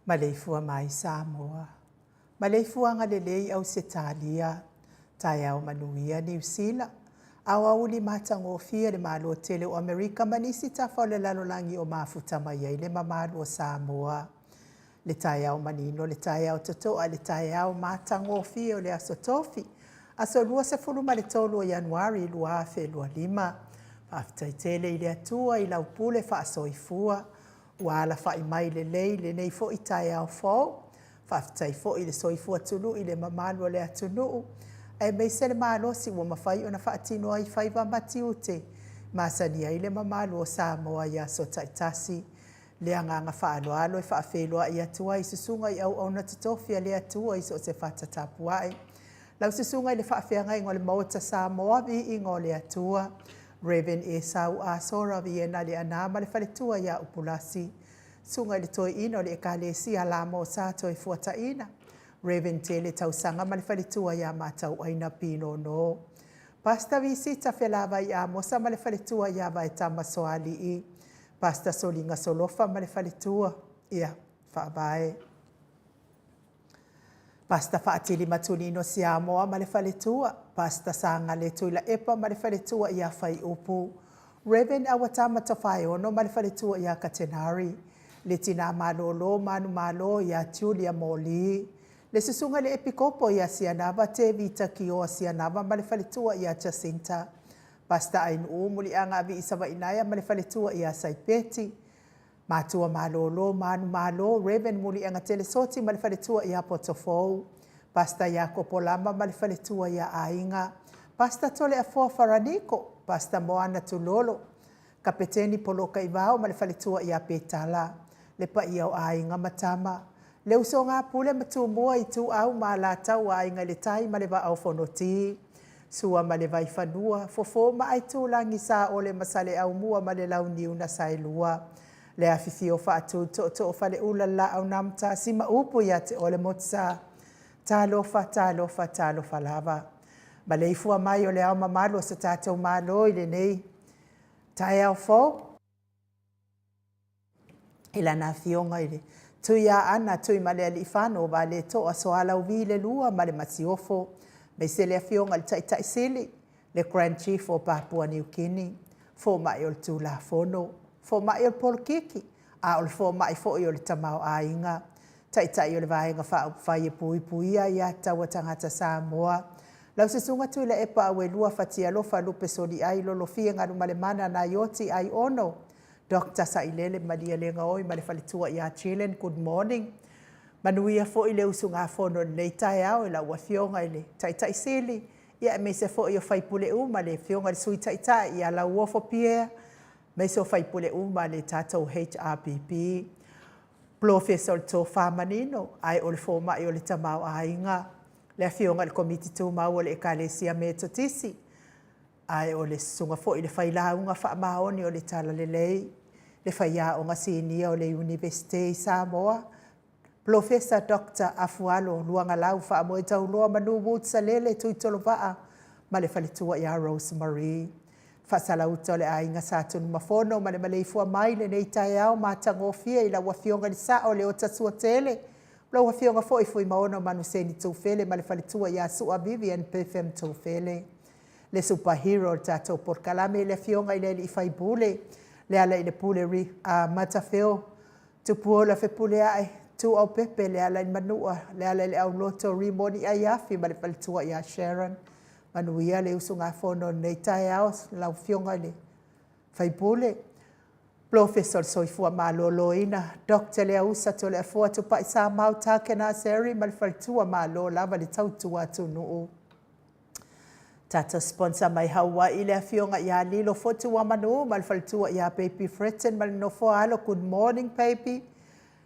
Maleifua mai Samoa. Maleifuaga lelei Ausetalia. Taeao manuia Niu Sila. Aoauli matagofie le Malo tele o Amerika ma nisi tafa o le lalolagi o mafuta mai ai le mamalu o Samoa. Le taeao manino, le taeao totoa, le taeao matagofie o le Aso Tofi, aso 23 o Ianuari 2025. Faafetai tele i le Atua i lau pule faasoifua ua alafai mai lelei lenei foi taeao fou. Faafetai foi i le soifua tului i le mamalu o le atunuu, aemaise le malosi ua mafai ona faatino ai faiva ma tiute masani ai le mamalu o Samoa i aso taitasi. Le agaga faaaloalo e faafeiloai atu ai i susuga i auauna totofi a le Atua i so o se fata tapuai. Lau susuga i le faafeagaiga o le Maota Samoa, viiga o le Atua, Reverend Esau Asora Viena Leana ma le faletua ia Upulasi. Susuga i le Toeaina o le Ekalesia Lamo Sa Toefuataina, Reverend Tele Tausaga ma le faletua ia Matauaina Pinono. Pastor Visita Felavai Amosa ma le faletua ia Vaetama Soalii. Pastor Soliga Solofa ma le faletua ia Faavae. Pastor Faatili Matulino Siamoa ma le faletua, Pastor Sagale Tuilaepa ma le faletua ia Faiupu, Rev. Awatama Tofaeono ma le faletua ia Katenari, le Tina Malolo Manumalo ia Julia Moli, le Susuga i le Epikopo ia Sianava Tevita Kioa Sianava ma le faletua ia Jacinta, Pastor Ainuu Muliaga Avii Savainaea ma le faletua ia Saipeti, Matua malolo, manumalo, Rev. Muliagatele Soti ma le faletua ia Potofou, Pastor Iakopo Lama ma le faletua ia Aiga, Pastor Toleafoa Faraniko, Pastor Moana Tulolo, Kapeteni Poloka Ivao ma le faletua ia Petala, le paia o aiga ma tama, le usoga Pule ma Tumua, Ituau ma Alataua, Aiga i le Tai ma le Vaa o Fonoti, Sua ma le Vaifanua, Fofo ma Aitulagi, Saole ma Saleaaumua ma le Launiu na Saelua, le afifio faatu tootoo Faleula, le Laau na Amotasi ma upu ia te oe le Motusa. Talofa, talofa, talofa lava. Maleifua mai o le Ao Mamalu o se tatou Malo i lenei taeao fou, i lana Afioga i le Tuiaana Tuimalealiifano Vaaletoa Sualauvi II ma le Masiofo, aemaise le Afioga i le Taitai Sili, le Grand Chief o Papua Niu Kini, fomai o le Tulafono, fomai o le polokiki, a o le fomai foi o le tamaoaiga, taitai o le Vaega Faaupufai e Puipuia Aia Tatau a Tagata Samoa, lau Susuga Tuilaepa Auelua Fatialofa Lupe Soliai Lolofia Galumalemana Naioti Aiono Dr. Sailele Malielegaoi ma le faletua ia Jillian, good morning. Manuia foi le usugafono i lenei taeao i lau Afioga i le Taitai Sili, aemaise foi o sui usufono uma, le Afioga i le Sui Taitai ia Lauofo Pierre, aemaise o sui usufono uma o le tatou HRPP. Polofesa o le Tofa Manino, ae o le fomai o le tamaoaiga, le afioga i le Komiti Tumau a le Ekalesia Metotisi, ae o le susuga foi i le Failauga Faamaoni o le Talalelei, le Faiaoga Sinia o le Iunivesite i Samoa, Polofesa Dr. Afualo Luagalau Faamoetauloa Manu Woods Salele Tuitolovaa ma le faletua ia Rose Marie. Faasalauta o le Aiga Sa Tunumafono ma le maleifua mai i lenei taeao matagofie i lau Afioga i le Sao Leota Suatele, lau Afioga foi Fuimaono Manuseni Tufele ma le faletua ia Sua Vivian Betham Tufele. Le superhero o le tatou polokalame, le Afioga i le Alii Faipule, Lealailepule Matafeo Tupuola Fepuleai Tuaopepe le ala i le Manua, le ala i le auloto Rimoni Aiafi ma le faletua ia Sharon. Manuia le usugafono i lenei taeao lau Afioga i le Faipule, Polofesa o le Soifua Maloloina, Dr. Leausa Toleafoa Tupai Samau Takenaseri ma le faletua, malo lava le tautua atunuu. Tatou sponsor mai Hawaii le afioga ia Lilo Fotuamanu ma le faletua ia Baby Fretton ma le nofo a alo, good morning baby.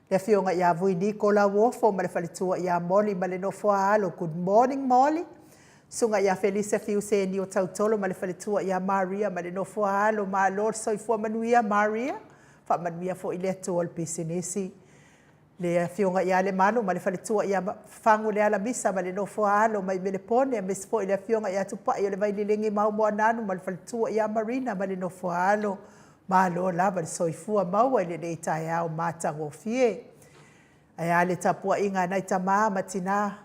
Le afioga ia Vuiniko Lauofo ma le faletua ia Molly ma le nofo a alo, good morning Molly. Susuga ia Felisa Fiuseni o Tautolo ma le faletua ia Maria ma le nofo a alo, malo le soifua manuia Maria, faamanuia foi le Atua o le pisinisi. Le afioga ia Lemalu ma le faletua ia Faguleala Misa ma le nofo a alo mai Melepone, aemaise foi le afioga ia Tupai o le Vailelegi Maumoananu ma le faletua ia Marina ma le nofo a alo, malo lava le soifua maua i lenei taeao matagofie. Ae a le tapuaiga a nai tama ma tina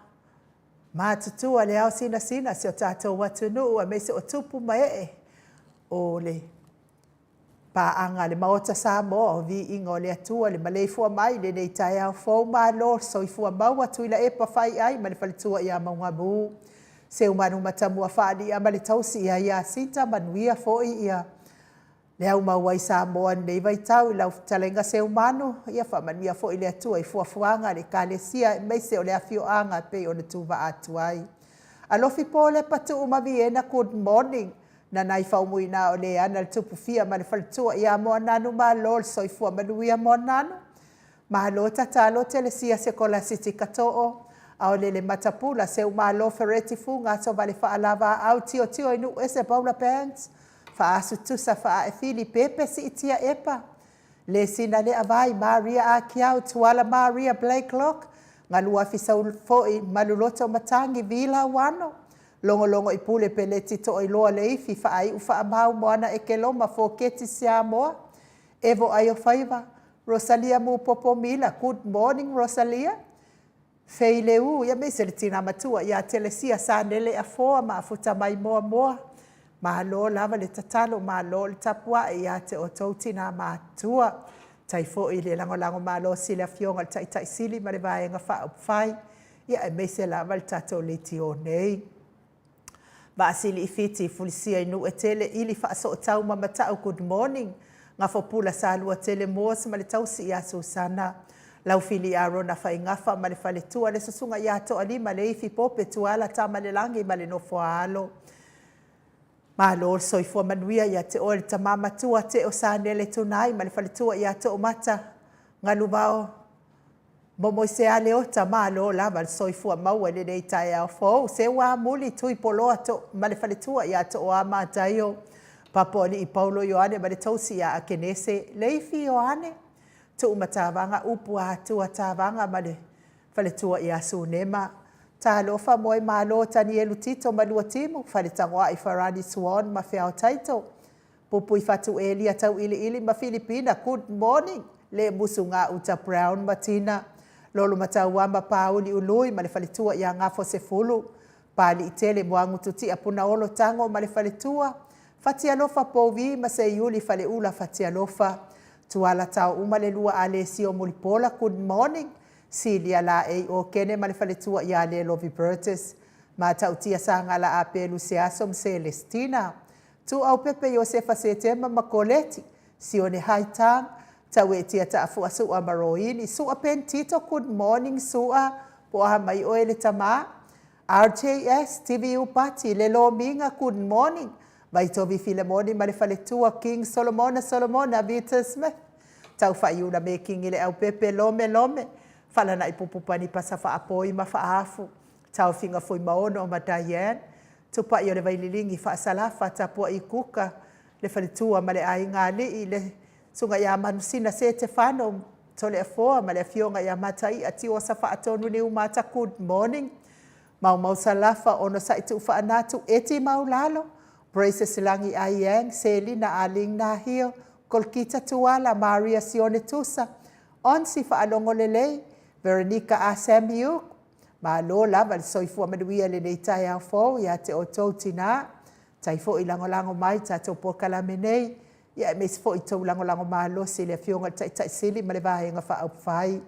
matutua le ao sinasina si o tatou atunuu, aemaise o tupu ma ee o le paaga a le Maota Samoa o Viiga o le Atua, le maleifua mai i lenei taeao fou, malo le soifua maua. Tuilaepa Faiai ma le faletua ia Maugamu, Seumanu Matamua Faalia ma le tausi ia Iasinta, manuia foi ia le au maua i Samoa i lenei vaitau i lau fetalaiga Seumanu, ia faamanuia foi le Atua i fuafuaga a le Ekalesia aemaise o le afioaga e pei ona tuvaa atu ai. Alofi Polepa Tuu ma Viena, good morning. Nanai Faumuina o Leana le Tupufia ma le faletua ia Moananu, malo le soifua manuia Moananu. Malo tatalo Telesia Sekolasiti Kato'o, Aolele Matapula, Seumalo Fereti Fuga Asovale Faalavaau Tiotio i Nuuese Paula Bands, Faasu Tusa Faaefili Pepe Siitia Epa, Le Sina Lea Vai Maria Akiau Tuala Maria Blakelock, Galuafi Saufoi Maluloto Matagi Vila Uano, Logologo i Pule Peleti Toailoa Leifi Faaiu Faamau Moana Ekeloma Foketi Siamoa, Evo Aiofaiva, Rosalia Mupopo Mila, good morning Rosalia, Fei Leu, aemaise le tina matua ia Telesia Sanele Afoa ma Afuta mai Moamoa, malo lava le tatalo, malo le tapuai ia te outou tina matutua. Tai foi le lagolago malosi le afioga i le Taitai Sili ma le Vaega Faaupufai, aemaise lava le tatou leitio nei. Vaasili i Fiti, Fulisia i Nuuetele, Ili Faasootau ma Matau, good morning. Gafopula Saluatele Moores ma le tausi ia Susana. Laufili Arona Faigafa ma le faletua, le susuga ia Toalima Leifi Pope Tuala Tamalelagi ma le nofo a alo. Malo le soifua manuia ia te oe le tama matua Teo Sanele Tunai ma le faletua ia Toomata Galuvao Momoisea Leota, malo lava le soifua maua i lenei taeao fou. Seua Muli Tuipoloa to, ma le faletua ia Tooa Mataio, Papoalii Paulo Ioane ma le tausi ia Akenese, Leifi Ioane, Tuumatavaga Upu Atua Tavaga ma le faletua ia Sunema. Talofa moe malo Tanielu Tito ma Luatimu, Faletagoai Farani Swan ma Feao Taito, Pupui Fatu Elia Tauiliili ma Filipina, good morning le Musuga Uta Brown ma Tina, Lolo Matauama Pauli Ului ma le faletua ia Gafo Sefulu, Paliitele Muagututia Punaolo Tago ma le faletua, Fatialofa Povi ma Seiuli Faleula Fatialofa, Tuala Taouma le lua Alesio Mulipola, good morning Silia Laei Okene ma le faletua ia Lelovi Burgess, Matautia Sagala Apelu Seaso ma Selestina, Tuuaupepe Iosefa Setema ma Koleti, Sione Haitang, Tauetia Taafua Su'a ma Roini, Su'a Pentito, good morning Su'a, po o a mai oe le tama? RJS, TVU Pati, le Lomiga, good morning Vaitovi Filemoni ma le faletua, King Solomona Solomona Vita Smith, Taufaiula Mekingi le Aupepe, Lome Lome, Falanai Pupupani Pasa Faapoi ma Faafu, Taofiga Fuimaono ma Diane, Tupai o le Vaililigi Faasalafa, Tapuai Kuka, le faletua ma le aiga alii, le Susuga ia Manusina Setefano Toleafoa ma le afioga ia Mataia Tiosa Faatonu Niumata, good morning. Maumau Salafa, Onosai Tuufaanatu, Eti Maulalo, Braces Lagi Aiang, Selina Aling Nahio, Kolkita Tuala, Maria Sione Tusa, Onsi Faalogo Lelei, Veronica A. Samiuk, Malo lava le soifua manuia i lenei taeao fou ia te outou tinā. Tai foi lagolago mai tatou polokalame nei, ia aemaise foi tou lagolago malosi i le Afioga i le Taitai Sili ma le Vaega Faaupufai.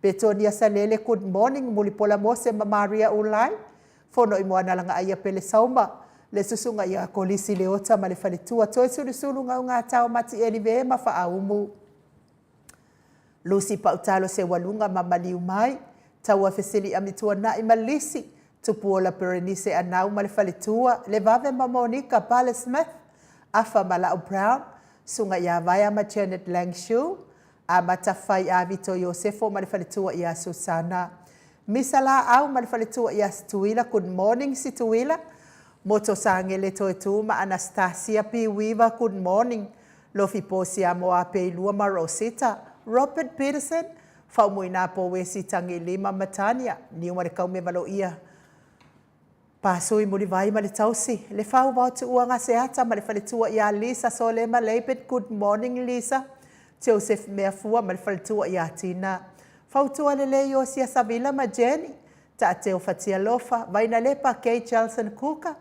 Petonia Salele, good morning, Mulipola Mose ma Maria Ulai, Fono i Moanalagaaia Pele Sauma, le Susuga ia Kolisi Leota ma le Faletua, Toesulusulu Gaugātao Mati Elive ma Faaumu. Lucy Pautalo Seualuga ma Maliu Mai, Taua Fesiliami Tuanai ma Lisi, Tupuola Berenice Anau ma le Faletua, Levave ma Monica Pale Smith, Afa ma Lau Brown, Suga ia Vaea ma Janet Langshu, Amata Fai Avito Iosefo ma le Faletua ia Susana, Misa Laau ma le Faletua ia Situila, good morning Situila, Moto Sagele Toetu ma Anastasia P. Weaver, good morning Lofi Posia Moapeilua ma Rosita, Robert Peterson, Faumuina Powesi Tagilima ma Tania, Niu ma le Kaumevaloia, Pasui Mulivai ma le Tausi, Le Fau Vao Tuua Gaseata ma le Faletua ia Lisa Solema Labet, good morning Lisa, Joseph Meafua ma le Faletua ia Tina, Fautua Lelei Iosia Savila ma Jenny, Taateo Fatialofa, Vainalepa Kay Chelson Kuka,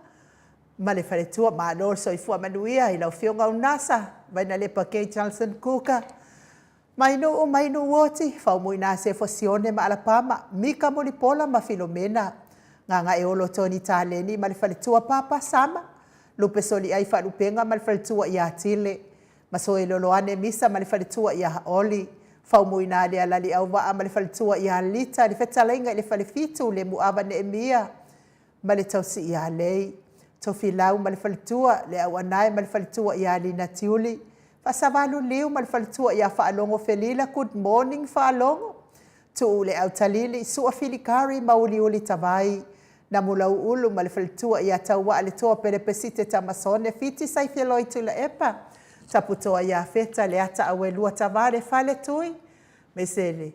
ma le faletua. Malo le soifua manuia i lau Afioga Unasa, Vainalepa Kay Johnson Kuka, Mainuu Mainuu Oti, Faumuina Sefo Sione ma Alapama, Mika Mulipola ma Filomena, Gagaeolo Tony Taleni ma le faletua Papa Sama, Lupe Soliai Faalupenga ma le faletua ia Tile, Masoeloloane Misa ma le faletua ia Oli, Faumuina Lealali Auvaa ma le faletua ia Lita, le fetalaiga i le Falefitu, Lemuava Neemia ma le tausi ia Lei, Tofilau ma le faletua, le Auanae ma le faletua ia Lina Tiuli, Faasavalu Liu ma le faletua ia Faalogo Felila, good morning Faalogo, Tuu le Autalili, Sua Filikari ma Uliuli Tavai, Namulauulu ma le faletua ia Tauaa le Toa Pelepesite Tamasone, Fiti Saifeloi Tuilaepa, Taputoa ia Feta, Leata Auelua Tava le Faletui, Mesele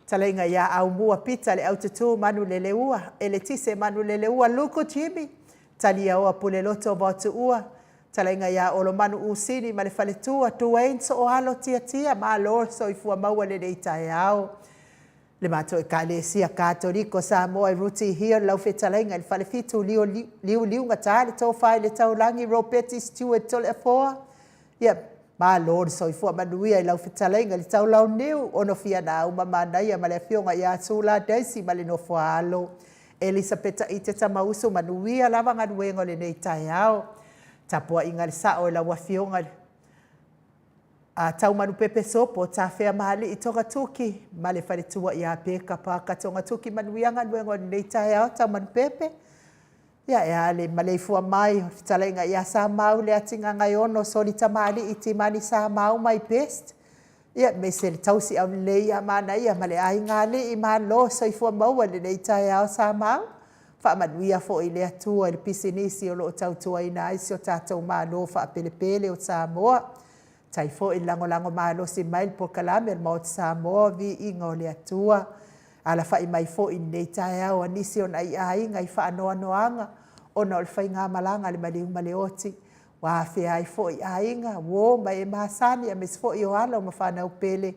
Talaiga ia Aumua Pita le Aututu Manuleleua, Eletise Manuleleua Luku Jimmy, Taliaoa Puleloto Vaotuua, Talaiga ia Olomanu Usini ma le Faletua, Duane Sooalo Tiatia, Malo le soifua maua lenei taeao. Le matou Ekalesia Katoliko Samoa i Ruti Hill, lau fetalaiga i le Falefitu Liuliugata, le Tofa i le Taulagi Ropeti Stewart Toleafoa, Ia, malo le soifua manuia i lau fetalaiga i le Taulauniu, Onofia Nauma Manaia ma le Afioga ia Sula Daisy ma le Nofoaalo, Elisapeta Ite Tamausu, manuia lava galuega o lenei taeao. Tapuaiga le sao i lau Afioga i le a Taumanupepe Sopo, Tafea Maali'i Togatuki ma le faletua ia Peka Parker Togatuki, manuia galuega o lenei taeao Taumanupepe. Ia, e a le maleifua mai o le fetalaiga ia Samau Leatigagaiono Soli Tamalii Timani Samau my best. Ia, aemaise le tausi aulelei ia Manaia ma le aiga alii, malo soifua maua i lenei taeao Samau. Faamanuia foi le Atua i le pisinisi o lo o tautuaina ai si o tatou Malo faapelepele o Samoa. Tai foi le lagolago malosi mai i le polokalame a le Maota Samoa, viiga o le Atua. Alafa'i mai foi i lenei taeao a nisi o nai aiga i faanoanoaga ona o le faigamalaga a le maliu ma le oti, ua afea ai foi aiga, uo ma e masani aemaise foi o alo ma fanau pele.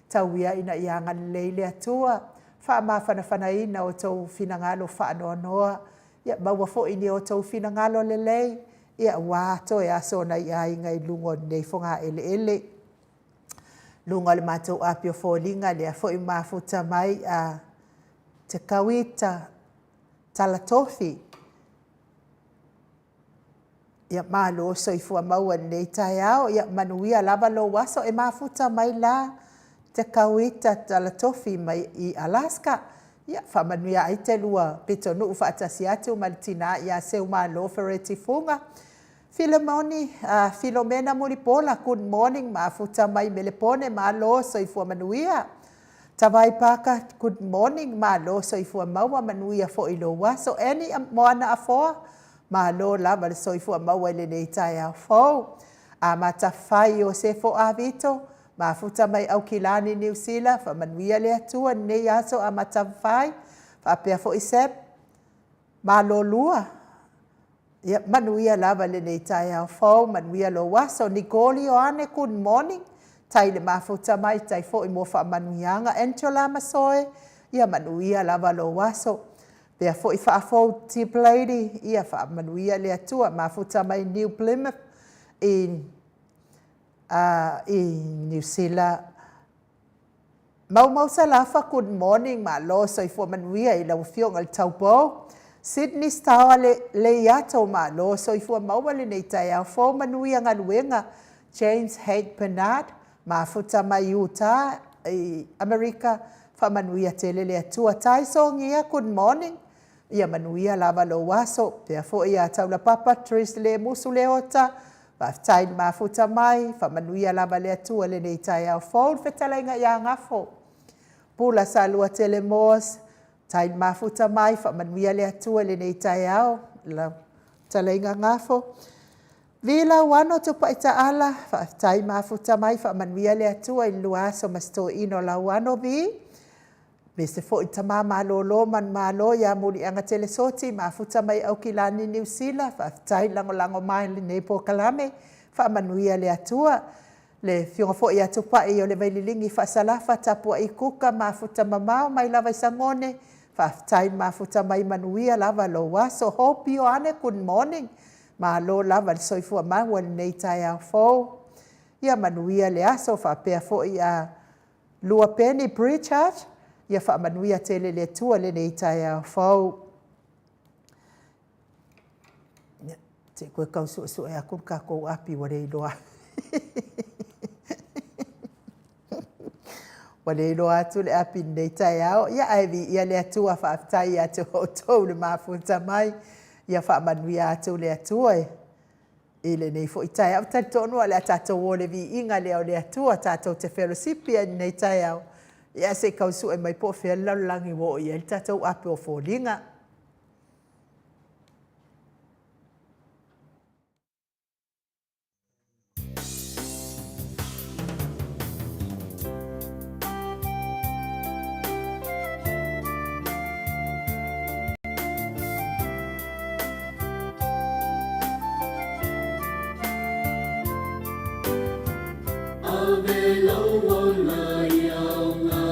Tau ia ina ia agalelei le Atua, faamafanafanaina outou finagalo faanoanoa, ia maua foi ni outou finagalo lelei aua toe aso o nai aiga i luga o lenei fogaeleele. Luga o le matou api o foliga lea foi ua mafuta mai a Tekauita Talatofi. Ia malo soifua maua i lenei taeao, ia manuia lava lou aso. E mafuta mai la Tekauita Talatofi mai i Alaska. Ia faamanuia ai telua pitonuu faatasi atu ma le tina ia Seumalo Fereti Fuga. Filemoni Filomena Mulipola, good morning, mafuta mai Melepone, malo soifua manuia. Tavai Paka, good morning, malo soifua maua, manuia foi lou aso. Annie Moana Afoa, malo lava le soifua maua i lenei taeao fou. Amata Fai Iosefo Avito, mafuta mai Aukilani, Niu Sila, faamanuia le Atua i lenei aso Amata Fai, faapea foi Sep Malolua, ia manuia lava lenei taeao fou, manuia lou aso. Nicole Ioane, good morning, tai le mafuta mai, tai foi mo faamanuiaga. Angela Masoe, ia manuia lava lou aso. Pea foi Faafou Tip Lady, ia faamanuia le Atua, mafuta mai New Plymouth i Niu Sila. Maumau Salafa, good morning, malo soifua manuia i lau afioga i le taupou. Sydney Star le Leiato, malo soifua maua lenei taeao fou, manuia galuega. James Haight Bernard, mafuta mai Utah i Amerika, faamanuia tele le Atua. Tai Sogia, good morning, ia manuia lava lou aso. Pea foi ia Taulapapa Tris Le Musu Leota, faafetai le mafuta mai, faamanuia lava le Atua lenei taeao fou. Le fetalaiga ia Gafo Pula Salua Tele Moas, tai le mafuta mai, faamanuia le Atua i lenei taeao, lau fetalaiga Gafo. Vi Lauano Tupai Taala, faafetai mafuta mai, faamanuia le Atua i le lua aso ma si toeaina o Lauano Vi. Aemaise foi tama malolo manumalo ia Muliaga Telesoti, mafuta mai Aukilani, Niu Sila, faafetai lagolago mai i lenei polokalame, faamanuia le Atua. Le afioga foi ia Tupai o le Vaililigi Faasalafa, Tapuai Kuka, mafuta mamao mai lava i Sagone, faafetai mafuta mai, manuia lava lou aso. Hope Ioane, good morning, malo lava le soifua maua i lenei taeao fou. Ia manuia le aso faapea foi a Lua Penny Pritchard, ia faamanuia tele le Atua i lenei taeao fou. Ia, se i toe tau suesue atu le tatou api ua le iloa. Ua le iloa atu le api i lenei taeao. Ia ae viia le Atua, faafetai ia te outou le mafuta mai. Ia faamanuia atu le Atua i lenei foi taeao. Ou te talitonu o le a tatou o i le viiga lea o le Atua, tatou te felosipi ai i lenei taeao. Ia se i tau sue mai po o fea le lalolagi ua oo i ai le tatou api o foliga. Ave lou ola i aoga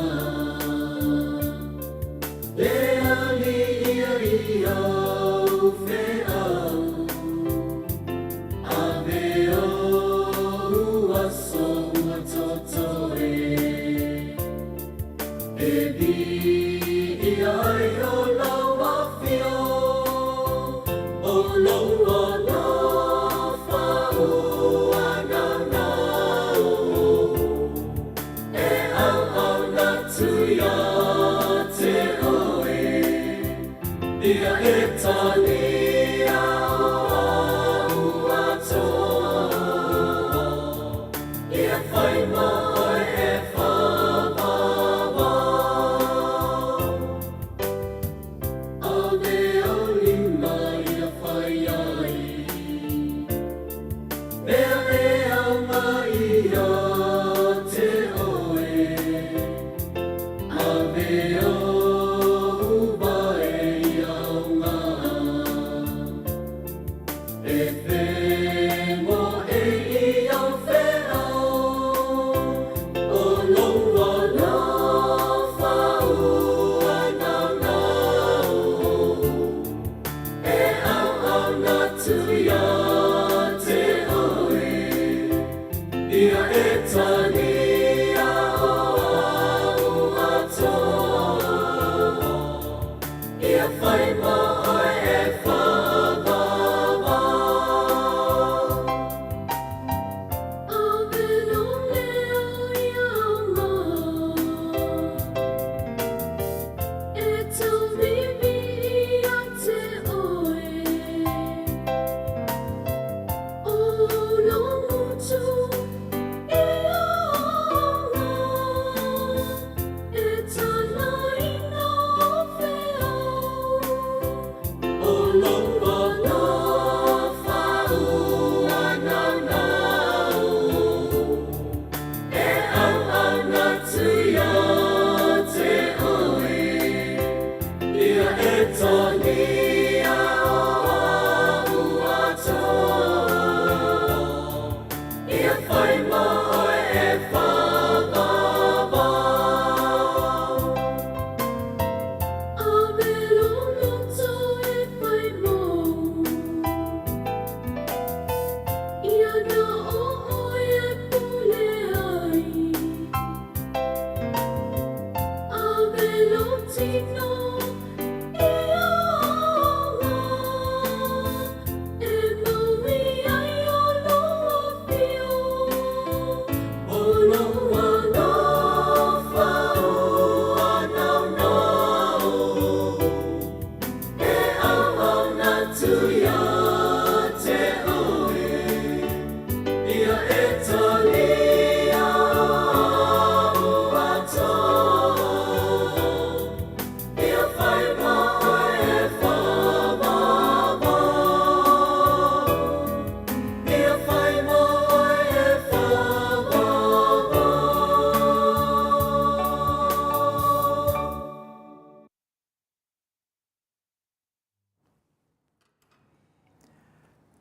Le alii ia i au feau Ave ou aso ua totoe E viia ai o lau afio O lou alofa ua naunau E auauna atu ia te oe Ia e talia o au atoa Ia whai mo oe e whāwāwā Ave au lima ia whai ai Mea e aoga ia te oe Ave au. fai ma oe e whaavava.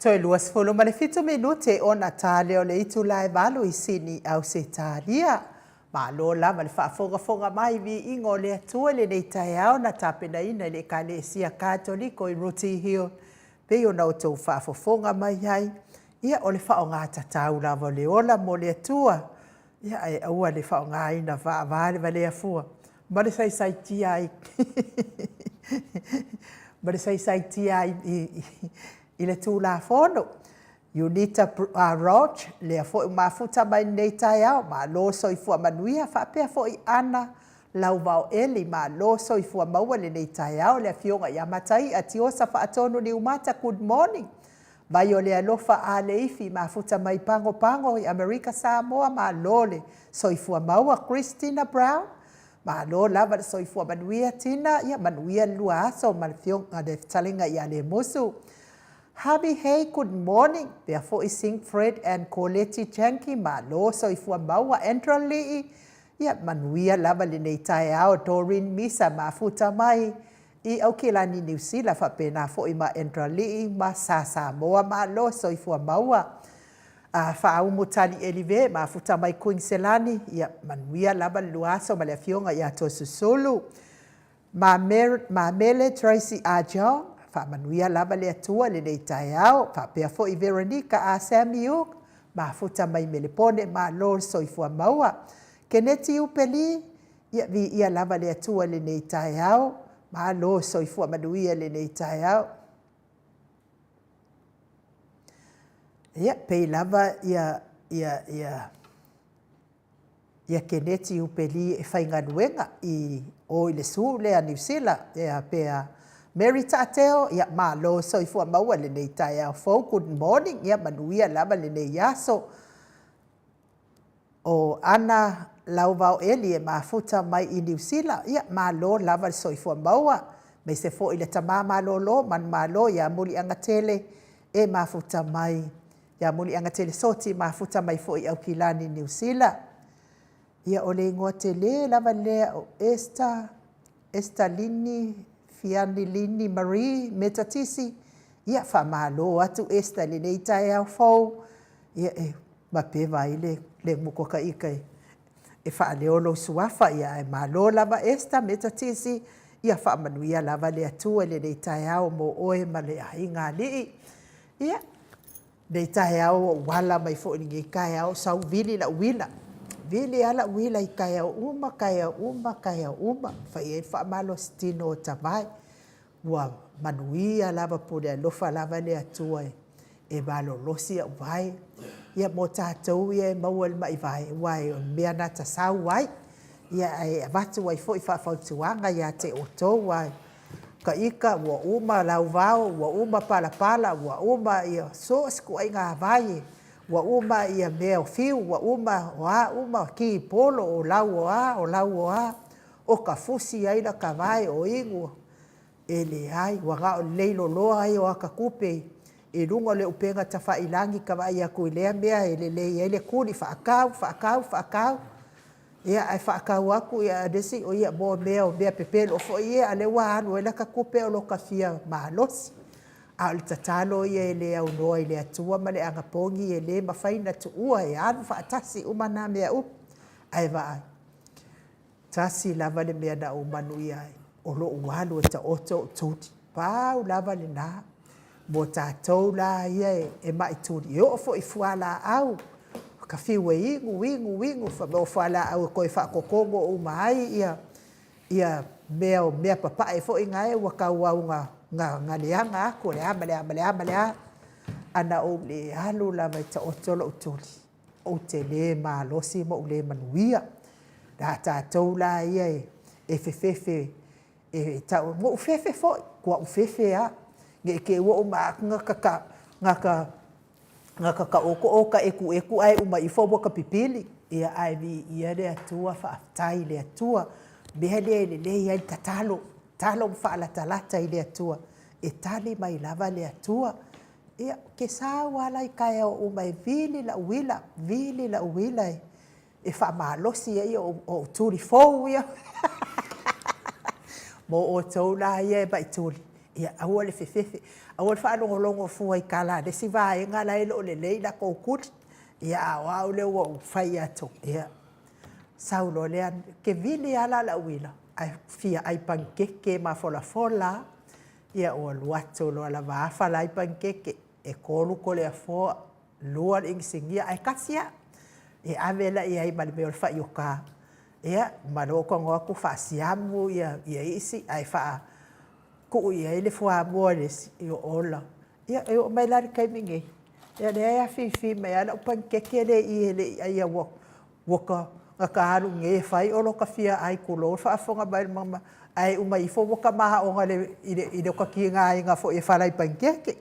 Toe 27 minute ona ta lea o le itula e 8 i Sini, Ausetalia. Malo lava le faafogafoga mai, viiga o le Atua i lenei taeao na tapenaina e le Ekalesia Katoliko i Rooty Hill. Pei ona outou faafofoga mai ai, ia o le faaaoga tatau lava o le ola mo le Atua, ia ae aua le faaaogaina faavalevalea fua ma le saisaitia ai ma le saisaitia ai i le Tulafono. Unita Roach, lea foi ua mafuta mai lenei taeao, malo soifua manuia, faapea foi Ana Lauvao Eli, malo soifua maua lenei taeao. Le afioga ia Mataia Tiosa Faatonu Niumata, good morning. Vai o le alofa a le ifi mafuta mai Pago Pago i Amerika Samoa, malo le soifua maua. Christina Brown, malo lava le soifua manuia Tina, ia manuia le lua aso ma le afioga le fetalaiga ia Lemusu. Harvey Hay, good morning. Pea foi Sinkfred and Colette Janki, malo soifua maua. Andra Lee, ia manuia lava lenei taeao. Doreen Misa mafuta mai i Aukilani Niu Sila, faapena foi ma Andra Lee ma Sa Samoa, malo soifua maua. A Faaumu Tali Elive mafuta mai Kuiniselani, ia manuia lava le lua aso ma le afioga ia Toesusulu. Ma Mele Tracy Ajong, faamanuia lava le Atua lenei taeao, faapea foi Veronica a Samiuk, mafuta mai Melepone, malo le soifua maua. Keneti Upeli, ia viia lava le Atua lenei taeao, malo soifua manuia lenei taeao. Ia, pei lava ia, ia, ia, ia Keneti Upeli e faigaluega i o i le su lea Niu Sila, ia pea Mary Taateo, ia malo soifua maua lenei taeao fou, good morning, ia manuia lava lenei aso. O Ana Lauvao Eli e mafuta mai i Niu Sila, ia malo lava le soifua maua. Aemaise foi le tama malolo manumalo ia Muliagatele e mafuta mai, ia Muliagatele Soti mafuta mai foi i Aukilani Niu Sila. Ia o le igoa tele lava lea o Esther, Estalini, Fianilini Marie Metatisi, ia faamalo atu Esther i lenei taeao fou, ia e mapeva ai le le mukoka ika e faaleo lou suafa, ia ae malo lava Esther Metatisi, ia faamanuia lava le Atua i lenei taeao mo oe ma le aiga alii. Ia, lenei taeao ua ou ala mai foi i lenei taeao sau vili lau uila. Vili lava lau uila i taeao uma, taeao uma, taeao uma, fai ai le faamalositino o tavae. Ua manuia lava po o le alofa lava le Atua e malolosi au vae. Ia mo tatou ia e maua i le mai vae, aua o le mea na ta sau ai. Ia ae avatu ai foi faafautuaga ia te outou aua o ita ua uma lauvao, ua uma palapala, ua uma ia so o se ituaiga vae, ua uma ia mea o fiu, ua uma o a uma, kipolo, o lau o a, o lau o a, oka fusi ai lata vae o inu, e leai, ua na o le leiloloa ai o ata tupe i luga o le upega tafailagi ta vaai atu i lea mea e lelei ai le tuli, faatau, faatau, faatau, ia ae faatau atu, a o le isi mo mea o mea pepelo foi ia, a o lea ua alu ai lata tupe o lota fia malosi. A o le tatalo ia e le aunoa i le Atua ma le anapogi e le mafai ona tuua, e alu faatasi uma na mea uma. Ae vaai, tasi lava le mea na ou manuia ai, o lou alu e taoto ou tuli. Pau lava lena mo tatou la ia e mai tuli, e oo foi i fualaau, ta fiu e inu, inu, inu, fai mai o fualaau e toe faatotogo uma ai ia ia mea o mea papae foi nae ua tauau ina leaga atu, o le a ma le a ma le a ma le a. Ae na ou le alu lava e taoto lou tuli, ou te le malosi ma ou le manuia. A tatou la ia e fefefe e tau, na ou fefe foi, matuai ou fefe lava, ne i te i ua ou vaai atu na ta taoto o ta etuetu ae uma ifo ua ta pipili. Ia ae viia le Atua, faafetai i le Atua. O le mea lea e lelei ai le tatalo, tatalo ma faalatalata i le Atua, e tali mai lava le Atua. Ia, ou te sau lava la i taeao uma e vili lau uila, vili lau uila e faamalosi ai ou tuli fou ia. Mo outou la ia e mai tuli, ia aua le fefefe, aua le faalogologo fua i tala a le isi vaega la e le o lelei latou tuli. Ia a o au lea ua ou fai atu, ia, sau loa lea, ou te vili lava la lau uila, ae fia ai panikeke mafolafola lava. Ia ou alu atu loa lava afa la i panikeke, e 3 Toleafoa, 2 le inisinia ae tasi au. E ave la i ai ma le mea o le faiota, ia ma lou tago atu faasiamu ia isi ae faatuu i ai le fuamoa i le isi, ia ola. Ia e oo mai la i le taimi nei, ia o lea e afifi mai lava lau panikeke lea i i e le i aia ua ta na ta alu nei e fai o lota fia ai tulou le faafofoga mai a le mama, ae uma ifo ua ta maoga i le ta tigaina foi e falai panikeke.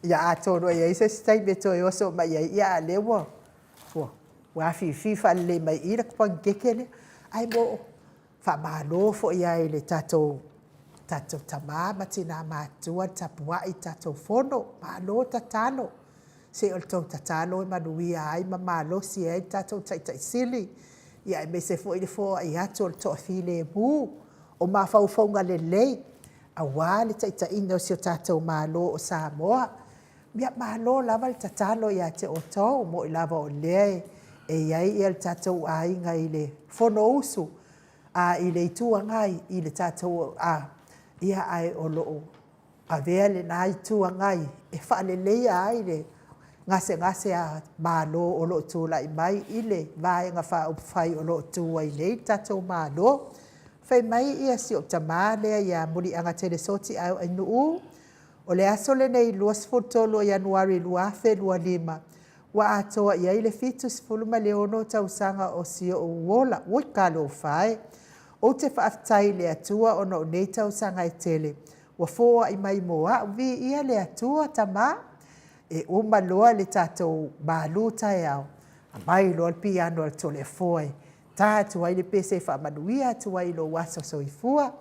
Ia atonu e i ai se isi taimi e toe oso mai ai, ia a o lea ua ua afifi faalelei mai i i le panikeke lea. Ae mo faamalo foi lava i le tatou tatou tama ma tina matutua le tapuai i le tatou fono, malo tatalo. Se o le tou tatalo e manuia ai ma malosi ai le tatou Taitai Sili, ia aemaise foi le foai atu o le toafilemu, o mafaufauga lelei aua le taitaiga o si o tatou Malo o Samoa. Ia malo lava le tatalo ia te outou, e moni lava o lea e i ai le tatou aiga i le Fonousu a i le Itu Agai i le tatou, ia ae o lo o avea lena Itu Agai e faaleleia ai le gasegase a Malo o lo o tulai mai i le Vaega Faaupufai o lo o tu ai nei le tatou Malo. Fai mai si ou tama lea ia Muliagatele Soti Ainuu, o le aso lenei 23 o Ianuari 2025, ua atoa i ai le 76 tausaga o si ou ola. Ui talofa e! Ou te faafetai i le Atua ona o nei tausaga e tele ua foai mai mo au. Viia le Atua tama. E uma loa le tatou malu taeao, aumai loa le piano a le Toleafoa e ta atu ai le pese e faamanuia atu ai i lou aso soifua.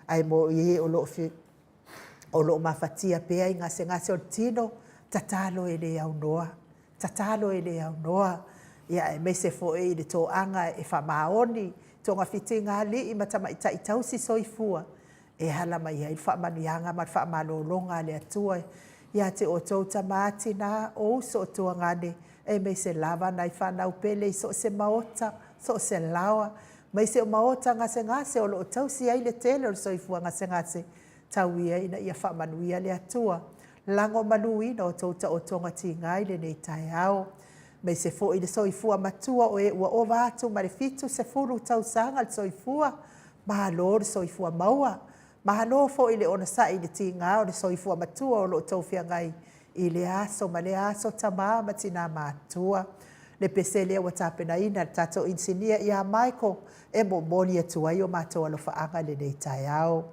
Ae mo e o lo o mafatia pea i gasegase o le tino, tatalo e le aunoa, tatalo e le aunoa, ia aemaise foi i le toaga e faamaoni, togafitiga a alii ma tamaitai tausi soifua, e ala mai ai le faamanuiaga ma le faamalologa a le Atua ia te outou tama, tina, o uso o tuagane, aemaise lava nai fanau pele i so o se maota, so o se laoa, aemaise o maota gasegase o lo o tausi ai le tele o le soifua gasegase, tau ia ina ia faamanuia le Atua, lagomaluina outou taotoga tiga i lenei taeao, aemaise foi le soifua matua o e ua ova atu ma le 70 tausaga le soifua, malo le soifua maua. Malo foi le onosai i le tiga o le soifua matua o lo o outou feagai i lea aso ma lea aso tama ma tina matutua. Le pese lea ua tapenaina e le tatou inisinia ia Michael e momoli atu ai o matou alofaaga i lenei taeao.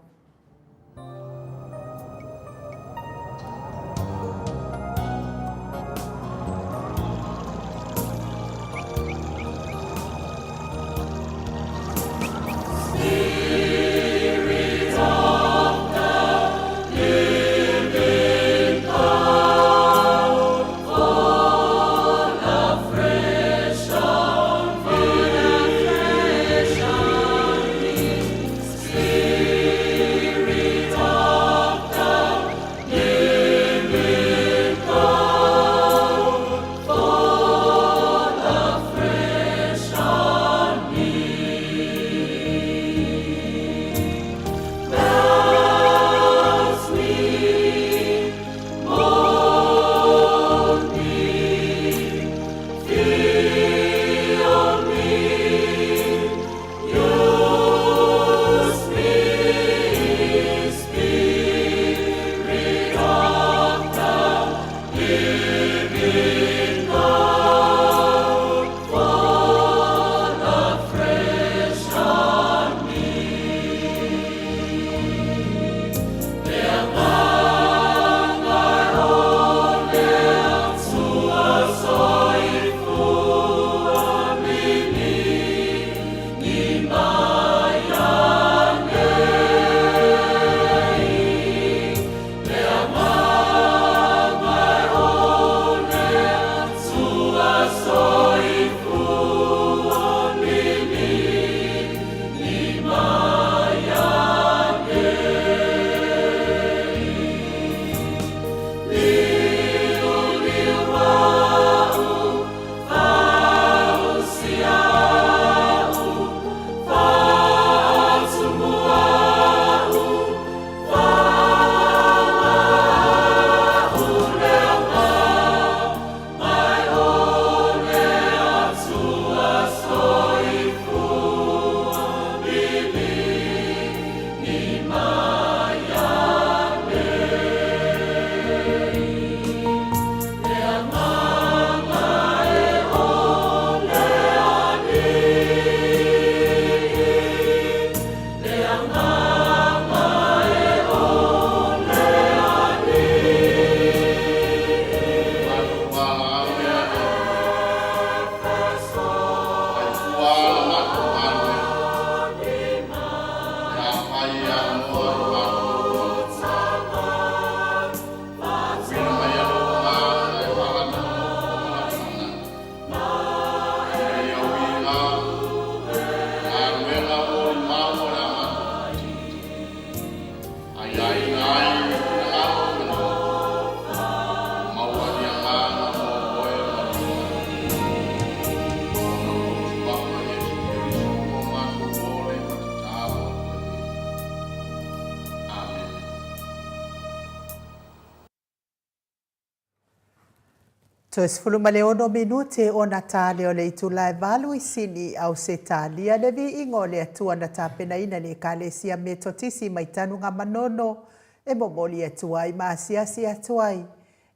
Toe 16 minute ona ta lea o le itula e 8 i Sini i Ausetalia. Le viiga o le Atua na tapenaina e le Ekalesia Metotisi mai Tanugamanono e momoli atu ai ma asiasi atu ai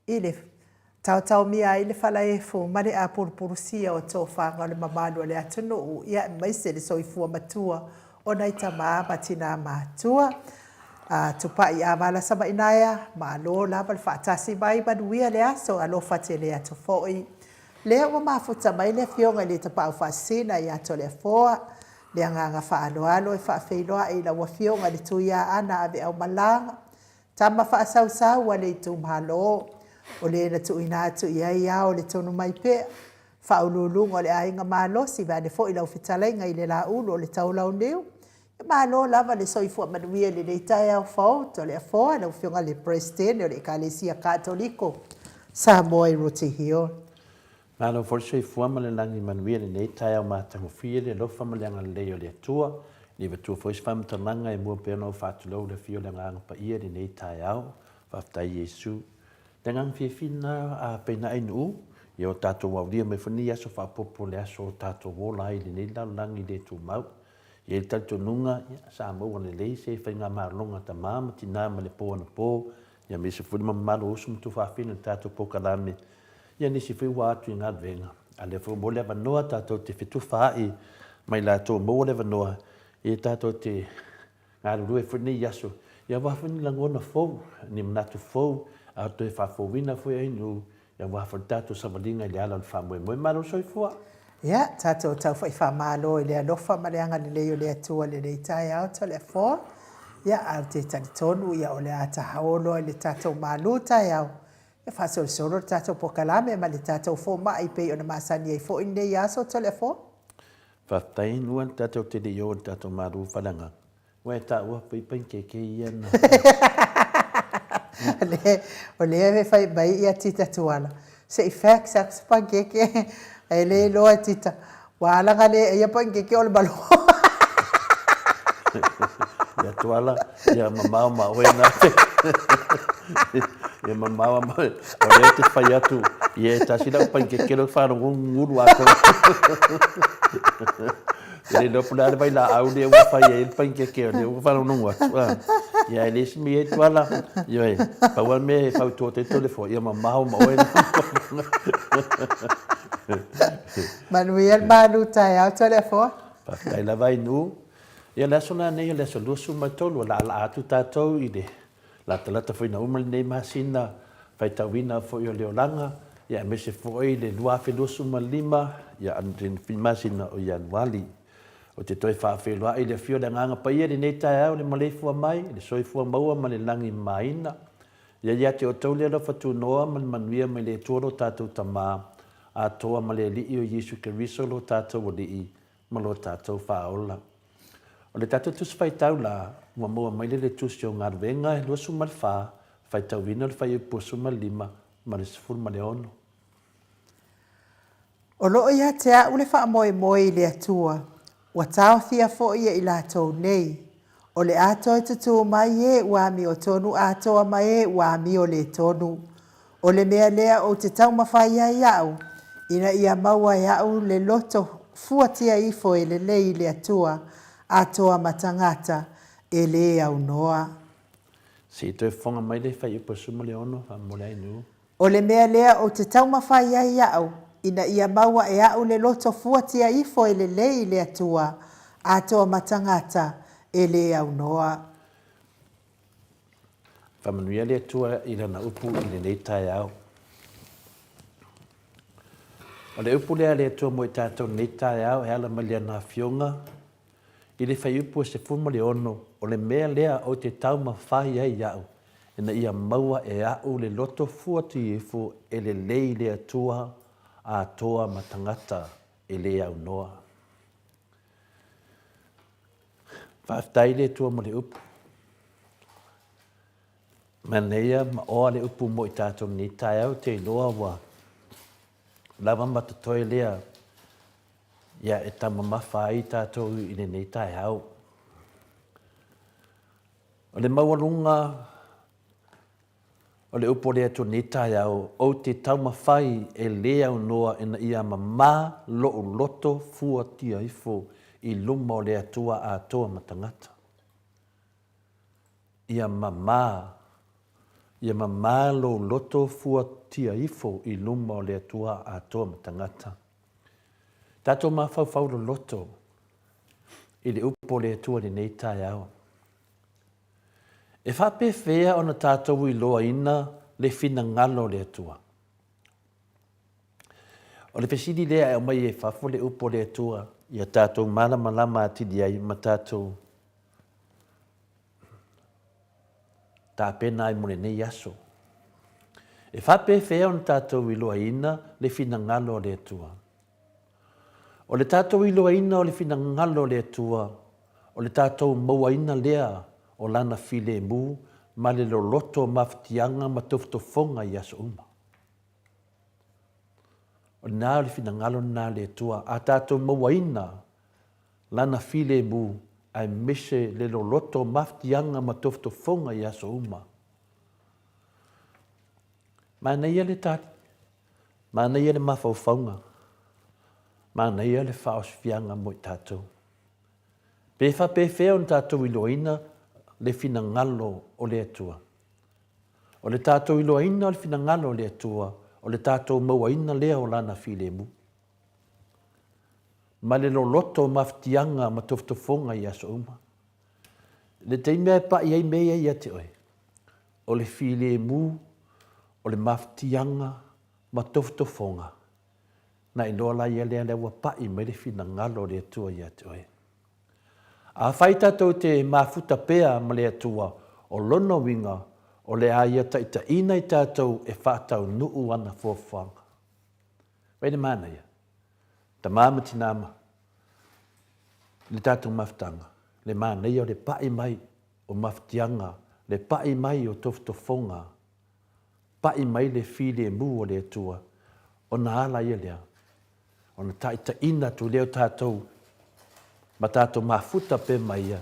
i le taotaomia ai le falaefu ma le apulupulusia o tofaga o le mamalu o le atunuu, ia aemaise le soifua matua o nai tama ma tina matua. A tupai a vala samainaea, malo lava le faatasi mai, manuia le aso, alofa tele atu foi. Lea ua mafuta mai le afioga i le Tapaau Faasisina ia Toleafoa, le agaga faaaloalo e faafeiloai i lau afioga i le Tuiaana Aveaumalaga, tama faasausau a le itumalo, o le na tuuina atu i ai ao o le tonu mai pea, Faauluuluga o le Aiga Malosi, vaeane foi lau fetalaiga i le Laulu o le Taulauniu. Ia malo lava le soifua manuia i lenei taeao fou, Toleafoa, lau Afioga i le Peresetene o le Ekalesia Katoliko Samoa i Rooty Hill. Malo foi le soifua ma le lagi manuia i lenei taeao matagofie le alofa ma le agalelei o le Atua. E le avatua foi se faamatalaga e mua pea ona ou faatulou i le afio o le Agaga Paia i lenei taeao. Faafetai Iesu. Le agaga fiafia lena a Peina Ainuu, ia ua tatou aulia mai foi lenei aso faaopoopo le aso o tatou ola ai i lenei lalolagi le tumau. E i ai le talitonuga, ia, sa maua lelei se faigamaloga a tama ma tina ma le po anapo, ia aemaise foi le mamalu o uso ma tuafafine o le tatou polokalame, ia nisi foi ua atu i galuega, a o lea foi ua maua le avanoa tatou te fetufaai ma i latou ua maua le avanoa, ia tatou te galulue foi lenei aso, ia aua foi ni lagona fou, ni manatu fou, a toe faafouina foi ai nuu Aua foi le tatou savaliga i le ala o le faamoemoe. Malo le soifua. Ia, tatou taufa'i faamalo i le alofa ma le agalelei o le Atua i lenei taeao Toleafoa. Ia, ae ou te talitonu ia o le a tahao loa i le tatou malu taeao e faasolosolo le tatou polokalame ma le tatou foma'i pei ona masani ai foi lenei aso Toleafoa. Faafetai Nua, tatou te le i oo i le tatou malu faleagaga. Ua e taua foi panikeke ia na. O lea e fai mai ia Tita Tuala, se i fax atu se panikeke, e le iloa e Tita, ua ala ona le aia panikeke o le maloa. Ia Tuala, ia mamao ma oe na. Ia mamao ma oe. O lea ou te fai atu, ia e tasi lau panikeke lea ou te faalogo gugulu atoa. E le iloa po o le a le vailaau lea ua fai ai le panikeke o lea ua faalogologo atu. A. Ia e le isi mea i ai Tuala. Ioe, pau lava le mea e fautua atu ai Toleafoa, ia mamao ma oe. Manuia le malu taeao Toleafoa. Faafetai lava Inu. Ia o le aso lenei o le aso 23 ua laalaa atu tatou i le Latalata foi ina uma lenei masina faitauina foi o le olaga, ia aemaise foi le 2025, ia masina o Ianuali. Ou te toe faafeiloai i le afio o le Agaga Paia i lenei taeao i le maleifua mai, le soifua maua ma le lagi mamaina. Ia ia te outou le alofa tunoa ma le manuia mai le Atua lo tatou Tama, atoa ma le Alii o Iesu Keriso lo tatou Alii ma lo tatou Faaola. O le tatou Tusi Faitau la, ua maua mai lea i le Tusi o Galuega e 24, faitauina le fuaiupu 15 ma le 16. O lo o ia te a'u le faamoemoe i le Atua, ua taofia foi e i latou nei, o le a toe tutū mai e ua amiotonu atoa ma e ua amio le tonu. O le mea lea ou te taumafai ai a'u, ina ia maua e a'u le loto fuatia ifo e lelei i le Atua atoa ma tagata e lē aunoa. Se i toe fofoga mai le fuaiupu 16, faamolemole ai nuu. O le mea lea ou te taumafai ai a'u, ina ia maua e a'u le loto fuatia ifo e lelei i le Atua atoa ma tagata e lē aunoa. Faamanuia le Atua i Lana upu i lenei taeao. O le upu lea a le Atua mo i tatou i lenei taeao e ala mai Lana Afioga i le fuaiupu e 16, o le mea lea ou te taumafai ai au, ina ia maua e a'u le loto fuatiifo e lelei i le Atua atoa ma tagata e le aunoa. Faafetai i le Atua mo le upu. Manaia ma oa le upu mo i tatou lenei taeao, te iloa ua lava ma totoe lea ia e taumamafa ai tatou i lenei taeao. O le maualuga O le upu o le Atua nei taeao, ou te taumafai e le aunoa ina ia mamā loʻu loto fuatia ifo i luma o le Atua atoa ma tagata. Ia mamā, ia mamā lou loto fuatia ifo i luma o le Atua atoa ma tagata. Tatou mafaufau loloto i le upu o le Atua i lenei taeao. E faapefea ona tatou iloaina le finagalo o le Atua? O le fesili lea e aumai ai fafo le upu o le Atua ia tatou malamalama atili ai ma tatou tapena ai mo lenei aso. E faapefea ona tatou iloaina le finagalo o le Atua? O le tatou iloaina o le finagalo o le Atua, o le tatou mauaina lea o Lana filemu ma le loloto o mafatiaga ma tofotofoga i aso uma. O lena o le finagalo lena o le Atua, a tatou mauaina Lana filemu aemaise le loloto o mafatiaga ma tofotofoga i aso uma. Manaia le tali. Manaia le mafaufauga, manaia le faaosifiaga mo i tatou. Pe faapefea ona tatou iloaina le finagalo o le Atua? O le tatou iloaina o le finagalo o le Atua, o le tatou mauaina lea o Lana filemu. Ma le loloto o mafatiaga ma tofotofoga i aso uma. I le taimi lava e pai ai mea ia ia te oe, o le filemu, o le mafatiaga ma tofotofoga, na iloa la ia lea lea ua pai mai le finagalo o le Atua ia te oe. Afai tatou te mafuta pea ma le Atua, o lona uiga, o le a Ia taitaiina i tatou e faataunuu ana fuafuaga. Vaai le manaia, tama ma tina ma le tatou mafutaga, le manaia o le pai mai o mafatiaga, le pai mai o tofotofoga, pai mai le filemu o le Atua, ona ala ia lea, ona taitaiina atu lea o tatou ma tatou mafuta pea ma Ia,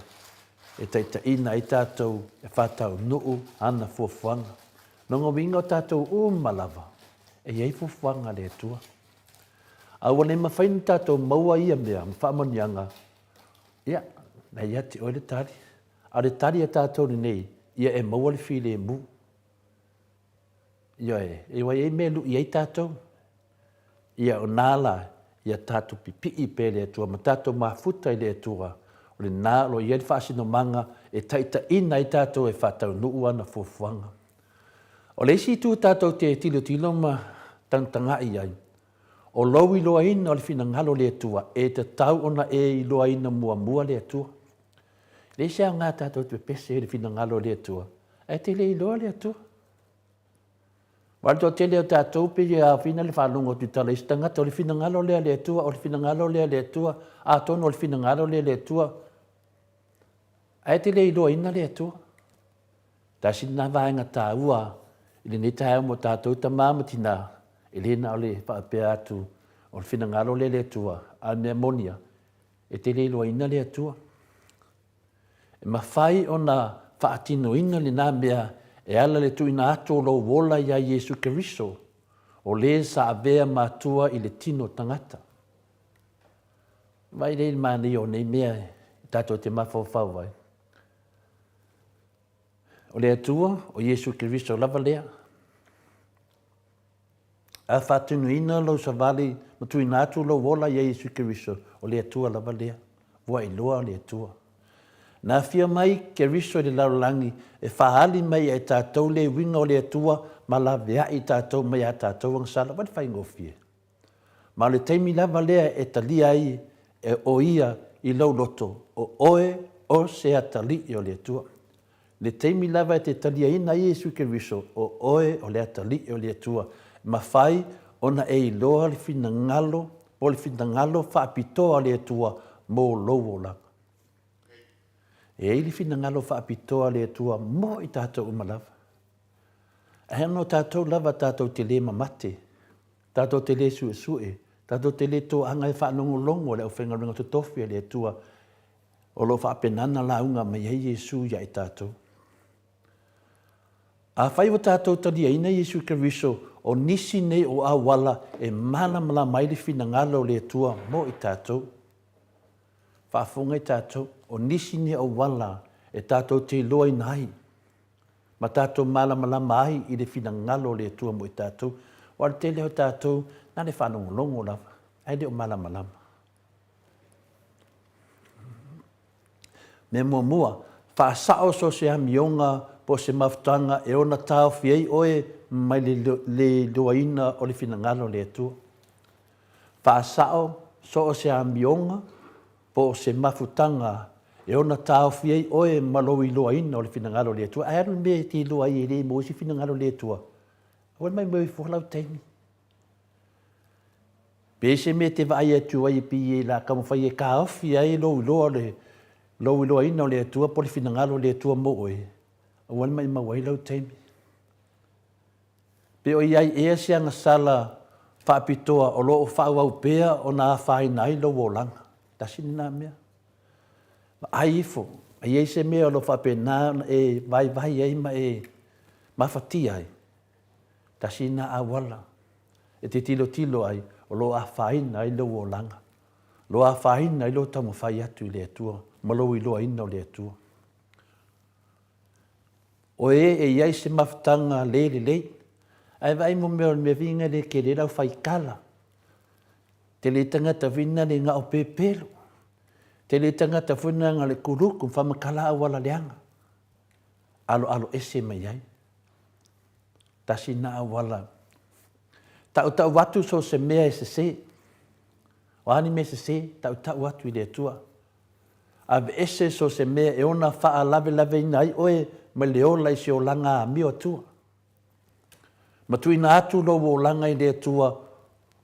e taitaiina ai tatou e faataunuu ana fuafuaga. Lona uiga o tatou uma lava, e i ai fuafuaga a le Atua. A ua le mafai ona tatou maua ia mea ma faamanuiaga, ia, na ia te oe le tali. A o le tali a tatou lenei, ia e maua le filemu. Ioe, e ua i ai mea e lu'i ai tatou. Ia o na la, ia tatou pipii pea i le Atua ma tatou mafuta i le Atua, o lena o lo o i ai le faasinomaga e taitaiina ai tatou e faataunuu ana fuafuaga. O le isi itu tatou te tilotilo ma tagatagai ai, o lou iloaina o le finagalo o le Atua, e tatau ona e iloaina muamua le Atua. E leai se aoga tatou te pepese i le finagalo o le Atua, ae te le iloa le Atua. Aua o le toatele o tatou pei e aofina le faalogo atu i tala i isi tagata, o le finagalo lea o le Atua, o le finagalo lea o le Atua, atonu o le finagalo lea o le Atua, ae te le iloaina le Atua. Tasi lena vaega taua i lenei taeao mo tatou tama ma tina, e le na o le faapea atu o le finagalo lea o le Atua, a o le mea moni lava, e te le iloaina le Atua. E mafai ona faatinoina lena mea e ala i le tuuina atu o lou ola iā Iesu Keriso, o le sa avea matua i le tino tagata. Vaai lea i le manaia o nei mea e tatou te mafaufau ai. O le Atua, o Iesu Keriso lava lea. A faatinoina lou savali ma tuuina atu lou ola ia Iesu Keriso, o le Atua lava lea. Ua iloa le Atua. Na afio mai Keriso i le lalolagi e faaali mai ia i tatou le uiga o le Atua ma laveai i tatou mai a tatou agasala. Vaai le faigofie. Ma o le taimi lava lea e talia ai e o Ia i lou loto, o oe o se atalii o le Atua. Le taimi lava e te taliaina ai Iesu Keriso, o oe o le atalii o le Atua, e mafai ona e iloa le finagalo po o le finagalo faapitoa o le Atua mo lou olaga. E i ai le finagalo faapitoa o le Atua mo i tatou uma lava. Ae ona o tatou lava tatou te le mamate, tatou te le suesue, tatou te le toaga e faalogologo i le aufaigaluega totofi a le Atua, o lo o faapena ona lauga mai ai Iesu ia i tatou. Afai ua tatou taliaina Iesu Keriso, o nisi nei o auala e malamalama ai le finagalo o le Atua mo i tatou. Faafofoga i tatou, o nisi nei auala e tatou te iloaina ai ma tatou malamalama ai i le finagalo o le Atua mo i tatou. Aua o le tele o tatou, na o le faalogologo lava, ae le o malamalama. Mea muamua, faasao so o se amioga po o se mafutaga e ona taofi ai oe mai le le iloaina o le finagalo o le Atua. Faasao so o se amioga po o se mafutaga e ona taofi ai oe ma lou iloaina o le finagalo o le Atua. Ae alu le mea e te iloa ai e le maua ai se finagalo o le Atua, aua le maumau ifo lau taimi. Pe i se mea e te vaai atu ai e pei e la taumafai e taofi ai lou iloa o le lou iloaina o le Atua po o le finagalo o le Atua mo oe, aua le maumau ai lau taimi. Pe o i ai ea se agasala faapitoa o lo o faaauau pea ona afaina ai lou olaga. Tasi lena mea. Vaai ifo, a i ai se mea o lo o faapena ona e vaivai ai ma e mafatia ai, tasi lena auala e te tilotilo ai o lo o afaina ai lou olaga, o lo o afaina ai lou taumafai atu i le Atua. ma lou iloaina o le Atua. O e e i ai se mafutaga le lelei, ae vaai mo mea o le mea viga le tele lau faitala. Tele tagata vina le gao pepelo. Tele tagata foi na le kuluku whamakala auala leaga. Alo alo ese mai ai. Tasi na auala. Tautau atu so se mea e sese. O a ni mea sese, tautau atu i le Atua. Aveese so se mea e ona faalavelaveina ai oe mai le ola i se olaga amio Atua. Ma tuuina atu lou olaga i le Atua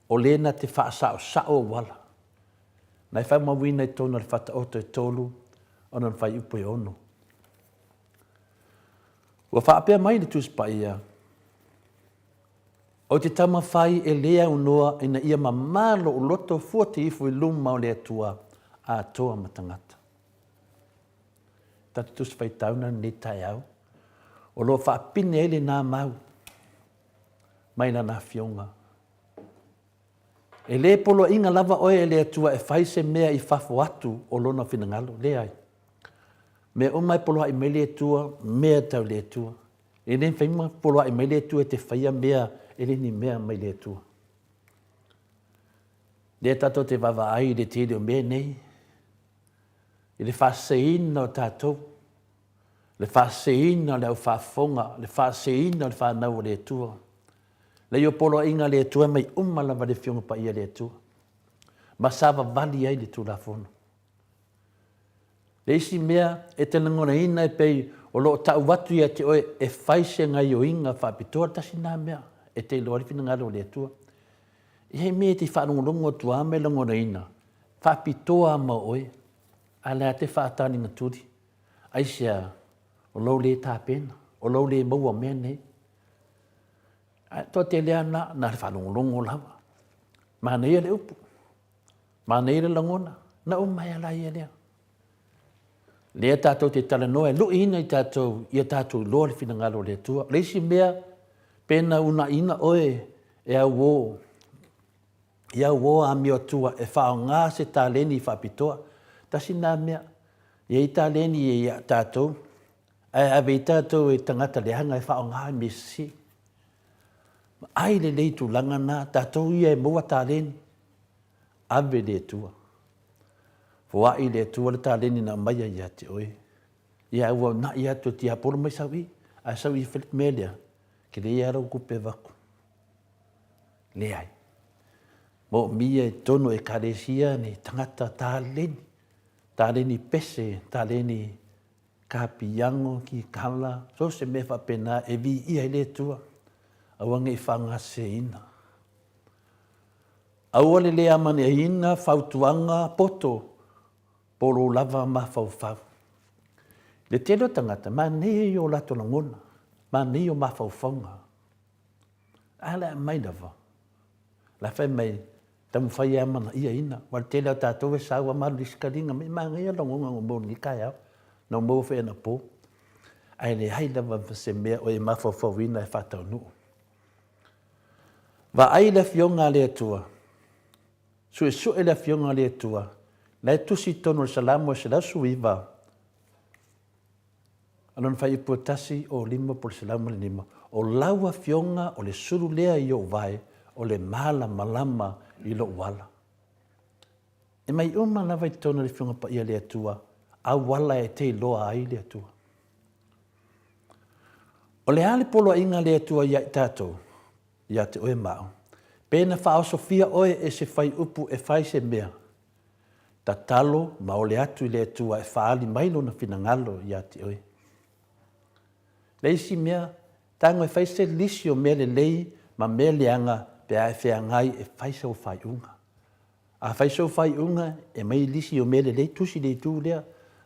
o le na te faasaosao auala. Na e faamauina i totonu o le Fataoto e tolu ona o le fuaiupu e ono. Ua faapea mai le Tusi Paia, Ou te taumafai e le aunoa ina ia mamā lou loto fua te ifo i luma o le Atua atoa ma tagata. Tatou Tusi Faitauna lenei taeao, o lo o faapine ai lena mau mai Lana Afioga. E le poloaiga lava oe e le Atua e fai se mea i fafo atu o Lona finagalo. Leai. Mea uma e poloai mai le Atua, mea tau le Atua. E le mafai ona poloai mai le Atua e te faia mea e le ni mea mai le Atua. Lea tatou te vaavaai i le tele o mea nei, i le faaseseina o tatou, le faaseseina o le au faafofoga, le faaseseina o le fanau a le Atua. Leai o poloaiga a le Atua e mai uma lava i le Afioga Paia a le Atua, ma savavali ai le Tulafono. Le isi mea e te lagonaina e pei o lo o tau atu ia te oe e fai se gaioiga faapitoa, tasi lena mea e te iloa ai le finagalo o le Atua. E i ai mea e te faalogologo atu lava ma e lagonaina, faapitoa lava ma oe, a o le a te faataligatuli? Aisea? O lou le tapena, o lou le maua o mea nei. Ae toatele lava na, na o le faalogologo lava. Manaia le upu. Manaia le lagona, na uma ai lava ia lea. Lea tatou te talanoa e luiina i tatou ia tatou iloa le finagalo o le Atua. O le isi mea, pe na unaiina oe e auō, i auō amio atua e faaaoga se taleni faapitoa. Tasi lena mea, e i ai taleni ia tatou, ae ave ai tatou e tagata leaga e faaaoga i mea sese. Vaai lelei i tulaga na, tatou ia e maua taleni, Ave i le Atua. Foai i le Atua le taleni na aumaia ia te oe. Ia ua una'i atu e tiapolo mai sau i, ae sau i e fai le mea lea, tele ia lau tupe avatu. Leai. Moomia i totonu o Ekalesia ni tagata taleni, taleni pese, taleni kapiango, kikala, so se mea faapena e viia ai le Atua. Aua ne i faagaseseina. Aua le le amanaia fautuaga poto po o lou lava mafaufau. I le tele o tagata, manaia ia o latou lagona, manaia o mafaufauga. A le aumai lava, la fai mai, taumafai e amanaiaina. Aua o le tele lava o tatou e sau lava ma alu i le isi taliga mai, manaia lagona na ou maua i lenei taeao, na ou maua foi anapo. Ae leai lava ma se mea o e mafaufauina e faataunuu. Vaai le Afioga a le Atua, suesue le Afioga a le Atua, la e tusi i totonu o le Salamo e 119, a lona fuaiupu e 1, o 5 po o le 105, O lau Afioga o le sulu lea i ou vae, o le malamalama i lou ala. E mai uma lava i totonu o le Afioga Paia a le Atua, auala e te iloa ai le Atua. O le a le poloaiga a le Atua ia i tatou, ia te oe ma au? Pe na faaosofia oe e se faiupu e fai se mea, tatalo ma ole atu i le Atua e faaali mai Lona finagalo ia te oe. Le isi mea, tago e fai se lisi o mea lelei ma mea leaga pe a e feagai e fai sau faaiuga. A fai sou faaiuga, e aumai lisi o mea lelei, tusi i le itu lea,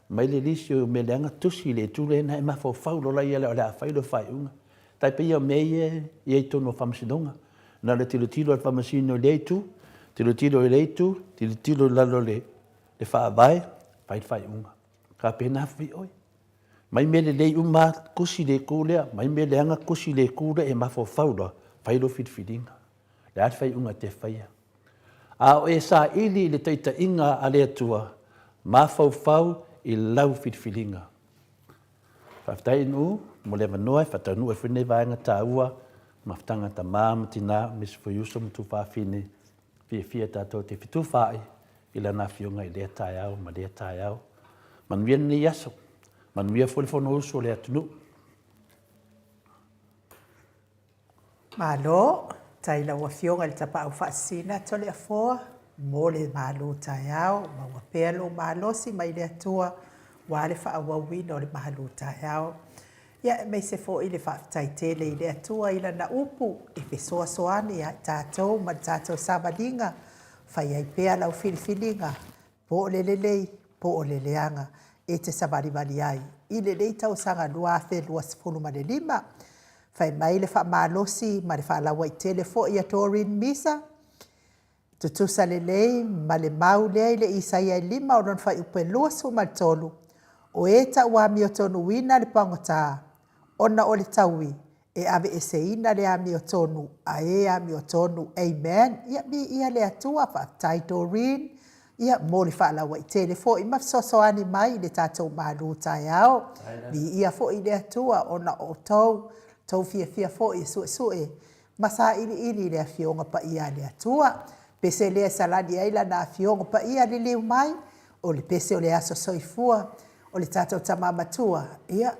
aumai le lisi o mea leaga, tusi i le itu lea, ona e mafaufau loa lea o le a fai lau faaiuga. E tai pei o mea ia e i ai i totonu o faamasinoga. Na o le tilotilo a le faamasino i lea itu, tilotilo i lea itu, tilotilo i lalo o le faavae, fai le faaiuga. E faapena foi oe. Mai mea lelei uma lava, tusi i le itu lea, mai mea leaga, tusi i le itu lea, e mafaufau loa, fai lau filifiliga. Le a le faaiuga e te faia? A o e saili i le taitaiga a le Atua, mafaufau i lau filifiliga. Faafetai Nuu mo le avanoa e faataunuu ai foi lenei vaega taua, mafutaga a tama ma tina, aemaise foi uso ma tuafafine, fiafia tatou te fetufaai i Lana Afioga i lea taeao ma lea taeao. Manuia lenei aso, manuia foi le Fonousu a le atunuu. Malo, tai lau Afioga i le Tapaau Faasisina Toleafoa mo le malu taeao. Maua pea lou malosi mai le Atua aua le faaauauina o le malu taeao. Ia, aemaise foi le faafetai tele i le Atua i Lana upu e fesoasoani ia i tatou ma le tatou savaliga, fai ai pea lau filifiliga, po o le lelei, po o le leaga, e te savalivali ai i lenei tausaga 2025. Fai mai le faamalosi ma le faalauaitele foi a Doreen Misa, tutusa lelei ma le mau lea i le Isaia e 5 o lona fuaiupu e 23, o e tauamiotonuina le pogata, ona o le taui, e aveeseina le amiotonu a e amiotonu. Amen. Ia, viia le Atua, faafetai Doreen, ia, mo le faalauaitele foi ma fesoasoani mai i le tatou malu taeao. Viia foi le Atua ona o outou, tou fiafia foi e suesue ma sailiili i le Afioga Paia a le Atua. Pese lea e salani ai Lana Afioga Paia, liliu mai, o le pese o le aso soifua o le tatou tama matua, ia,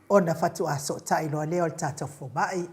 ona faatoa sootai loa lea o le tatou fomai.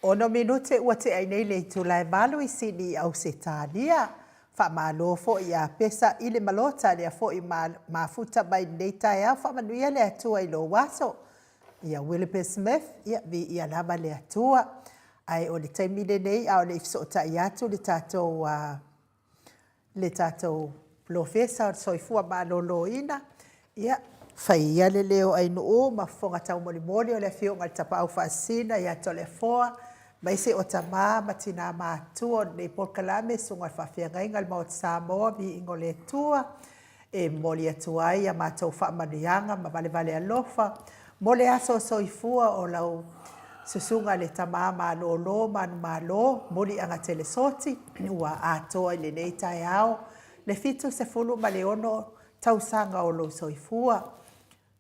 Ono minute ua tea ai nei le itula e valu i Sini i Ausetalia. Faamalo foi ia Pesa i le Malota lea foi mafuta mai lenei taeao. Faamanuia le Atua i lou aso. Ia Willipe Smith, ia viia lava le Atua. Ae o le taimi lenei a o le i fesootai atu le tatou le tatou Polofesa o le Soifua Maloloina, ia, fai ia le leo o Ainuu ma fofoga taumolimoli o le Afioga i le Tapaau Faasisina ia Toleafoa, aemaise o tama ma tina matutua o lenei polokalame, susuga i le Faafeagaiga o le Maota Samoa, viiga o le Atua. E momoli atu ai a matou faamanuiaga ma valevale alofa mo le aso soifua o lau susuga le tama malolo manumalo Muliagatele Soti ua atoa i lenei taeao le 76 tausaga o lou soifua.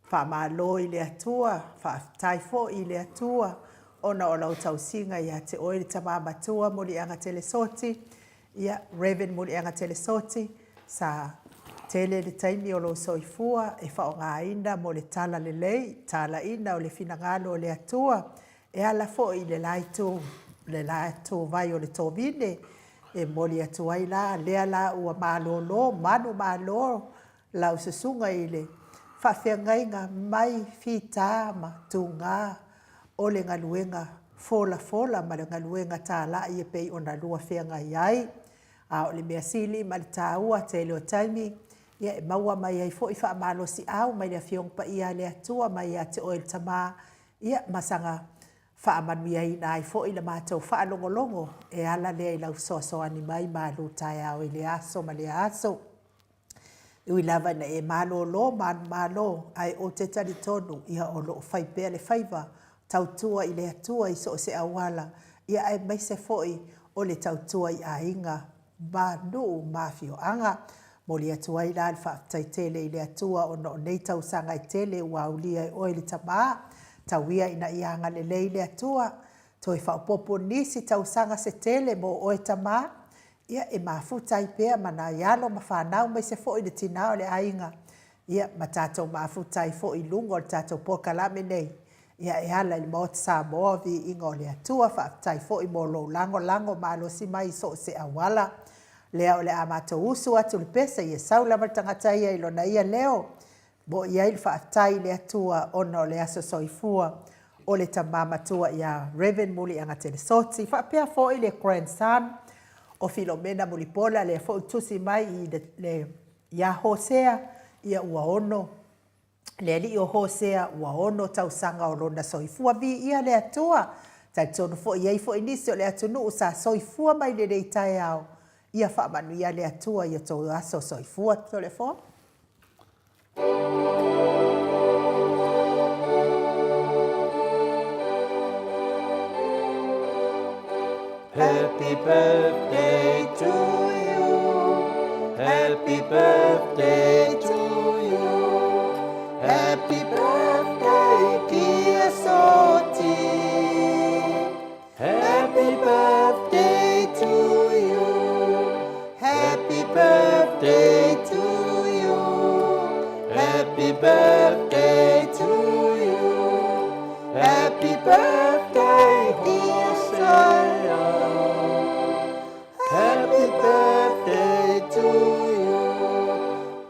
Faamalo i le Atua, faafetai foi i le Atua ona o lau tausiga ia te oe le tama matua Muliagatele Soti, ia Rev Muliagatele Soti, sa tele le taimi o lou soifua e faaaogaina mo le talalelei, talaina o le finagalo o le Atua e ala foi i le la itu, le la ituvai o le tovine, e momoli atu ai la lea la ua malolo, manumalo lau susuga i le faafeagaiga mai fita ma tuga o le galuega folafola ma le galuega talai e pei ona lua feagai ai. A o le mea sili ma le taua tele o taimi, ia e maua mai ai foi faamalosiau mai le Afioga Paia a le Atua mai ia te oe le Tama, ia ma saga faamanuiaina ai foi le matou faalogologo e ala lea i lau fesoasoani mai malutaeao i lea aso ma lea aso. E ui lava ina e malolo manumalo, ae ou te talitonu ia o lo o fai pea le faiva tautua i le Atua i so o se auala, ia aemaise foi o le tautua i aiga ma nuu ma afioaga. Momoli atu ai la le faafetai tele i le Atua ona o nei tausaga e tele ua aulia e oe le tama. Tau ia ina ia agalelei le Atua, toe faaopoopo nisi tausaga se tele mo oe tama, ia e mafuta ai pea ma nai alo ma fanau aemaise foi le tina o le aiga, ia ma tatou mafuta ai foi i luga o le tatou polokalame nei, ia e ala i le Maota Samoa, viiga o le Atua. Faafetai foi mo lou lagolago malosi mai i so o se auala. Lea o le a matou usu atu i le pese, ia sau lava le tagata ia i lona ia leo. Mo'i ai le faafetai i le Atua ona o le aso soifua o le tama matua ia Rev. Muliagatele Soti, faapea foi le grandson o Filomena Mulipola, lea foi ua tusi mai i le, le, ia Hosea, ia ua ono, le alii o Hosea, ua ono tausaga o lona soifua. Viia le Atua! Talitonu foi, i ai foi nisi o le atunuu sa soifua mai i lenei taeao, ia faamanuia le Atua i o tou aso soifua. Toleafoa. Happy birthday to you. Happy birthday to you. Happy birthday, dear Soti. Happy birthday to you. Happy birthday to you. Happy birthday to you. Happy birthday, dear Hosea. Happy birthday to you.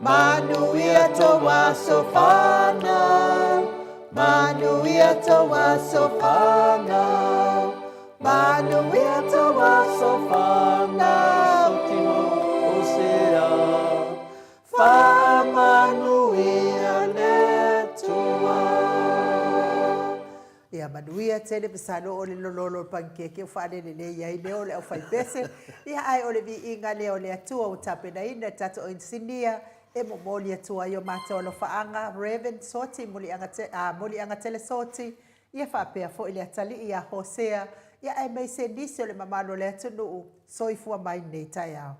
Manuia tou aso fanau. Manuia tou aso fanau. Manuia tou aso fanau. Hosea. Faamanuia le Atua. Ia manuia tele masalo o le lololo o le panikeke ua faalelelei ai leo o le aufaipese. Ia ae o le viiga lea o le Atua ua tapenaina e le tatou inisinia e momoli atu ai o matou alofaaga Rev. Soti Muliagatele Soti, ia faapea foi le atalii ia Hosea, ia aemaise nisi o le mamalu o le atunuu soifua mai lenei taeao.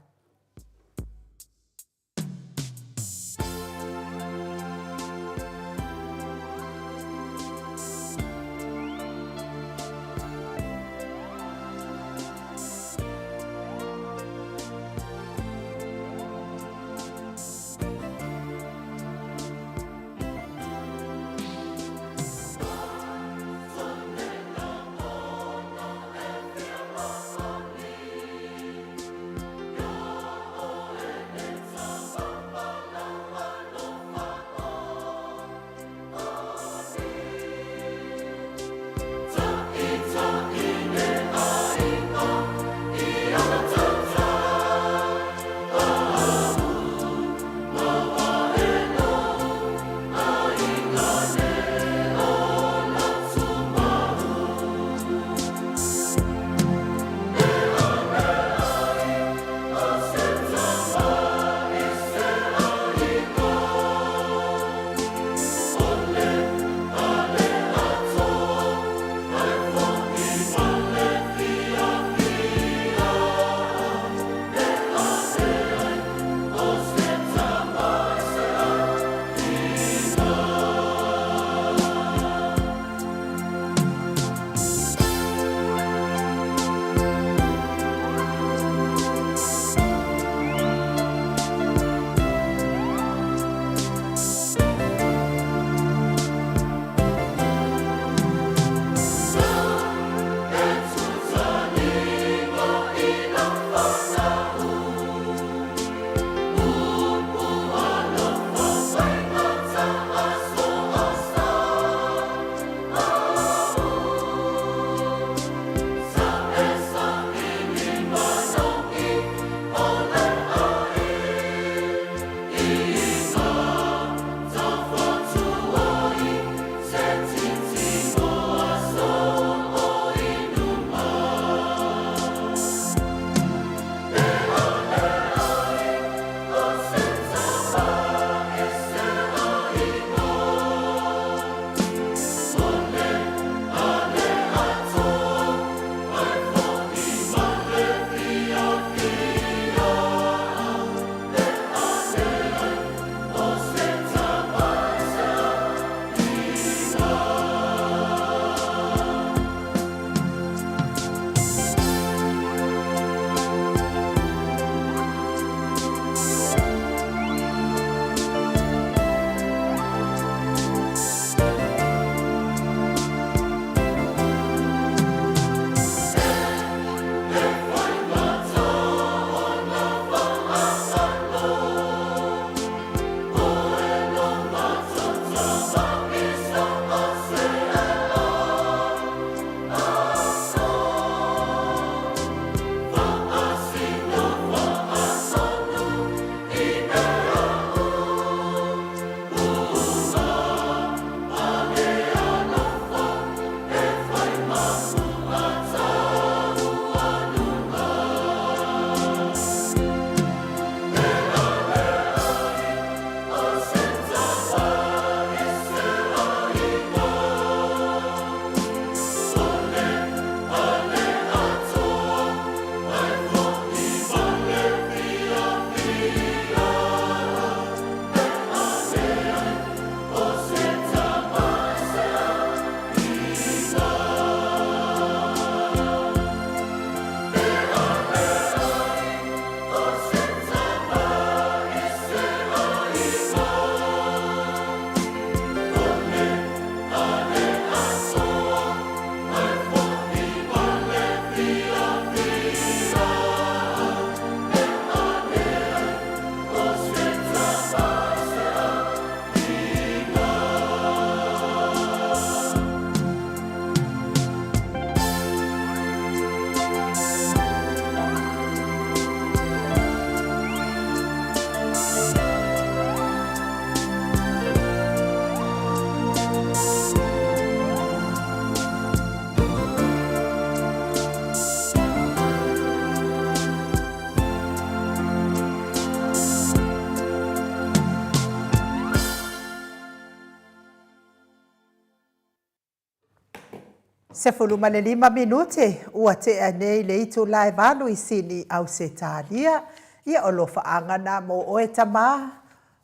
15 minute ua tea nei le itula e 8 i Sini, Ausetalia. Ia, o alofaaga na mo oe tama,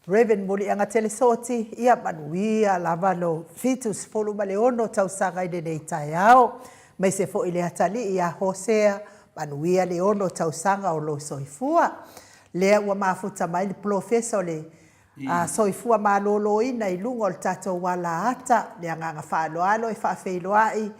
Rev. Muliagatele Soti, ia manuia lava lou 76 tausaga i lenei taeao. Aemaise foi le atalii ia Hosea, manuia le 6 tausaga o lou soifua. Lea ua mafuta mai le polofesa o le soifua maloloina i luga o le tatou alaata. Le agaga faaaloalo e faafeiloai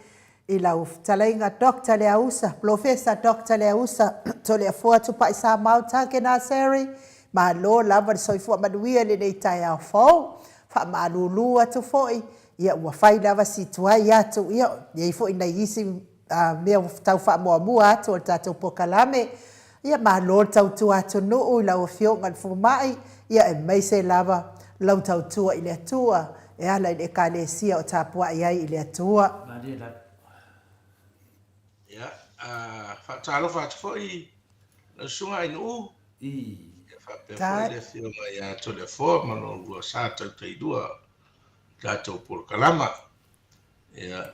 i lau fetalaiga Doctor Leausa, Polofesa Doctor Leausa Toleafoa Tupaisamau Tagenarserry, malo lava le soifua manuia i lenei taeao fou. Faamalulu atu foi, ia ua fai lava si tuai atu, ia e i ai foi nai isi mea ua tau faamuamua atu o le tatou polokalame. Ia malo le tautua atunuu i lau Afioga i le Fomai, ia aemaise lava lau tautua i le Atua e ala i le Ekalesia o tapuai ai i le Atua. Malie lava. Ia, faatalofa atu foi lau Susuga Ainuu, ia faapea foi le Afioga ia Toleafoa ma lo oulua sa tautailua o le tatou polokalama. Ia,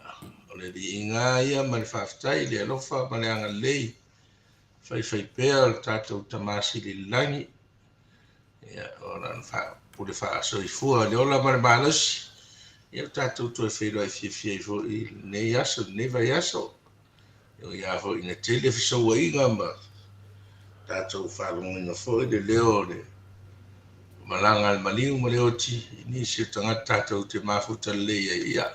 o le viiga ia ma le faafetai i le alofa ma le agalelei faifaipea o le tatou Tama Sili i le Lagi, ia, o lana pule faasoifua i le ola ma le malosi, ia ua tatou toe feiloai fiafia ai foi i lenei aso, lenei vaiaso. E ui lava foi ina tele fesouaiga ma tatou faalogoina foi le leo o le malaga a le maliu ma le oti i nisi o tagata tatou te mafuta lelei ai, ia,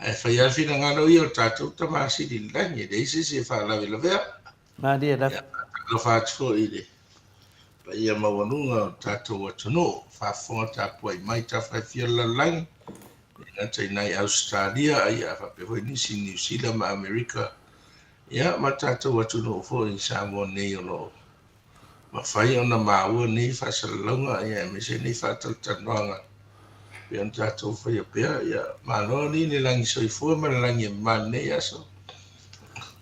ae fai lava le finagalo ia o le tatou Tama Sili i le Lagi, e leai se isi e faalavelavea. Malie lava. Ia, faatalofa atu foi i le paia maualuga o le tatou atunuu, faafofoga tapuai mai tafa e fia o le lalolagi, e le gata i nai Ausetalia, ia faapea foi nisi i Niu Sila ma Amerika, ia ma le tatou atunuu foi i Samoa nei o lo o mafai ona maua nei faasalalauga ia aemaise nei faatalatalanoaga pei ona tatou faia pea. Ia malo alii le lagi soifua ma le lagi e mama i lenei aso.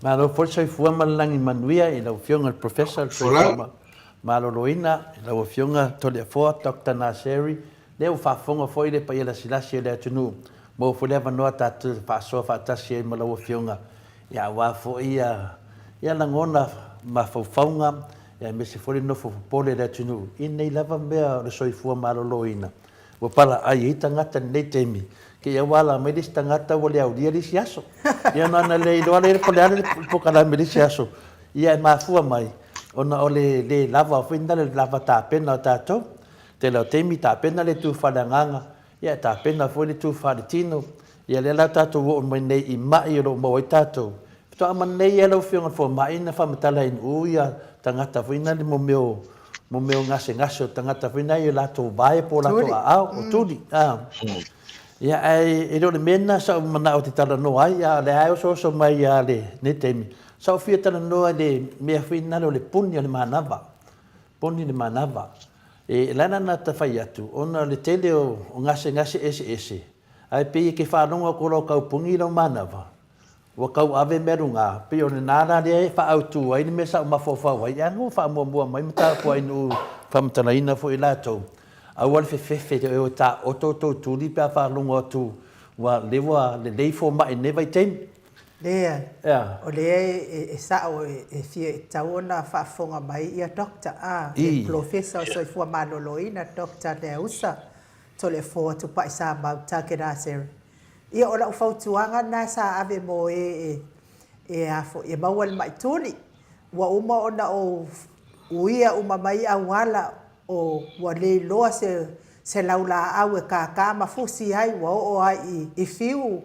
Malo foi le soifua ma le lagi manuia i lau Afioga i le Professor o le Soifua Maloloina, i lau Afioga Toleafoa Doctor Naseri, lea ua faafofoga foi le paia lasilasi o le atunuu, maua foi le avanoa tatou te faasoa faatasi ai ma lau Afioga, ia aua foi ia lagona mafaufauga, aemaise foi le nofo popole o le atunuu i lenei lava mea o le soifua maloloina. Ua palaai ai tagata i lenei taimi, te i ua ala mai le isi tagata ua le aulia le isi aso. Ia ona ana le iloa lea po o le a le polokalame i le isi aso. Ia e mafua mai ona o le le lava foi lena le lava tapena o tatou. Tele o taimi tapena le tu faaleagaga, ia e tapena foi le tu faaletino. Ia lea la tatou oo mai nei i mai o lo o maua ai tatou. Faatoa amata nei lava lau Afioga i le Fomai na faamatala ai i ia tagata foi na le mo mea o mo mea o gasegase o tagata foi na i o latou vae po o latou aao, o tuli. Ia ae e le o le mea lena sa ou manao ou te talanoa ai, a o lea lava e osooso mai lava i lenei taimi. Sa ou fia talanoa i le mea foi lena o le puni o le manava. Puni le manava. E ala ona ta fai atu, ona o le tele o gasegase eseese, ae pei e ke faalogo atu loa o tau puni lau manava, ua tau ave mea luga, pei o lena la lea e faaautu ai le mea sa ou mafaufau ai, ae ua faamuamua mai mataupu a Ainuu faamatalaina foi latou, aua le fefefe e o e taoto outou tuli pe a faalogo atu ua lea ua lelei fomai i lenei vaitaimi. Leai, o lea e sao e fia e tatau ona faafofoga mai ia Doctor a, le Polofesa o Soifua Maloloina Doctor Leausa Toleafoa Tupaisamau Tagenarserry. Ia o lau fautuaga lena sa ave mo e e a foi e maua le mai tuli. Ua uma ona ou uia uma mai auala o ua le iloa se se laulaau e kākā ma fusi ai ua oo ai i fiu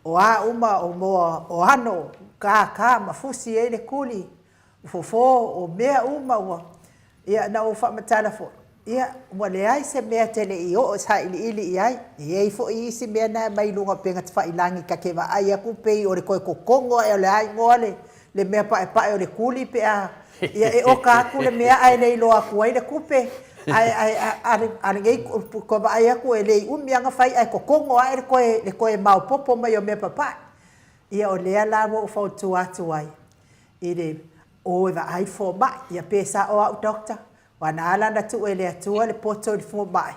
o a uma o moa o ano kākā ma fusi ai le kuli fofo o mea uma ua, ia na ou faamatala foi, ia ua leai se mea te le i oo sailiili i ai. E i ai foi isi mea na e aumai i luga o upega tafailagi ta te vaai atu pei o le toe totogo ae o le a igoa le, le mea paepae o le kuli pe a, ia e oka atu le mea ae le iloa atu ai le tupe. Ae, ae, a, a lenei toe vaai atu e le i umi lava ona fai ae totogo ae le toe, le toe maopoopo mai o mea papae. Ia o lea la ua ou fautua atu ai, i le o e vaai le fomai, ia pe sao au doctor, aua na ala ona tuu e le Atua le poto i le fomai,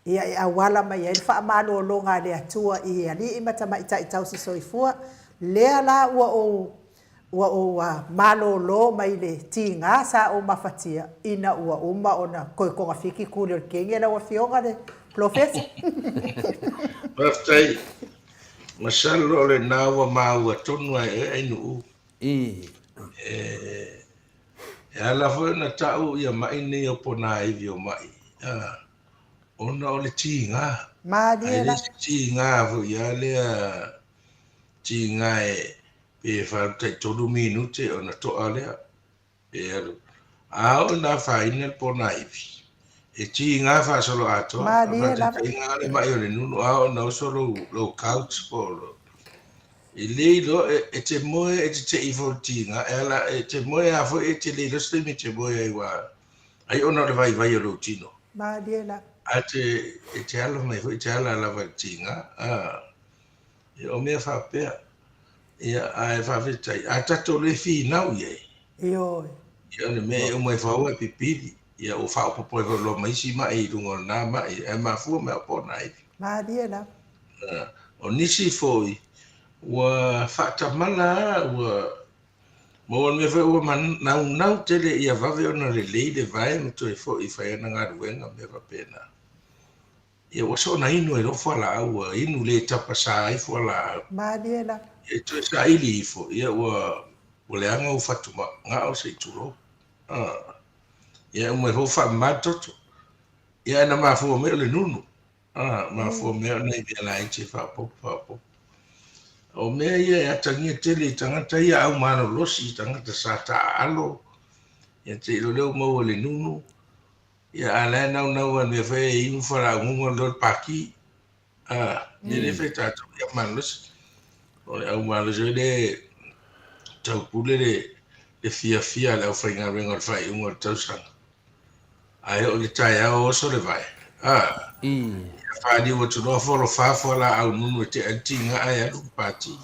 ia e auala mai ai le faamalologa a le Atua i alii ma tamaitai tausi soifua. Lea la ua ou ua ou malōlō mai le tiga sa ou mafatia ina ua uma ona toe togafiti tuli o le kenge lau Afioga le Polofesa. Faafetai. Masalo o lena ua maua tonu lava e oe Ainuu. E ala foi ona tau ia ma'i nei o ponaivi o ma'i, ona o le tiga. Malie Ae le se tiga foi a lea tiga e pe falu taitolu minute ona to'a lea pe alu. A oo ina afaina le ponaivi, e tiga faasoloatoa. O le Malie lava. faataitaiga lava le ma'i o le nunu, a oo ina oso lou, lou couch po o lou, e le iloa, e, e te moe e te te i foi i le tiga, e ala, e te moe lava foi e te le iloa se taimi e te moe ai aua ai ona o le vaivai o lou tino. Malie lava. A te, e te ala mai foi, e te ala lava i le tiga, a. Ia, o mea faapea. Ia, ae faafetai, a tatou le finau i ai. Ioe. Ia, o le mea e uma ifo lava ua e pipili, ia ua faaopoopo ai foi loa ma isi ma'i i luga o lena ma'i, ae mafua mai o ponaivi. Malie lava. O nisi foi, ua faatamala lava, ua maua le mea foi ua manaunau tele ia vave ona lelei le vae ma toe foi e fai ana galuega ma mea faapena. Ia ua soona inu ai loa fualaau, ua inu le tapasā ai fualaau. Malie lava. Ia toe saili ifo, ia ua ua leaga ou fatugao se i tulou. Ah. Ia uma ifo ua faamama le toto. Ia ae na mafua mai o le nunu. Ah, mafua mai o nai mea laiti e faaopoopo faaopoopo. O mea ia e atagia tele i tagata ia au malolosi, tagata sa taaalo, ia te i loa lea ua maua i le nunu, Ia, a la e naunau lava i le mea foi e inu fualaau loa le paki. A, mea lea e fai e tatou i au malolosi. O le au malolosi foi lea e taupule le, le fiafia a le aufaigaluega o le faaiuga o le tausaga. Ae oo i le taeao oso le vae. A, ia faliu atu loa folofa fualaau nunu e tea ai le tiga ae alu le pati.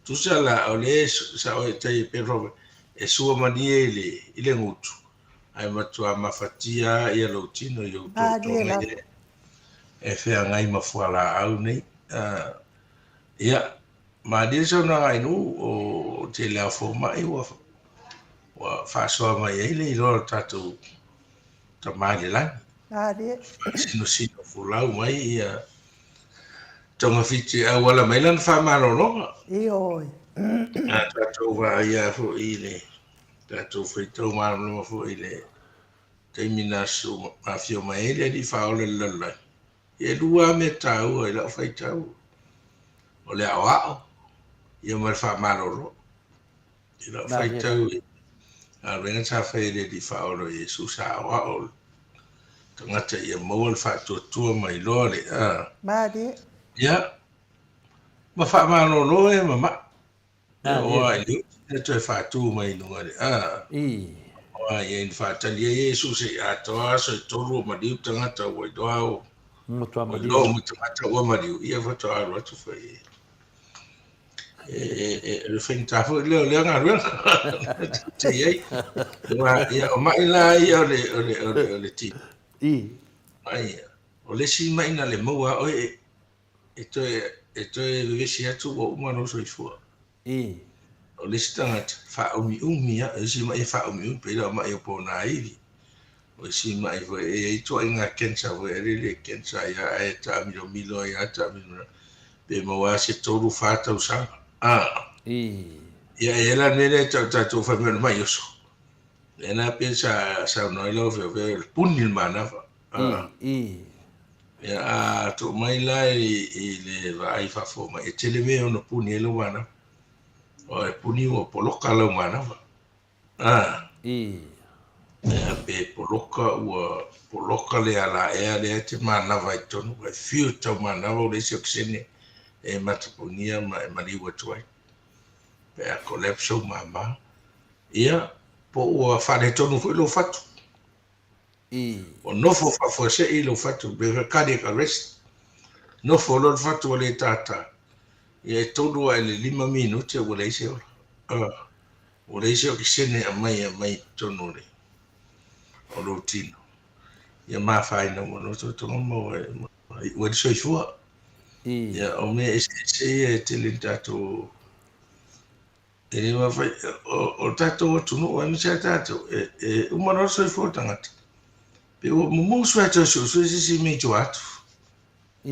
Tusa la, o lea e sao e tai e pei e sua malie i le, i le gutu, ae matua mafatia ia lou tino i ou Malie totoga lava. ia e feagai ma fualaau nei. Ia, malie le saunoaga a Ainuu, o tele lava o fomai ua ua faasoa mai ai le iloa o le tatou Tama i le lagi. Malie. Faasinosino folau mai ia togafiti e auala mai lana faamalologa. Ioe. A tatou vaaia foi i le tatou faitau malamalama foi i le taimi na afio mai ai le Alii Faaola i le lalolagi, e lua lava mea taua i lau faitau, o le aoao ia ma le faamalolo. I lau faitau i galuega sa fai e le Alii Faaola o Iesu, sa aoao le tagata ia maua le faatuatua ma iloa le a. Malie. Ia, ma faamalolo e ma mai. Aua i le oti e toe faatu mai i luga i le a. Aua ia ina faatali ai Iesu se i atoa aso e tolu o maliu tagata ua iloa ua iloa uma tagata ua maliu, ia faatoa alu atu foi e e le faigata foi lea o lea galuega te i ai. Aua ia o ma'i la ia o le o le o le o le tino. Ma'i ia. O le isi ma'i na le maua lava oe E toe, e toe vevesi atu ua uma lou soifua. O le isi tagata, faaumiumi lava. O isi ma'i e faaumiumi, pei la o ma'i o ponaivi. O isi ma'i foi, e i ai ituaiga cancer foi lele e cancer ai lava ae taamilomilo ai lava, taamilomilo ai, pe maua lava se tolu, fa tausaga. Ia, e i ai la le mea lea e tau e tatou fai mai o le ma'i oso. Lea la pei sa saunoa ai lau Afioga, o le puni le manava. Ia, a tuu mai la i le vaai faafomai, e tele mea e ono puni ai lau manava. O e puni ua poloka lau manava. Ia, pe poloka ua poloka le alaea lea e te manava ai i totonu, ua e fiu e tau manava ua leai se okesene e matapogia ma e maliu atu ai. Pe a collapse ou mama. Ia, po ua faaletonu foi lou fatu. Ua nofo faafuasei lou fatu, pe cardiac arrest. Nofo loa le fatu ua le tātā. Ia e tolu ae le lima minute ua leai se ola. Ua leai se okesene e aumai e aumai i totonu o le o lou tino. Ia mafaina uma loa totoga ma ua iu ai le soifua. Ia o mea eseese ia e tele ina tatou. E le mafai, o le tatou atunuu aemaise lava tatou, e uma loa le soifua o le tagata, pe ua mumusu lava e toe suesue se isi mea i tua atu. O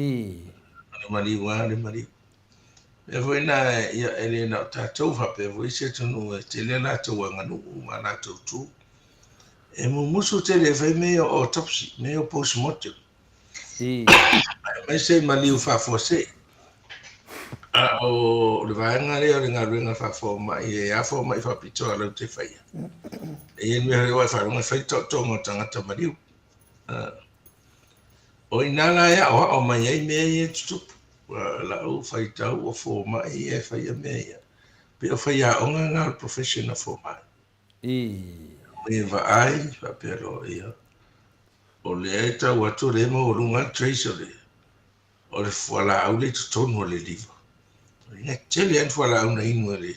le maliu lava le maliu. O le mea foi lena, ia, e le na o tatou, faapea foi isi atunuu e tele a latou aganuu ma a latou tu. E mumusu tele e fai mea ia o autopsy, mea ia o postmortem. Aemaise maliu faafuasei. A o le vaega lea o le galuega faafomai, e a fomai faapitoa latou te faia. E i ai le mea foi ua e faalogo e fai le taotoga o tagata maliu. O i ina la e aoao mai ai mea ia e tutupu. Lau faitau o fomai ia e faia mea ia. Pei o faiaoga na o le profession a fomai. E vaai faapea loa, ia, o lea e tau atu o lea e maualuga le trace o le o le fualaau lea i totonu o le liver. E tele lava ni fualaau na inu e le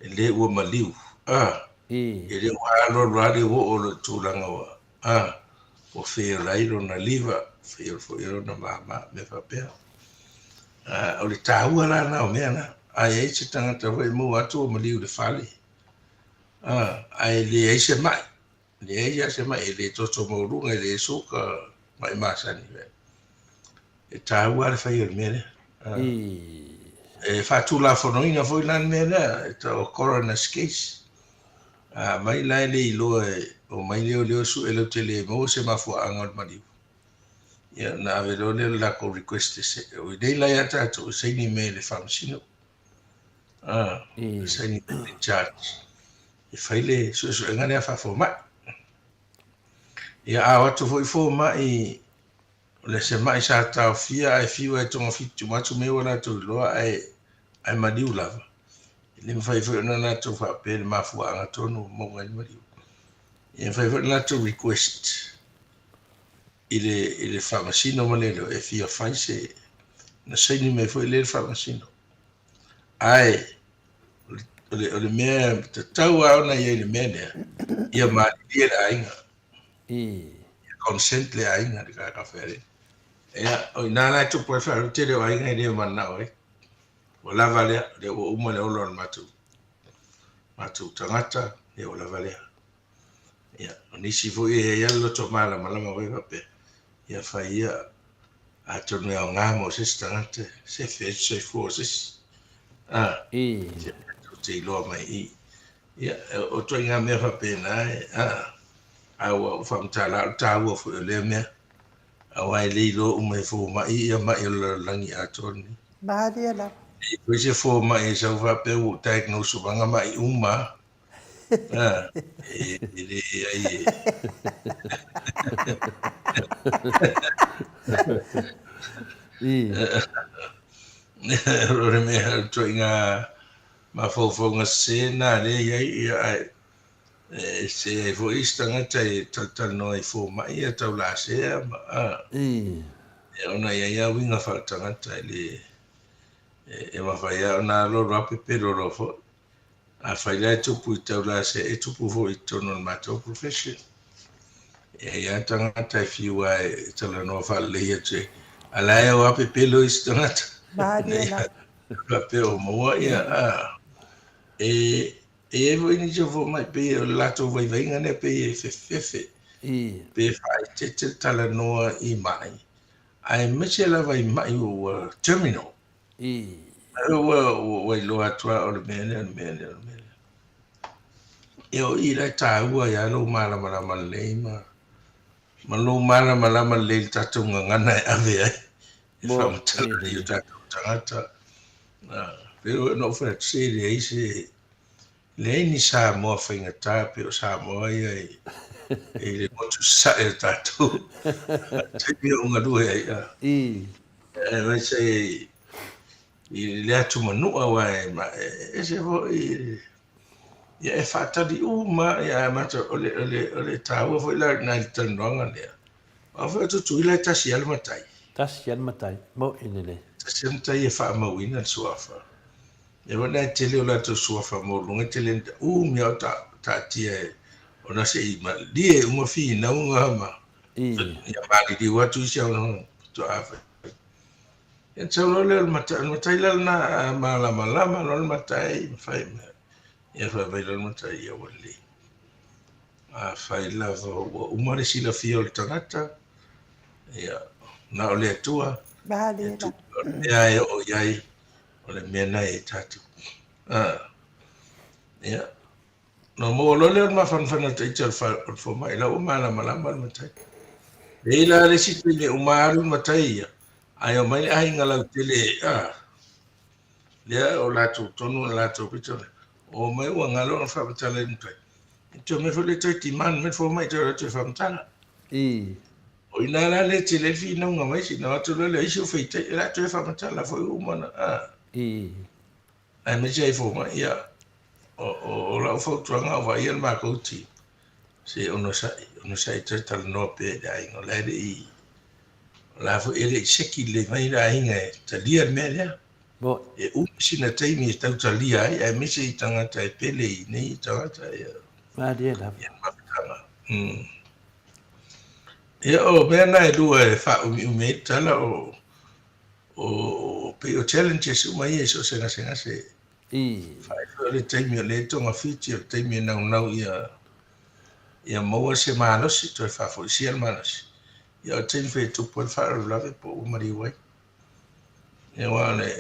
e le ua maliu, a, e le ua alualu lava le oo o le tulaga ua, a, ua fail ai lona liver, fail foi lona mama, mea faapea. A, o le taua la na o mea na. A i ai se tagata foi e maua atu ua maliu i le fale, a, ae leai se mai, leai lava se mai, e le toto maualuga, e le suka, mai masani. E taua lava le fai o le mea lea. E faatulafonoina foi la le mea lea, e tau o coroner's case. A aumai la e le iloa e omai leoleo sue lautele e maua se mafuaaga o le maliu. Ia ona ave loa lea o le latou request e se, o i nei la ia tatou e saini mai e le Faamasino. A, e saini mai le judge e fai le suesuega lea faafomai. Ia a o atu foi fomai o le se mai sa taofia ae fiu ae togafiti uma atu mea ua latou iloa ae ae maliu lava. E le mafai foi ona latou faapea i le mafuaaga tonu ua maua ai le maliu. E mafai foi ona latou request i le i le Faamasino ma leoleo e fia fai se na saini mai foi lea le Faamasino. Ae o le, o le mea tatau lava ona i ai le mea lea, ia malilie le aiga. Ia consent le aiga le tagata lea. Ia, o i ina la e tupu ai le faalavelave, tele o aiga e le mananao ai. Ua lava lea, lea ua uma le ola o le matou, matou tagata, ia ua lava lea. Ia, o nisi foi e i ai lava le loto malamalama foi faapea, ia fai ia, atonu e aoga mo se isi tagata, sefe ai le soifua o se isi. A, se tatou te iloa mai i i. Ia, o ituaiga mea faapena, e, a, a ua ou faamatala o le taua foi o lea mea, aua e le iloa uma e fomai ia mai o le lalolagi atoa lenei. Malie lava. E i ai foi se fomai e sau faapea ua ou diagnose uma mai uma lava. Ah, e leai e. O le mea o le ituaiga mafaufauga sese lena lea e i ai, ia, ae e sese ai foi isi tagata e talatalanoa i fomai ia tau lasea ma, a, ia, ona e i ai lava uiga faaletagata e le, e mafai lava ona alualu lava pepelo loa foi. Afai la e tupu i Taulase, e tupu foi i totonu o le matou profession. E i ai lava tagata e fiu lava e talanoa faalelei atu e, a la e o lava pepelo isi tagata. Malie lava. Faapea o maua ia, a. E, e i ai foi nisi o fomai pei o le latou vaivaiga lea pei e fefefe, pe faaeteete le talanoa i mai, aemaise lava i mai ua terminal. Ua, ua iloa atu lava o le mea lea, o le mea lea, o le mea lea. Ia o i la e taua ai lava lou malamalama lelei ma, ma lou malamalama lelei i le tatou gagana e ave ai e faamatala ai i o tatou tagata. Pei ona ou fai atu, se leai se, Leai ni Samoa faigata pei o Samoa ia i le motu sasae o tatou taimi o galue ai a. Aemaise i le atu manua aua e ese foi ia e faatali uma ia matou o le o le o le taua foi la i le talanoaga lea. Aua foi o Tutuila e tasi lava le matai. Tasi lava le matai, mo'i lelei. Tasi lava le matai e faamauina le suafa. Ia foi la e tele o latou suafa maualuga e tele ina umi lava o taatia e ona se i malie uma finauga ma ia maliliu atu isi faatoa fai. Ia ona sau loa lea o le matai, o le matai la lena a malamalama loa le matai ma fai mea, ia fai mai loa le matai, ia ua lelei. Afai lava ua uma le silafia o le tagata, ia, na o le Atua, ia tuu o le mea e oo i ai, o le mea na e i ai tatou. Ia, ona maua loa lea o le mafanafana o ita o le fomai, la ua malamalama le matai. E i ai la le isi taimi e uma alu le matai ia, ae omai le aiga lautele, lea o latou tonu o latou pito, omai ua galo ona faamatala i le matai. E toe omai foi le toe demand mai le fomai toe o atu e faamatala. O i ina la lea e tele ai le finauga mai isi, ona o atu loa lea o isi o feitai, o le a toe faamatala foi uma ona, Aemaise ai fomai, ia, o, o, o lau fautuaga o vaaia le matou team, se onosai, onosai toe talanoa pea i le aiga, o la e le i, o la foi e le i seki lelei mai le aiga e talia le mea lea. E umi sina taimi e tau talia ai, aemaise i tagata e pele i nei tagata, ia. Malie lava. Ia, mafutaga. Ia, o mea na e lua e faaumiumi ai le tala, o, O, pei o challenges uma ia i so o se gasegase. Fai foi o le taimi o lea e togafiti, o le taimi e naunau ia, ia maua se malosi, toe faafoisia le malosi. Ia o le taimi foi e tupu ai le faalavelave po o ua maliu ai. Ia aua o le,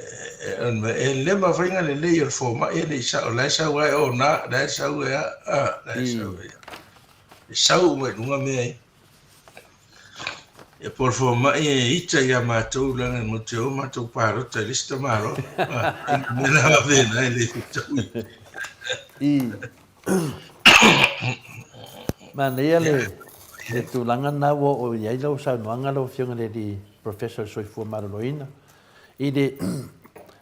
o le mea, e le mafai ona lelei o le fomai e le i sao, o la e sau lava e ona, la e sau e a, a, la e sau e a. E sau uma i luga mea ia. Ia po o le fomai e ita ia matou leaga e matou te o matou palota i le isi tamaloa. Mea la faapena e le fetaui. I. Manaia le, le tulaga lena ua oo i ai lau saunoaga lau Afioga i le alii Professor o le Soifua Maloloina. I le,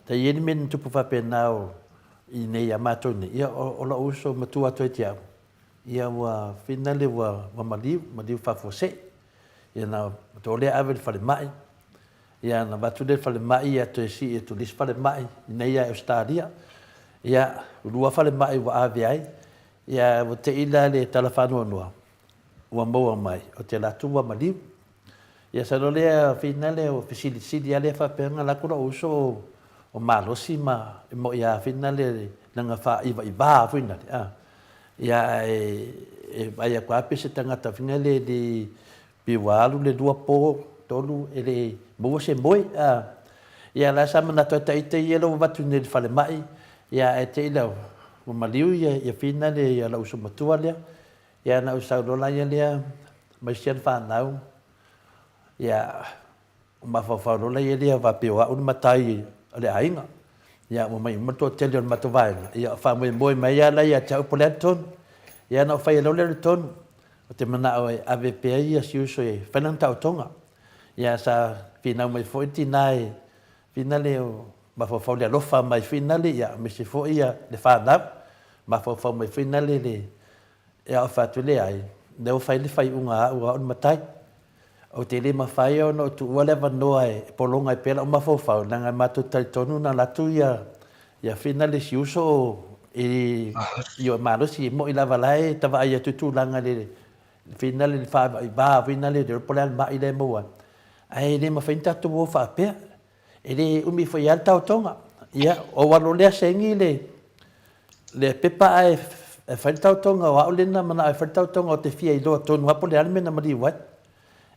e i ai le mea na tupu faapena o, i inei ia matou nei, ia o, o lou uso matua atu ia te au, Ia ua finale ua ua maliu, maliu faafuasei. Ia na to lea ave i le falemai, ia na avatu lea i le falemai ia toe sii atu i le isi falemai i inei ia Ausetalia. Ia lua falemai ua ave ai, ia ua tei la le tala faanoanoa ua maua mai o te alu atu ua maliu. Ia sau loa lea finale ua fesilisili lava lea faapea na alu atu lou uso o malosi ma e moi lava finale lana faaivaivā foi lale a. Ia ae e vaai atu lava pe se tagata foi lele e le pei ua alu le lua po tolu e le maua se moe a. Ia la sa manatu ai ita ia la ua avatu nei i le falemai ia ae te i la ua maliu ia ia finale ia lou uso matua lea. Ia na ou sau loa laia lea ma isi ana fanau, ia mafaufau loa laia lea faapea o au le matai o le aiga. Ia ua omai uma le toatele o le matou vaega, ia faamoemoe mai lava la ia te au po o le a le tonu. Ia na ou faia loa lea o le tonu, ou te manao e ave pea ia si uso e fai lana taotoga. Ia sa finau mai foi le tina e finale o mafaufau le alofa mai finale, ia aemaise foi ia le fanau, mafaufau mai finale le E ao fai atu, Leai, lea ua fai le faiuga a au, o au le matai. Ou te le mafai ona ou tuua le avanoa e pologa ai pea lau mafaufau, leaga e matou te talitonu na alu atu ia, ia Fina le isi uso i, i o malosi, e moni lava la e tavaai atu i tulaga i le Fina le faaivaivā foi lea, le iloa po o le a le mai la e maua ai, ae le mafai ona tatou o faapea. E le umi foi lava le taotoga. Ia, ou alu lea saini le, le pepa ae fai le taotoga, o au lea na manao e fai le taotoga ou te fia iloa tonu lava po o le a le mea na maliu ai.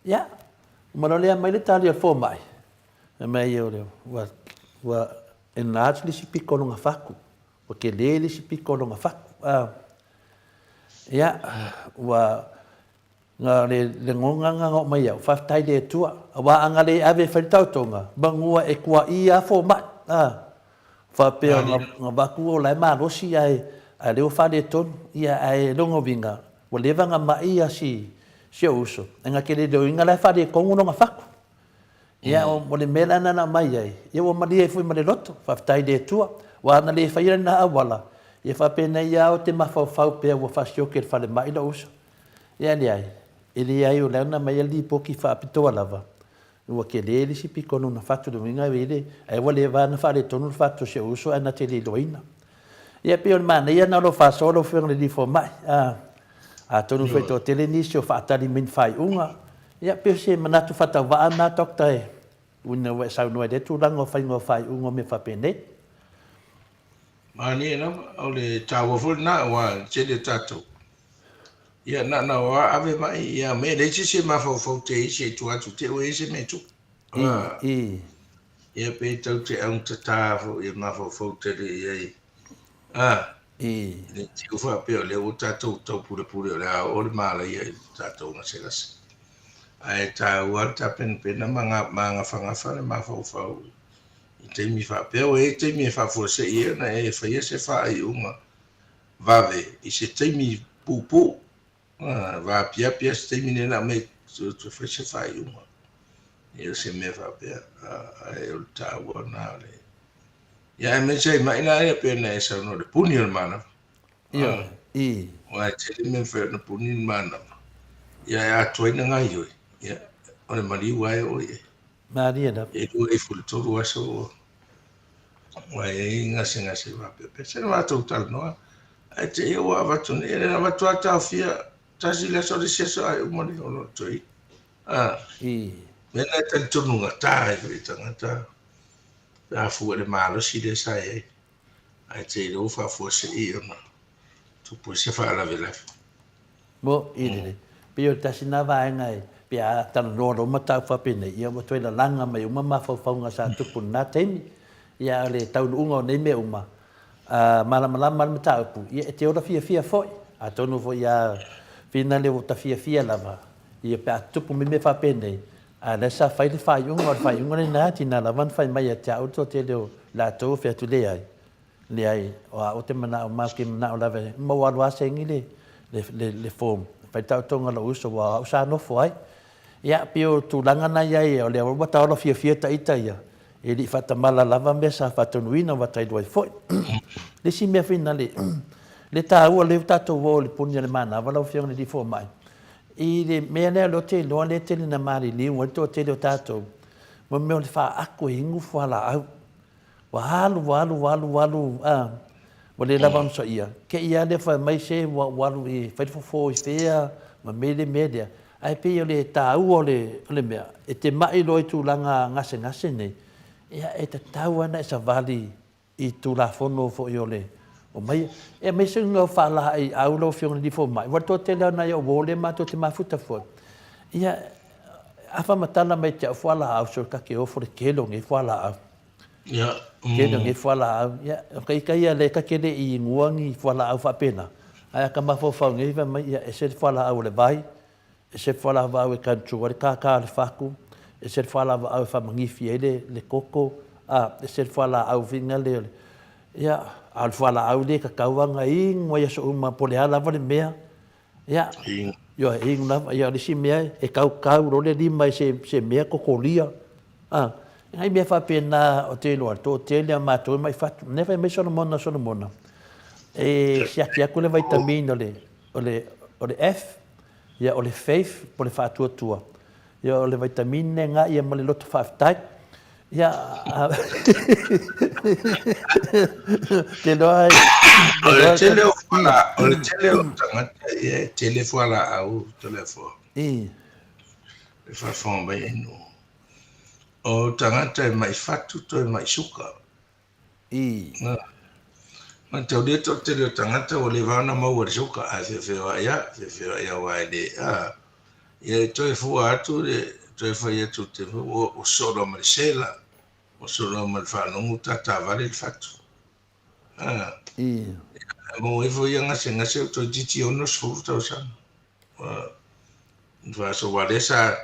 Ia, uma loa lea aumai le tali a le fomai, fai mai o le, ua, ua enlarge le isi pito o lona fatu, ua tele le isi pito o lona fatu. Ia, ua Na o le lagona lena na oo mai au, faafetai i le Atua, aua a na le ave e fai le taotoga, manua e tuaia lava fomai, a, faapea na avatu o la e malosi ae a o lea ua faaletonu. Ia ae lona uiga, ua leva ona mai si si ou uso, ae na te le iloaina la e faaletonu lona fatu. Ia o le mea la lena na aumai ai, ia ua malie ai foi ma le loto, faafetai i le Atua. Aua a na le faia lena auala, ia faapenei lava ou te mafaufau pea ua faasioki e le falemai lou uso. Ia leai, e leai o lea na aumai le lipoti faapitoa lava, ua tele le isi pito lona fatu, le uiga e le, ai ua leva ona faaletonu le fatu o si ou uso ae na te le iloaina. Ia pei o le manaia lena o lau faasoa lau Afioga i le Alii Fomai. Atonu foi e toatele nisi o faatali mai ni faaiuga. Ia pei o se manatu faatauvaa lena Doctor e. Ina ua e saunoa i lea tulaga o faiga o faaiuga o mea faapenei. Manaia lava, o le taua foi lena aua o le tele o tatou, ia na ona o lava ave mai, ia me leai se isi e mafaufau te i se i tua atu te i ua i ai se mea e tupu. I. Ia pe tau te augatata foi e mafaufau tele i ai. A. I. Ne i te i ua faapea o lea ua tatou taupulepule o le a oo le malaia i le tatou gasegase. Ae taua le tapenapena ma magafagafa le mafaufau i taimi faapea. Ua i ai taimi e faafuasei ai ona e faia se faaiuga vave i se taimi puupuu. Vaapiapi lava se taimi lea na aumai e fai se faaiuga. Ia o se mea faapea, ae o le taua lena o le... Ia aemaise ai mai la ia pei ona e saunoa i le puni o le manava. Ioe, i. Aua e tele mea e mafai ona puni le manava. Ia e atoa ai ona gaoioi, ia o le maliu lava e oo i ai. Malie lava. E 2 ifo i le 3 aso ua ua i ai gasegase faapea. Pe se na matou talanoa, ae te i ua avatu nei, e le na avatu lava taofia, tasi le aso le isi aso ae uma le ono toe. Ah, I. Mea na e talitonu gata ai foi tagata, pe a fua i le malosi lea sa i ai. Ae te iloa ua faafuasei ona tupu ai se faalavelave. Mo i lelei. Pei o le tasi lena vaega e pe a talanoa loa mataupu faapenei, ia ua toe lalaga mai uma mafaufauga sa tupu i lena taimi. Ia a o le taunuuga o nei mea uma, a malamalama le mataupu, ia e te ola fiafia foi. Atonu foi a finale ua ta fiafia lava, ia pe a tutupu mai mea faapenei, a o lea sa fai le faaiuga, o le faaiuga lena, e tiga lava ona fai mai ia te au le toatele o latou e fai atu, leai, Leai, o au ou te manao, matou te manao lava e maua alu lava saini le, le, le, le form. Fai le taotoga a lou uso, aua o au sa nofo ai. Ia, pei o tulaga na i ai, o lea ua taola fiafia ta ita ia, e le i faatamala lava mea sa faatonuina ua tailo ai foi. Le isi mea foi na le, le taua lea ua tatou o i le puni o le manava lau Afioga i le Alii Fomai, i le mea lea o lea ou te iloa lea e tele ina maliliu ai le toatele o tatou, mo le mea o le faaaku e inu fualaau. Ua alu, ua alu, ua alu, ua alu, a, ua le lava onosaia, te i lava lea fai mai se ua ou alu e fai le fofo i fea ma mea le mea lea. Ae pei o le taua o le, o le mea, e te mai loa i tulaga gasegase nei, ia e tatau lava ona e savali i Tulafono foi o le omaia. E aemaise o ni faalaeiau lau Afioga i le Alii Fomai, aua o le toatele lava o nai ou uo lea matou te mafuta foi, ia, a faamatala mai te au fualaau, sole ta te ofo i le tele o nei fualaau. Tele o nei fualaau. Ia, o ta ita ia lea ta te le i inua ni fualaau faapena, ae a ta mafaufau nei fai mai, ia, ese le fualaau o le vai, ese le fualaau e control ai le kākā o le fatu, ese le fualaau e faamanifi ai le toto, a, ese le fualaau foi lea o le, ia, a o le fualaau lea e tatau lava ona inu ai i aso uma po o le a lava le mea. Ia, ioe, e inu lava. Ia, o le isi mea, e kaukau loa le lima i se mea kokolia. A, nai mea faapena ou te iloa, le toatele o matou e mai fatu. Lea fai mai Solomona, Solomona, e siaki atu le vitamin o le, o le, o le F, ia, o le faith, po o le faatuatua. Ia, o le vitamin lena ia ma le loto faafetai. Ia, te iloa ai. O le tele o fuala, o le tele o tagata ia e tele fualaau Toleafoa. I. E faafofoga mai ai nuu. O tagata e mai fatu toe mai suka. I. Na. Mataulia toatele o tagata ua leva ona maua i le suka ae feofeoai lava, feofeoai aua e le, a, ia e toe fua atu le, toe fai atu te, ua, ua sosoo loa ma le sela, ua sosoo loa ma le faalogo tatavale le fatu. A, I. e maua ifo ia gasegase ua toeitiiti 60 tausaga. Ua, faaso aua lea sa,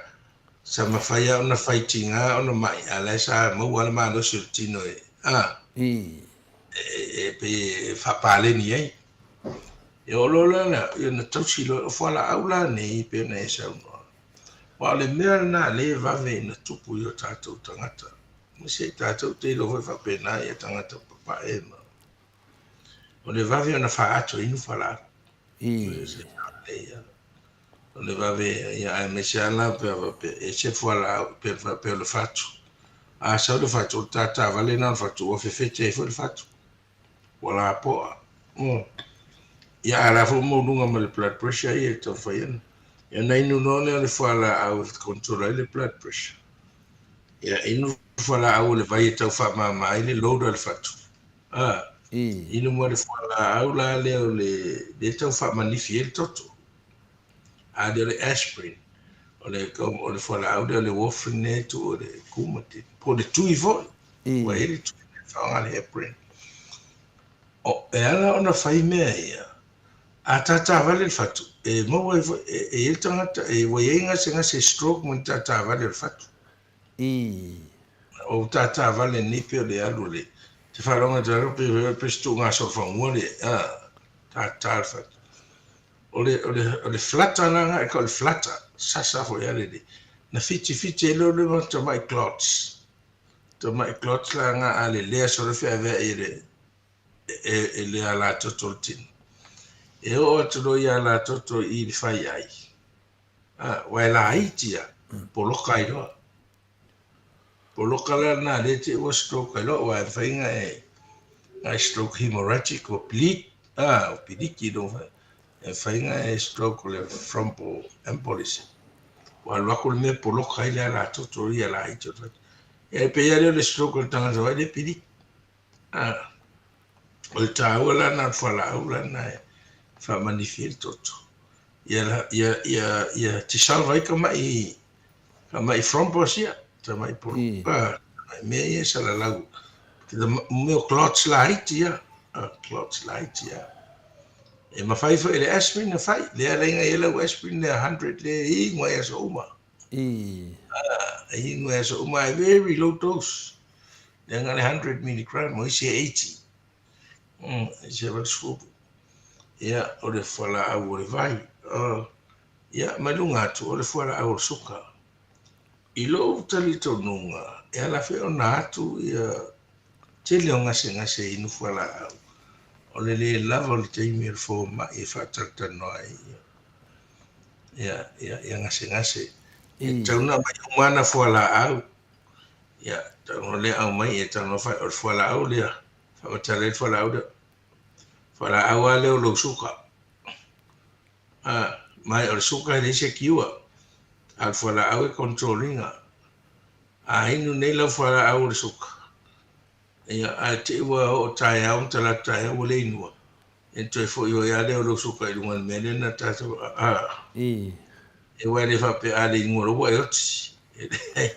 sa mafai lava ona fai tiga ona mai, a o la e sa maua lava le malosi o le tino e, a, I. e, e pei e faapaleni ai. Ia oo loa lea, ia ona tausi loa, o fualaau la nei pei ona e saunoa. Aua o le mea lena lea e vave ina tupu i o tatou tagata. Aemaise i tatou te iloa foi faapena ia tagata papae ma o le vave ona faaato inu fualaau. I. O le vave, ia aemaise lava la pe a faapea e ese fualaau pe faapea o le fatu. A sau le fatu, o le tatavale lena o le fatu ua fefete ai foi le fatu. Ua lapoa. Ia a o la foi ua maualuga ma le blood pressure ia e taumafai ana. Ia ona inu loa lea o le fualaau e control ai le blood pressure. Ia, inu fualaau o le vai e tau faamama ai le load a le fatu. A, inu ma le fualaau la lea o le lea e tau faamanifi ai le toto. A lea o le aspirin, o le o le fualaau lea o le warfarin lea e tuu i le Coumadin, po o le tui foi. Ua i ai le tui e faaaoga le heparin. O, e ala ona fai mea ia, a tātāvale le fatu, e maua ai foi, e i ai le tagata, e, ua i ai gasegase stroke ma ni tātāvale o le fatu. Ii. O tātāvale nei pei o le alu o le, te faalogo atu ai, pei, pei se tuugasolofanua le, a, tātā le fatu. O le, o le, o le flutter la na, e o le flutter, sasa foi ale le, na whitiwhiti ai leo le tamai clots. Tamai clots la nga a le lea solo feaveai e le, e le alatoto o le tino. E oo atu loa i alatoto i le fai ai, a, ua e laiti a, poloka ai loa. Poloka la lena lea te ua stroke ai loa, ua e mafai ona e, e stroke hemorrhagic, ua bleed, a, ua piliki loa fai. E mafai ona e stroke o le thromboembolism. Ua alu atu le mea poloka ai le alatoto i laiti o le fai. E pei lava lea o le stroke o le tagata foi lea piliki. O le taua la lena o le fualaau la lena e faamanifi ai le toto. Ia, ia, ia, ia tisalva ai ka ma'i, ka ma'i thrombus ia, ka ma'i polo, ka ma'i mea ia e salalau. Mea o clots laiti ia, clots laiti ia. E mafai foi e le aspirin na fai, lea ala ai na i ai lau aspirin lea 100 lea e inu ai aso uma. E inu ai aso uma, very low dose. Lea na le 100 milligram, o isi e 80. Isi e 80. Ia, o le fualaau o le vai. Ia, ma luga atu, o le fualaau o le suka. I lou talitonuga, e ala foi ona atu ia tele o gasegase inu fualaau, o le lē lava o le taimi o le fomai e faatalatalanoa ai ia, ia, ia gasegase. E tatau ona aumai uma ana fualaau. Ia, tago lea aumai e tago fai, o le fualaau lea, faamatala ai le fualaau lea. Fualaau lava lea o lou suka. A, ma o le suka e leai se cure. A o le fualaau e control ina. A inu nei lau fualaau o le suka, ia, ae te i ua oo taeao ma talaatu taeao ua le inua, e toe foi oi lava lea o lou suka i luga i le mea lea na tatou, a, e aua e le faapea a le inua loa ua e oti. E leai,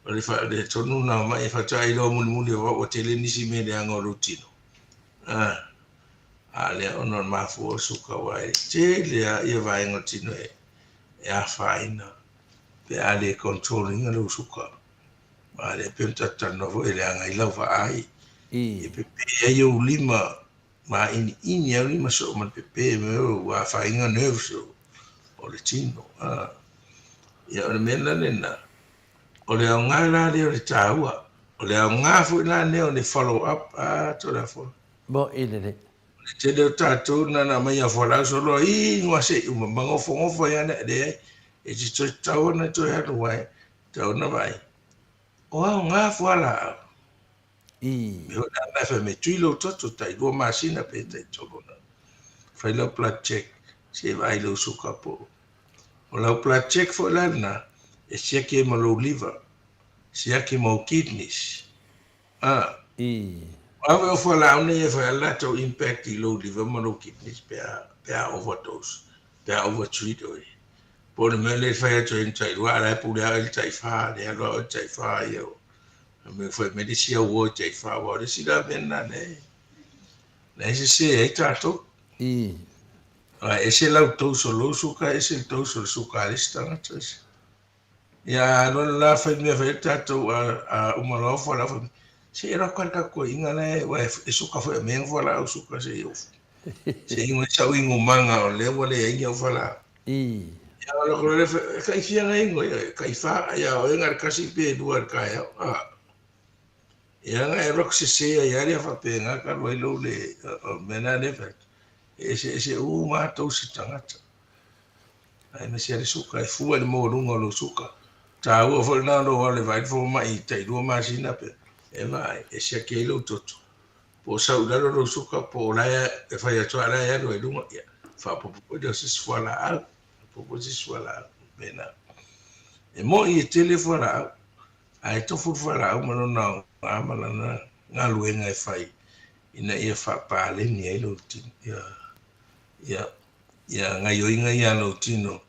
o le fa, le tonu lena o mai e faatoa iloa mulimuli avao ua tele nisi mea leaga o lou tino. A, a lea ona o le mafua o le suka aua e tele lava ia vaega o le tino e, e afaina pe a le control ina lou suka. A lea pei ona tatou talanoa foi e leaga ai lau vaai. E pepe ai ou lima māʻiniʻini au lima soo ma le pepe me ua afaina nerves o le tino. A, ia o le mea la lena, o le aoga la lea o le taua, o le aoga foi la lea o le follow up a Toleafoa. Moʻi lelei. O le tele o tatou na na aumai a fualaau solo inu lava se i uma ma nofonofo ai lava, leai, e te toe tatau ona toe alu ai, tatau ona vaai, o aoga fualaau. Ii. Me foi la mea fai mai, tui lou toto tai 2 masina pe tai 3 ona fai lau blood check se i vaai lou suka po o lau blood check foi la lena e siaki ai ma lou liver, siaki ma ou kidneys. A. Ii. O au e fualaau nei e fai a latou impact i lou liver ma lou kidneys pe a pe a overdose, pe a overtreat oe. Po o le mea lea e fai atu ai le tai 2 a o la e pule lava oe i le tai 4, lea e alu lava oe i le tai 4 ia o mea fai mai le isi au o i tai 4 aua o le isi la mea lena lea lea e sese ai tatou. Ii. Aua e ese lau dose o lou suka, ese le dose o le suka a le isi tagata. Ese. Ia alu alu la fai mea fai ai tatou a a uma loa fualaau fai mai, se i alu atu lava le tatou toeaina la e aua e suka foi e aumai ana fualaau suka se i ou se i inu ai sau inumaga o lea ua leai ni au fualaau. Ia alu atu loa lea fai, e tai fia na inu ai? E tai fa, ia o oe na o le tasi pe lua i le taeao. Ia na e alu atu sese ai lava lea faapena talu ai lou le, o le mea lena lea e fai atu, e eseese uma lava dose tagata. Aemaise le suka e fua i le maualuga o lou suka. Taua foi lena lou alu e vaai le fomai i tai 2 masina pe e vaai e siaki ai lou toto. Po o sau i lalo lou suka po o la e fai atu lava o la e alu ai i luga, ia faaopoopo foi lea o se isi fualaau, faaopoopo se isi fualaau faapena. E moni e tele fualaau. Ae tofu le fualaau ma lona aoga ma lana galuega e fai ina ia faapaleni ai lou tino, ia, ia, ia gaioiga ia a lou tino,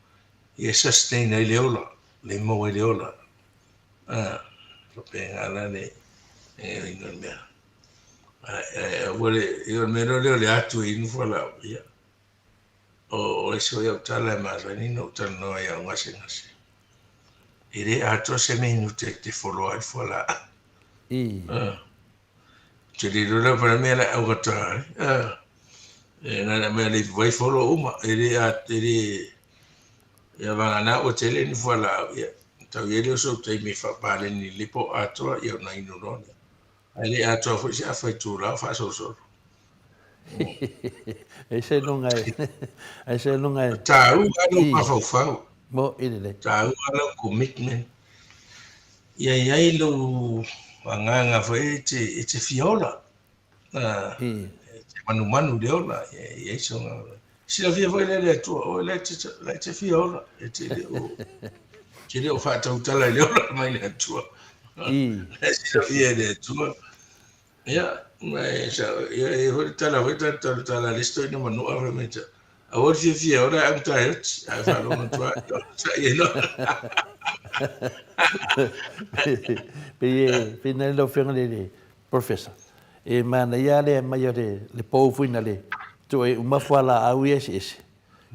ia sustain ai le ola, le maua ai le ola. A, faapena la le gaioiga o le mea. Ae, aua le, ia o le mea lea o le atu e inu fualaau, ia, O isi foi au tala e masani ona ou talanoa ai au gasegase, e le atoa se minute e te foloa ai le fualaau. Ou te le iloa lava po o le a le mea o le a e augata ai. E na ona aumai lava i le ipuvai folo uma. E le, e le, ia vagana ua tele ni fualaau, ia tau i ai lea o sou taimi e faapaleni lelei po o atoa, ia ona inu loa lea. Ae le atoa foi se afa itula o faasolosolo. Ai se iloga e, ai se iloga e. Taua lou mafaufau. Mo i lelei. Taua lou commitment. Ia i ai lou agaga foi e te, e te fia ola. E te manumanu i le ola. Ia i ai se agaga. Silafia foi lea e le Atua, o la e te fia ola, e te le o, te le o faatautala i le ola mai le Atua. La e silafia e le Atua. Ia, ma e sa, ia e foi le tala foi tala tala tala le isi toeaina manua fai mai ta, aua le fiafia ola e augata ai oti, ae faalogo atu lava, ia sa i ai loa. Pei e, pei na lau Afioga i le Professor, e manaia lava le aumai o le pou foi na le toe uma fualaau ia eseese,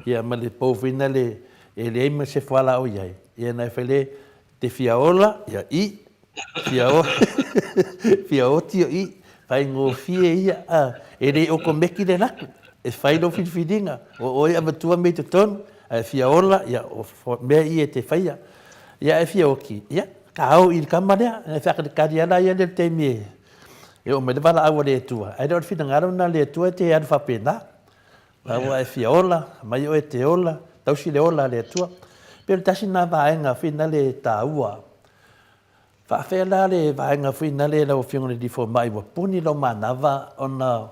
ia ma le pou foi na le e leai ma se fualaau i ai, ia na e fai le te fia ola, ia i, fia o, fia oti o i, faigofie ia, a, e le okomeki le laku, e fai lou filifiliga, o oe e avatua mea i totonu, ae fia ola, ia, o mea ia e te faia. Ia ae fia oti, ia, Ka ao i le tama lea, e whakatekari ana ia le taimi e, e oo mai le valaau a le Atua. Ae le o le finagalo lena a le Atua e te alu faapena. A ua e fia ola, mai oe e te ola, tausi le ola a le Atua. Pei o le tasi lena vaega finale e taua. Faafefea la le vaega finale lau Afioga i le Alii Fomai ua puni lou manava ona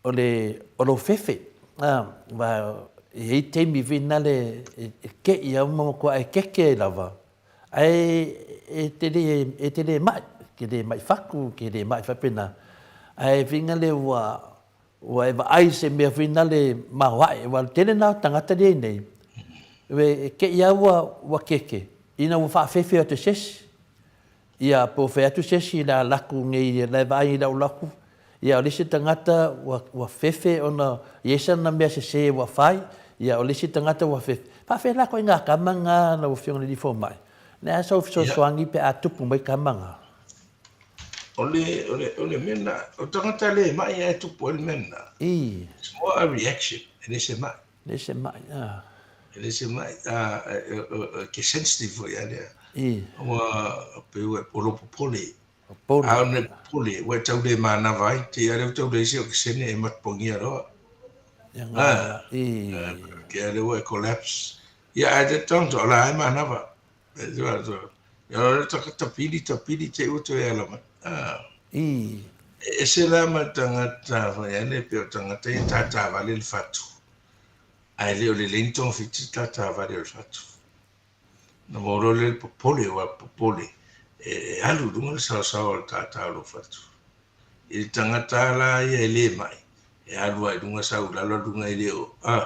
o le o lou fefe, a, aua e i ai taimi foi nale e keʻi au ma matuaʻe keke ai lava, ae e te le, e te le maʻi, e te le maʻi fatu, e te le maʻi faapena, ae feiga le ua, ua e vaai i se mea foi nale maoaʻe, aua o le tele na o tagata lea i nei, e keʻi lava ua, ua keke, ina ua faafefe atu e se isi. Ia, po o fea atu se isi le a laku nei la e vaai i lau laku, ia o le isi tagata ua, ua fefe ona i ai sana mea sese ua fai, ia o le isi tagata ua fefe. Faafefea la koe ngā kama ngā lau Afioga i le Alii Fomai? Le a sau fesoasoani pe a tupu mai kama ngā? O le, o le, o le mea na, o tagata le mai ae tupu ai le mea na. I. It's more a reaction, e le se mai. Le se mai, a. E le se mai, a, e, ke sensitive foi a lea. I. Ua, pe ua, o lo popole. Popole. A o ne popole, ua tau le manava ai, te ia leo tau le isi o ke sene e matupongia loa. Ia ngā, i. Ke a leo e collapse. Ia, a te tangata, o la e manava. Ia o le tapili, tapili, te ua toe ala mai. I. E ese la ma tagata fai ane pe o tagata ia tātā vale le fatu. Ae le o le lei ni togafiti le tātā vale o le fatu. Na maua loa lea le popole, ua popole e alu i luga le saosaoa o le tātā o lou fatu. I le tagata la ia e le mai, e alu lava i luga sau i lalo alu i luga e le o, a,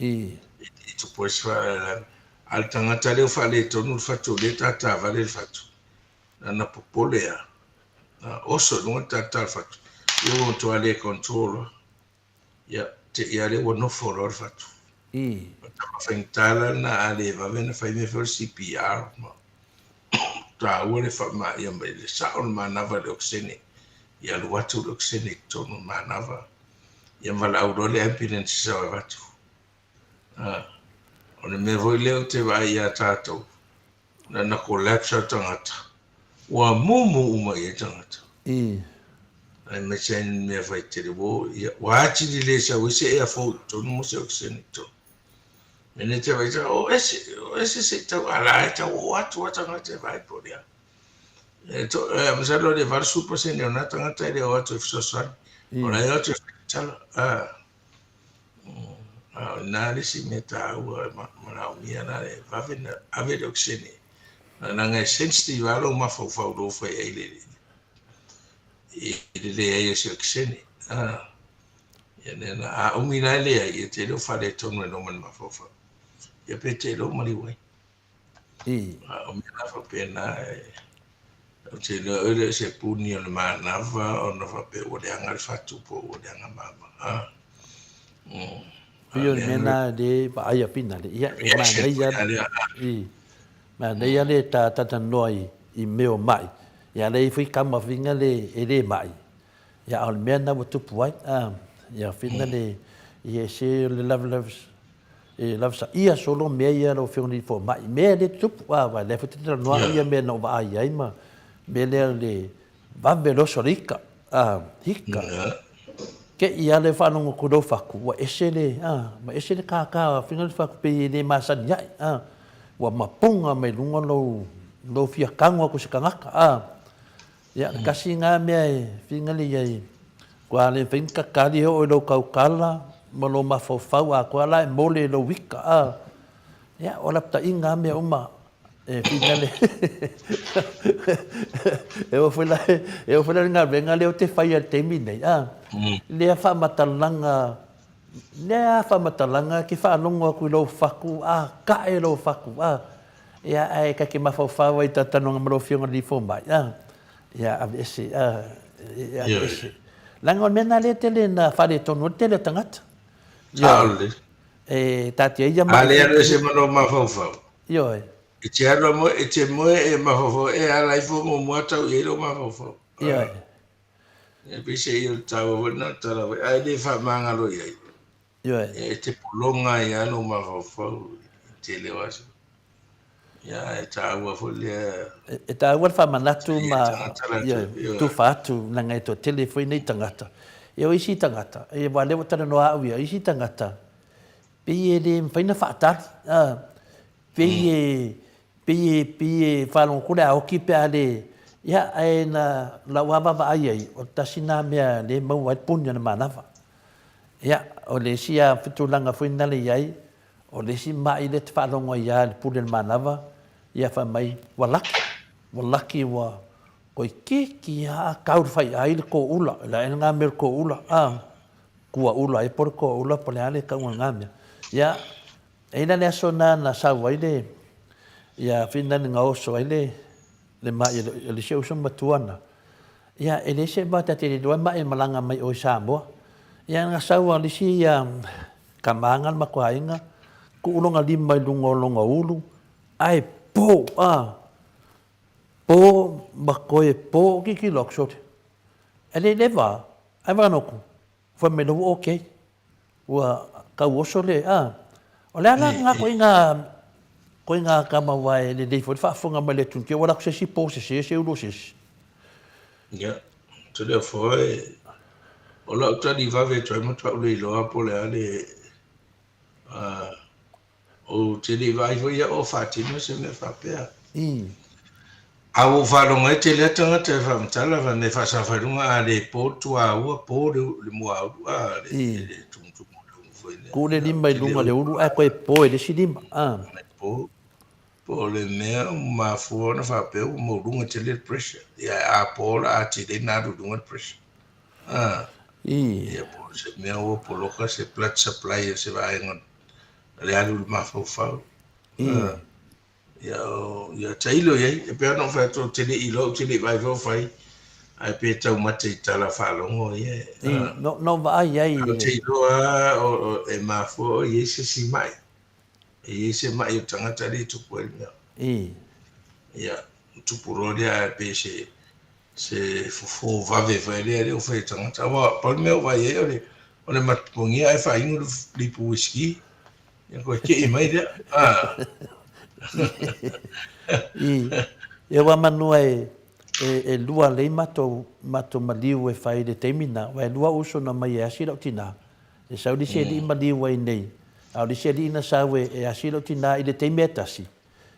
I. e tupu ai se faalavelave. A o le tagata lea ua faaletonu le fatu o lea e tātā vale le fatu, na popole lava, na oso i luga le tātā o le fatu, ia ua matua le control loa. Ia, te i a lea ua nofo loa le fatu. I. O tama faigata la lena a le vave ona fai mea foi o le CPR ma taua le faamamaia mai le sao o le manava i le okesene. Ia alu atu le okesene i totonu o le manava. Ia valaau loa le ambulance e sau e avatu. A, o le mea foi lea ou te vaai ia tatou, na na collapse lava tagata, ua mumu uma i ai tagata. I. Aemaise ai ni mea fai tele, ua, ia, ua atili le sau ai se ea fou i totonu mo se okesene i totonu. Mene te vaai tagata, o ese, o ese se i tau, a la e tau oo atu a tagata e vaai po o le a. E to, e, masalo le 80% o nā tagata e le o atu e fesoasoani. O la e o atu e fai tala. A, A o lena le isi mea taua e manaomia la e vave na ave le okesene. Leaga e sensitive lava lou mafaufau i lou fai ai le i le leai o se okesene. Ia lea na a umi la e leai, ia te iloa faaletonu ai loa ma le mafaufau. Ia pe te iloa maliu ai. A o mea la faapena, ou te iloa e le o se puni o le manava ona faapea ua leaga le fatu po ua leaga mama. Pei o le mea lena lea e vaai a Finale, ia e manaia, i, manaia le ta talatalanoa i mea o mai, ia lea e i ai foi tama finale e le mai, ia a o le mea lena ua tupu ai, a, ia finale, ia se o le lavelave e lavesaia solo mea ia lau Afioga i le Fomai, mea lea e tutupu, a, aua o lea foi ou te talanoa au ia mea na ou vaai ai ma mea lea o le vave o le oso o le ika, a, hika. Te i lava le faalogo atu i lou fatu, ua ese le, a, ua ese le kākā, faiga le fatu pei e le masani ai, a, ua mapuga mai luga lou, lou fia tago atu i se tagata, a. Ia, le tasi lena mea e finagalo i ai, ua le mafai ona tatali e oo i lou tautala ma lou mafaufau atoa la e mole i lou ika, a. Ia, o lapataiga lava mea uma e finagalo e oo foi la, e oo foi la i le galuega lea ou te faia i le taimi lenei, a, lea faamatalaga, lea faamatalaga e te faalogo atu i lou fatu, a tae lou fatu, a. Ia, ae ta te mafaufau ai i talatalanoaga ma lau Afioga i le Alii Fomai, a, ia aveese, a, ia aveese. Leaga o le mea lena lea e tele ina faaletonu ai le tele o tagata. Sao lelei. E taatia ia A le alu ese ma lou mafaufau. Ioe. E te alu a moe, e te moe e mafaufau e ala ifo muamua tau i ai lou mafaufau. Ioe. Ia peiseai o le taua foi lena o le tala foi, ae le faamagalo i ai. Ioe. Ia e te pologa ai lava lou mafaufau i le tele o aso. Ia ae taua foi lea. E taua le faamanatu ma ioe, tufa atu leaga e toatele foi nei tagata. Ia o isi tagata, ia aua o lea ua talanoa au ia, o isi tagata pei e le mafai ona faatali, a, pei e, pei e, pei e faalogo atu le a oti pe a le, ia ae na lau lava vaavaai i ai, o le tasi lena mea lea e maua ai le puni o le manava. Ia, o le isi lava tulaga foi lena e i ai, o le isi ma'i lea e te faalogo ai lava i le pule o le manava, ia fai mai, ua laki, ua laki ua toeitiiti lava tau le faiai le tō-ula, o le a ea lena mea o le tō-ula, a, tuaula ea po o le tō-ula po o le a le tauga o lena mea. Ia, e i ai la le aso lena na sau ai le, ia, finali na oso ai le, le ma'i a le isi uso matua na, ia, e leai se mea ta te le iloa e ma'i e malaga mai o i Samoa. Ia, na sau a le isi ia, tama na le matou aiga, tuu lona lima i luga o lona ulu, ae po, a, po ma toe po, tilotilo atu sole, e le leva, ae vaai atu, fai mai loa ua okay. Ua tau oso le, a. O le a la lena koiga, koiga tama aua e lelei foi le faafofoga mai le atunuu, te ua alu atu se isi po sese se ulu o se isi. Ia, Toleafoa e, o lau tali vave atu ai matua ou le iloa po o le a le, a, Ou te le i vaai foi au o faatino se mea faapea. A ua ou faalogo ai tele lava tagata e faamatala fai mai faasafa i luga a le po le tuaua po le muaulu a le tumutumu o le ulu foi lea. Tuu le lima i luga o le ulu ae toe po i le isi lima. Po po o le mea ua mafua ona faapea ua maualuga tele le pressure. Ia a po la a tele ina alu i luga le pressure. Ia po o se mea ua poloka se blood supply o se vaega le alu i le mafaufau. Ia, ia tailo i ai, e pei ona ou fai atu, ou te le i iloa, ou te le i vaai foi o fai, ae pe taumate i tala faalogo ia. No, no vaai ai. Ou te iloa e mafua o i ai se isi mai. E i ai se mai o tagata lea e tupu ai le mea. Ia, tupu loa lea ae pei se se fofo vave foi lea lea ua fai e tagata. Aua pau le mea ua vaai ai o le o le matupuagia ae faainu le lipu uisiki, ia koe kei mai lea. Ah. I, ia ua manua e, e, e lua lei matou, matou maliu e fai i le taimi na, aua e lua uso na omai e asi lau tina. E sau le isi alii maliu ai nei, a o le isi alii na sau e, e asi lau tina i le taimi e tasi.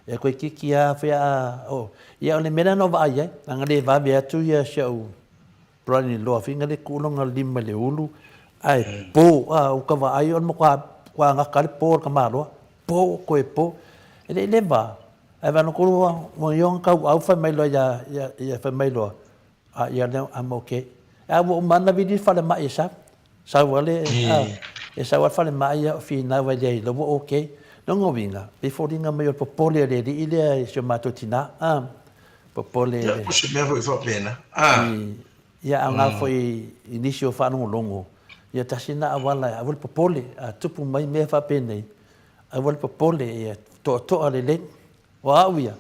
E koe kiki a whea a, oh, ia o le mea lea na ou vaai ai, leaga le vave atu ia si au brother-in-law whina le kuulonga lima i le ulu, ae po, a, u ka vaai o le matua, kua gata le po o le tamaloa, po, koe po, e le i leva. Ae vano kulu ua ua ionga kau au fai mai loa ia ia ia fai mai loa a ia lea I'm okay. A ua uma ana vili le falemai e sau. Sau a le a e sau a le falemai ia o finau ai lea i ua okay. Lona uiga, e foliga mai o le popole a le alii lea i si o matou tina a popole Ia, po o se mea foi faapena. A. I ia aoga foi i nisi o faalogologo, ia tasi lena auala e aua le popole, a tupu mai mea faapenei, aua le popole, ia toatoa lelei. O au ia,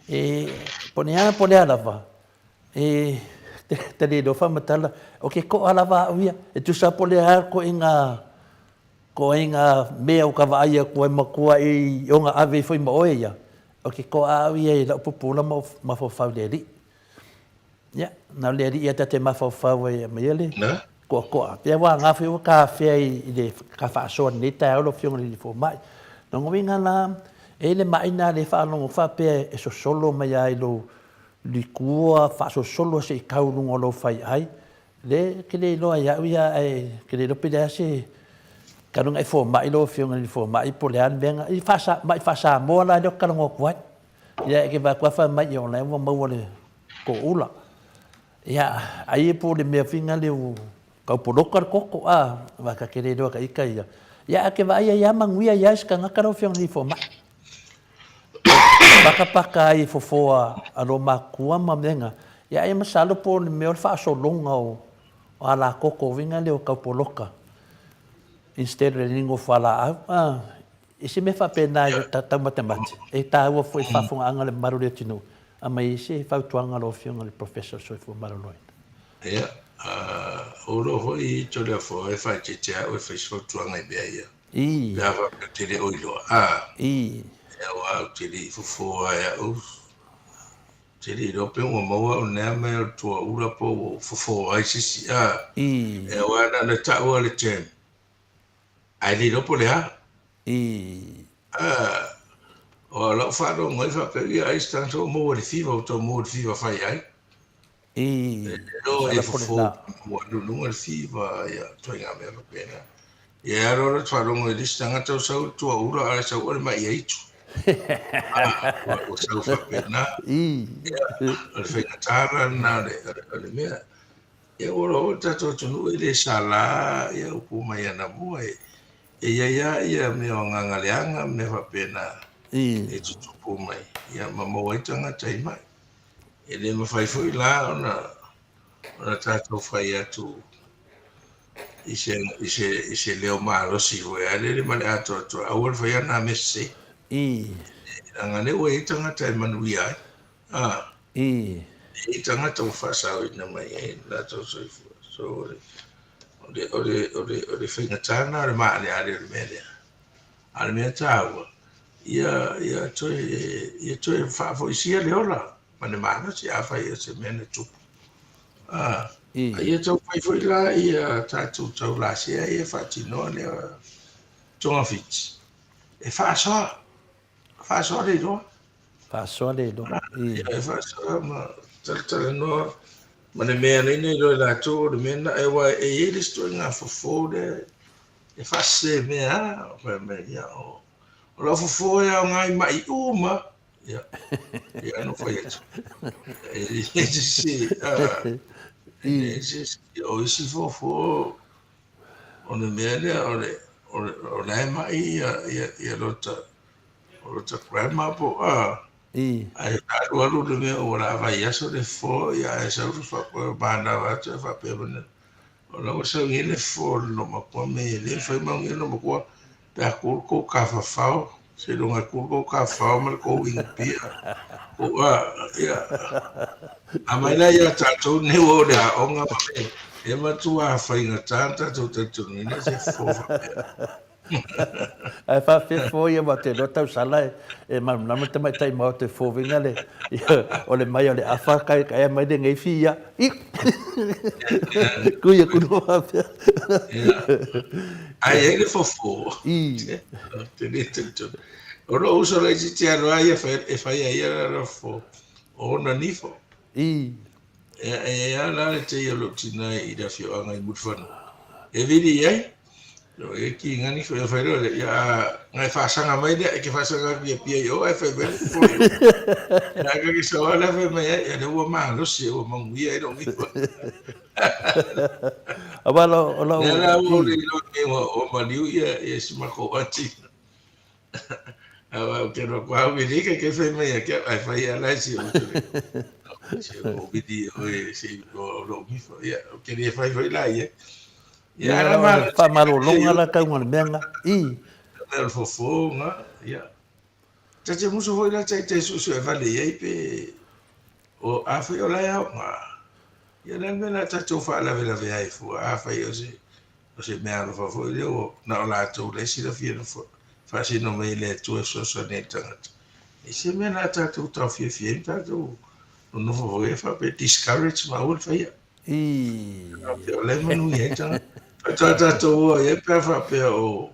e po o ni a po o le a lava, e te le iloa faamatala, o ke koʻa lava au ia, e tusa po o le a koʻiga koʻiga mea o ka vaai aku ai matua i ona ave ifo i ma oe ia, o ke koʻa au ia i lau pupula ma mafaufau i le Alii. Ia, na o le Alii ia ta te mafaufau ai e aumaia le koakoa. Pea ua aga foi ua ta afea i le ka faasoa i lenei taeao lau Afioga i le Alii Fomai. Lona uiga la, e i ai le ma'i lena lea e faalogo faapea e sosolo mai lava i lou litua faasosolo se i tau i luga o lou faiai. Le, ke le iloa ia au ia, ae ke le iloa pe leai se talu ona e fomai lau Afioga i le Fomai po o le a le mea na, i faasa, ma'i faa-Samoa la lea ou te talanoa atu ai. Ia e te vaai atu lava fai mai, ia o la e ua maua le toaula. Ia, ai po o le mea foi lea ua tau poloka le toto, a, aua ta te le iloa ta ita ia. Ia, ae e te vaai ai lava manuia ai lava si tagata lau Afioga i le Fomai. E patapata ai i fofo a loomatua ma mea na, ia ai masalo po o le mea o le faasologa o alatoto uiga lea o tau poloka instead o le ligo fualaau. A, i se mea faapena i le taumatemate, e taua foi i le faafofogaaga a le mamalu o le atunuu, aumai ai se fautuaga a lau Afioga i le Professor o le Soifua Maloloina. Ia, o lo foi i Toleafoa e faaeteete au e fai se fautuaga i mea ia. I. Pe a faapea ou te le o iloa, a. I. Ia, aua ou te le i fofo lava e au, ou te le iloa pe ua maua au i lena mea o le tuaula po ua ou fofo ai se isi, a. I. Ia, aua na ona tau lava le term, ae le iloa po o le a. I. A, o lau faalogo ai faapea, ia ai se tagata ua maua i le fiva, ua tau maua i le fiva fai ai. I. E iloa e Masalo po o fofo lena. ua alu i luga le fiva, ia, ituaiga mea faapena. Ia e alu alu atu faalogo i le isi tagata ua sau i le tuaula ae sau o le ma'i aitu. A, ua sau faapena. I. Ia, o le faigata la lena o le, o le mea. Ia ua iloa foi le tatou atunuu e le sala ia upu mai anamua e e i ai lava ia mea o agaga leaga ma mea faapena e tutupu mai ia ma maua ai tagata i mai. E le mafai foi la ona ona tatou fai atu i se i se i se leo malosi foi a lele ma le atoatoa aua le faia na mea sese. Leaga lea ua i ai tagata e manuia ai. A. E i ai tagata ua faasaoina mai ai lo latou soifua. So, o le, o le, o le, o le faigata lena o le maaleale o le mea lea. A o le mea taua, ia, ia toe, ia toe faafoisia le ola ma le malosi, afai o se mea na tupu. A, a ia taumafai foi la ia tatou taulasea ia e faatinoa lea togafiti, e faasoa, faasoa le iloa. Faasoa le iloa. Ia, e faasoa ma talatalanoa ma le mea e ala ai ona iloa e latou o le mea lena. Aua e i ai le isi ituaiga fofo lea e faasese mea lava, fai mai, ia, o lau fofo e aoga i maʻi uma. Ia, ia ona fai atu. E leai se isi, e leai se isi, o isi fofo, o le mea lea o le, o la e maʻi ia, ia, ia lota, O lota grandma po a. Ae alu alu le mea ua la vaiaso le fofo ia ae sau le faapea manava atu ae faapea mai o la ua sau nei le fofo o le loomatua me e le mafai mau nei loomatua pe a tu le tou tafafao seiloga e tu le tou tafafao ma le tou inupia tou a ia a mai la ia tatou nei ua oo i le aoga ma mea e matua faigata ona tatou talitonuina se fofo faapea. Ae faafefea fo ia aua te iloa tausala e malamalama le tamaitai maota i fo uiga le o le mai o le afa kai kai mai lenei fi ia i kui aku no faapea. Ae i ai le fofo te le talitonu. O lou uso laitiiti lava ia e fai ai ia lana fofo o ona nifo. E i ai lava la le tei o lou tina i le afioaga i Mulifanua e vili i ai. Io e ki ngani fo fai lo ia ngai faasaga mai lea e ke faasaga atu ia pia i o ae fai mai le fo i o. Ia ka ke sawa lea fai mai ai ia lea ua malosi ua manuia ai lou ifo. Aua o lau o lau Lea la ua ou le iloa nei ua ua maliu ia ia si makou ati. Aua ou te alu atu au i ka ke fai mai ia ke au ae fai lava la e si ou uso le si ou vili oe si o lou mifo ia ou te le fai foi la i ai. Ia, o le faamalologa la tauga o le mea lena. I. Mea o le fofoga, ia. Ta te musu foi la taitai suesue vale i ai pe o afai o la e aoga. Ia le a le mea o le a tatou faalavelave ai fua afai o se o se mea alofa foi lea ua na o latou la e silafia na faasino mai e le Atua e fesoasoani ai i le tagata. E se mea o le a tatou taofiofia ai ma tatou nonofo foi e faapea discourage ma aua le faia. I. Faapea o la e manuia ai tagata. Faatoa tatou o ai pe a faapea o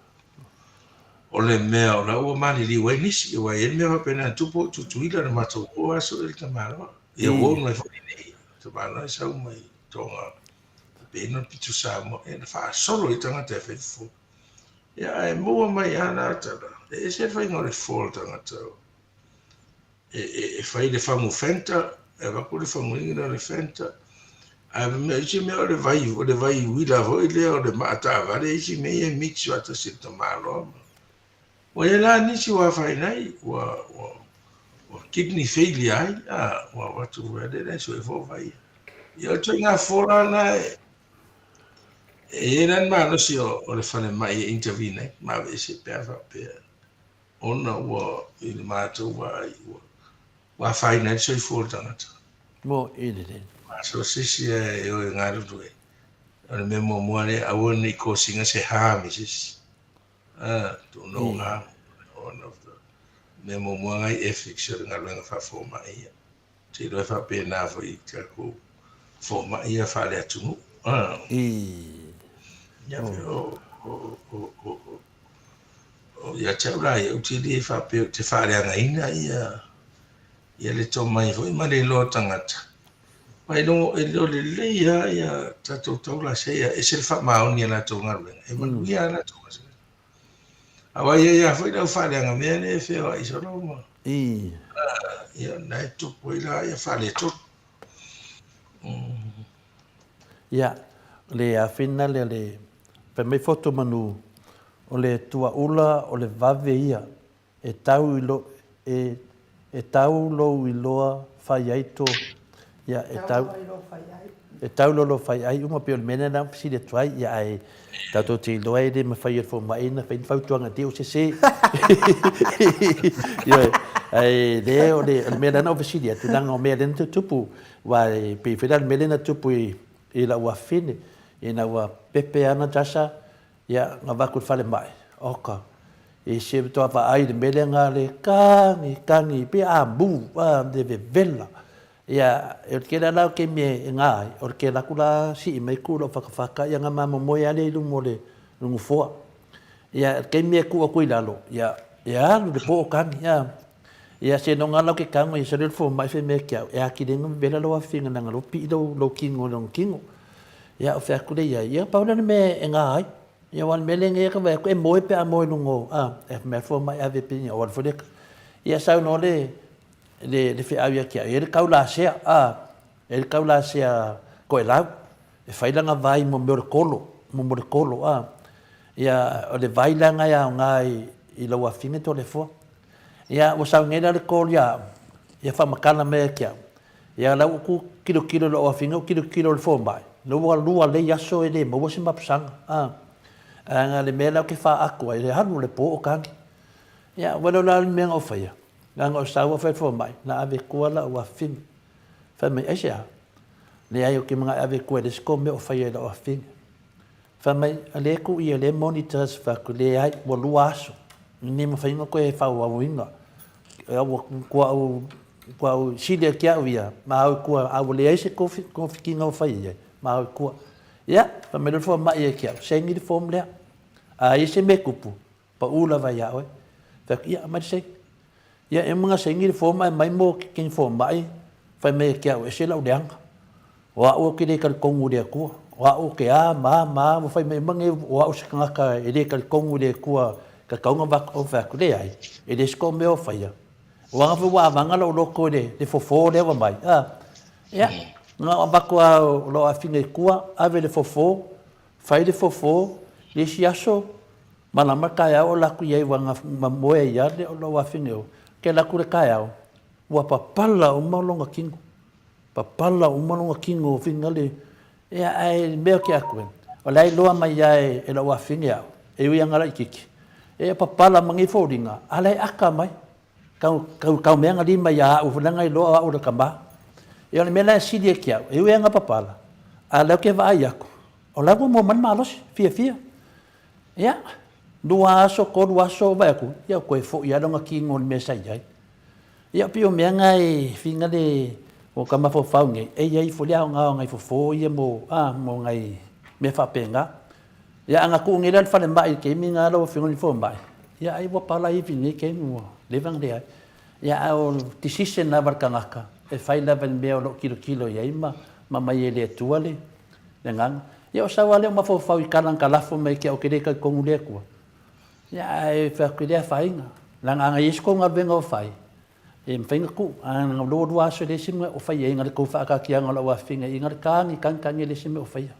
o le mea o la ua maliliu ai nisi, aua e i ai le mea faapena na tupu i Tutuila na matou o aso i le tamaloa. Ia ua oo mai foi i inei, tamaloa e sau mai Toga pe ina le pito Samoa, ia na faasolo ai tagata e fai fofo. Ia ae maua mai lava la tala, e ese le faiga o le fofo o le tagata. E fai le fagu Fanta, e avatu le faguina o le Fanta, ae fai mai isi mea o le vai, o le vai uila foi lea o le maa taavale, isi mea ia e mix faatasi e le tamaloa ma. Ua i ai la nisi ua afaina ai, ua, ua, ua kidney failure ai, a, ua avatu foi lea la e sue fua vai ia. Ia o ituaiga fua la na e, e i ai la le malosi o, o le falemai e intervene ai, ma aveese pe a faapea. Ona ua i le matou vaai ua ua afaina ai le soifua o le tagata. Mo i lelei. So se isi e o e galulue, o le mea muamua lea, aua ne i kosiga se harm i se isi. Ah, to no harm. One of the mea muamua ngai ethics o le galuega faafomai ia. Ou te iloa e faapena foi i tatou fomai ia faale-atunuu. Ah. Ia, o, o, o, o, o, o, ia te au la ia, ou te le faapea ou te faaleagaina ia, ia le tomai foi ma le iloa o tagata. Aua e iloa, e iloa lelei lava ia tatou taulasea ia, ese le faamaoni o latou galuega, e manuia lava latou gasegase. Aua e i ai lava foi le au faaleaga mea lea e feoai solo ma. I. Ia, na e tupu ai la ia faaletonu. Ia, le afina lea le fai mai foto manu o le tuaula o le vave ia e tau i lo e e tau lou iloa fai ai to ia e tau e tau lolo fai ai uma pei o le mea lea na fesili atu ai ia ae tatou te iloa e le mafai e le fomai ona fai ni fautuaga te o sese. Ioe, ae le o le o le mea lea na ou fesili atu leaga o mea lea na tutupu aua e pei foi la le mea lea na tupu i i lau afafine ina ua pepe ana tasa Ia, na avatu i le falemai, oka, e se toa vaai i le mea lea na le kagi, kagi, pe a mu, a le vevela. Ia, e o le tele la o taimi e na ai, o le tele atu la sii mai ku lou fatafata, ia na ma momoe lava lea i luma o le nofoa. Ia, o le taimi e tuu atu i lalo, ia, e alu le po o kagi, a. Ia, seiloga lava ou te tago ia sole le fomai fai mai ia te au, e atili ai ona vevela lou afafine leaga o lea ua pii lou tino i lona tino. Ia, ou fai atu lea i ai, ia, pau lea o le mea e na ai. Ia, aua o le mea lea e vaai atu, e moe pe a moe i luga o, a, e fai mai le fomai, ave pea, ia, ou alu foi lea. Ia, sau loa le, le, le feau ia te au, e i ai le taulasea, a, e i ai le taulasea toelau, e fai lana vai mo mea o le kolo, mo mea o le kolo, a. Ia, o le vai la lena e aoga i, i lau afafine Toleafoa. Ia, ua sau nei la le call ia au, ia faamatala mai ia te au, ia la ua ku kilokilo i lou afafine ou kilokilo i le fomai, la ua lua lei aso e le maua se mapusaga, a. Ae na o le mea la ou te faatu ai, le alu o le po o kagi. Ia, ua le o le a le mea na ou faia, leaga o sau a fai le fomai, na ave i tua lau afafine. Fai mai, aisea? Leai ou te manao e ave i tua e leai se tou mea o faia i lau afafine. Fai mai, o lea e tuu ia, o lea e monitors, fai atu, leai, ua lua aso, ne mafai ona toe faaauauina. Ua ua ua sili atu au ia, ma au i tua, a ua leai se togafitiga o fai i ai, ma au i tua. Ia, fai mai loa le fomai ia te au, saini le form lea. A i ai se mea e tupu, pau lava ia oe. Fai atu, ia, aumai le saini. Ia, e uma ona saini le form ae aumai mo ke fomai, fai mai ia te au, e ese lau leaga. O a'u ou te le talitonu i le Atua, o a'u ou te a ma a ma a, ua fai mai uma nei o a'u se tagata e le talitonu i le Atua, tatau ona avatu, ou fai atu, leai, e le se tou mea o faia. O aga foi ua avaga lou loto i le, le fofo lea ua mai, a. Ia, na o avatu lava o lou afine i tua, ave le fofo, fai le fofo, le isi aso, malama le taeao o alu atu i ai ua na moe ai lava lou afine o, ke alu atu i le taeao, ua papala uma lona tino. Papala uma lona tino finale ia ae le mea ke atu o la e iloa mai lava e lou afine au e ui ana laititi e papala ma nei foliga a la e aka mai tau tau tau mea na lima ia au leaga iloa o au le tama. Ia o le mea la e sili ai ke au e ui ana papala a lea ou te vaai atu o la ua maua mai le malosi fiafia. Ia lua aso tolu aso vaai atu ia ua toe foi lava lona tino i le mea sa i ai. Ia pei o mea na e whina le o ka mafaufau nei, e iai foi le aoga o nai fofo ia mo, a, mo nai mea faapena. Ia a na tuu nei la i le falemai i le taimi na lau afioga i le fomai, ia ai ua pala ivi i lenei taimi ua leva ona leai. Ia a o decision lava a le tagata e fai lava i le mea o lo o tilotilo i ai ma ma aumai e le Atua le le agaga. Ia o sau lava lea o mafaufau i tala na talafo mai ke au te le talitonu i le Atua. Ia, ae fai atu i le afaina, leaga ana i ai se tou galuega o fai, e mafai ona tuu, ae ana lua aso e leai se mea o faia ai, na o le tou faataatiaga o lau afafine i na le tagi tagi tagi e leai se mea o faia.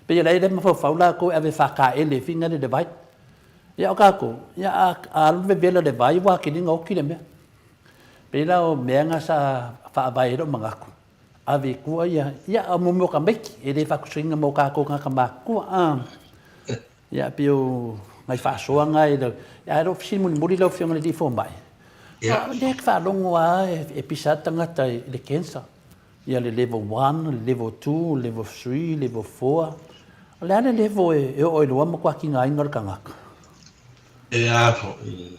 Pei o la e le mafaufau latou e ave faataele fina le vai. Ia o tatou, ia a alu le vevela i le vai ua atili ona oti le mea. Pei la o mea na sa faavae ai lou manatu, ave i tua ia, ia mo mea o tamaiti, e le faatusaina mo tatou tagata matutua. Ia, pei o nai faasoa na e, ae o lou fesili mulimuli lau Afioga i le Alii Fomai, o lea e te faalogo lava e pisa lava le tagata i le cancer, ia le level one, le level two, level three, level four. O le a le level e oo ai loa matua tigaina le tagata? E a foi,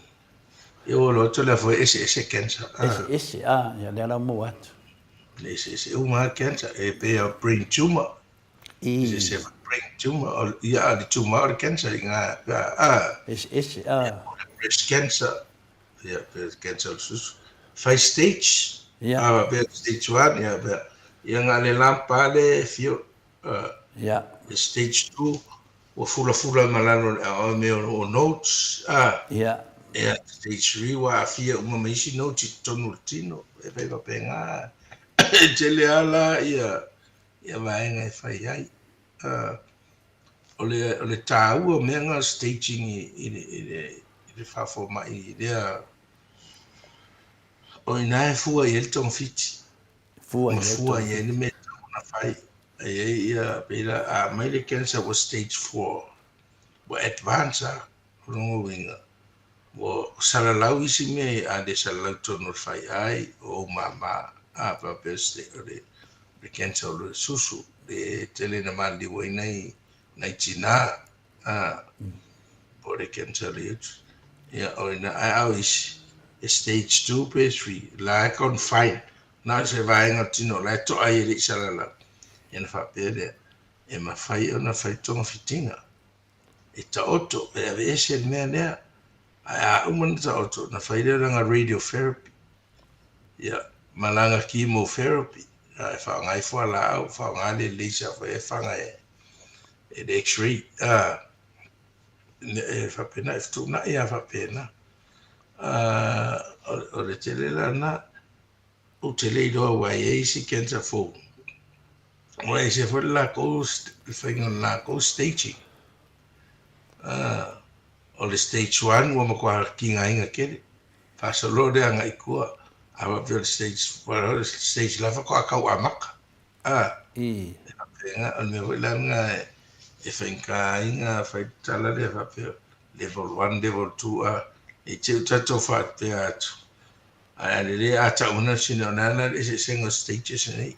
e oo loa atu lea foi e eseese cancer. Eseese, a, ia lea la ua maua atu. E eseese uma lava cancer, e pei o brain tumor, Eseese foi brain tumor, o, ia, a le tumor o le cancer i ngā, a, a. Eseese, a. Ia, po o le breast cancer, ia, pe cancer o le susu. Fai stage, Ia. a, faapea stage one, ia, faapea, ia na o le lampa lea e fio, a. Ia. Stage two, ua fulafula ma lalo o le aoao i mea o notes, a. Ia. Ia, stage three, ua aafia uma ma isi notes i totonu o le tino, e fai faapena. E tele lava la ia, ia vaega e fai ai. O le, o le taua o mea na staging i, i, le, i, le, i le faafomai i lea, o ina e fua i ai le togafiti. Fua i ai, fua i ai le mea e tatau ona fai. E i ai ia, pei la, a aumai le cancer ua stage 4, ua advance lava, o lona uiga, Ua salalau isi mea a le salalau tonu o le faiai, o ou mama, a faapea se o le le cancer o le susu, le tele na maliliu ai nai nai tina, a po o le cancer o le uterus. Ia, o ina, ae a o isi, e stage 2 pe 3, la e confine, na o se vaega o le tino la e to'a ai e le i salalau. Ia ona faapea lea, e mafai ona fai togafitiga. E taoto, e aveese le mea lea. Ae a uma ona taoto, ona fai lea o lana radiotherapy, ia, ma lana chemotherapy, a e faaaoga ai fualaau, faaaoga le laser foi e faga e, e le x-ray, a, e faapena, e fetuunai lava faapena. A, o, o le tele la lena. Ou te le iloa ua i ai isi cancer fou. Ua ese foi le lakou le faiga o le lakou staging. O le stage one ua matua tigaina tele. Faasolo le agai i tua. A faapea o le stage, o le stage la faatoa tau amata. E faapena, o le mea foi la lena e faigata ai ona fai le tala lea faapea level one, level two, a e te i ua tatou faapea atu, Ae a lelei a tau ana sina o nana le eseesega o stages nei.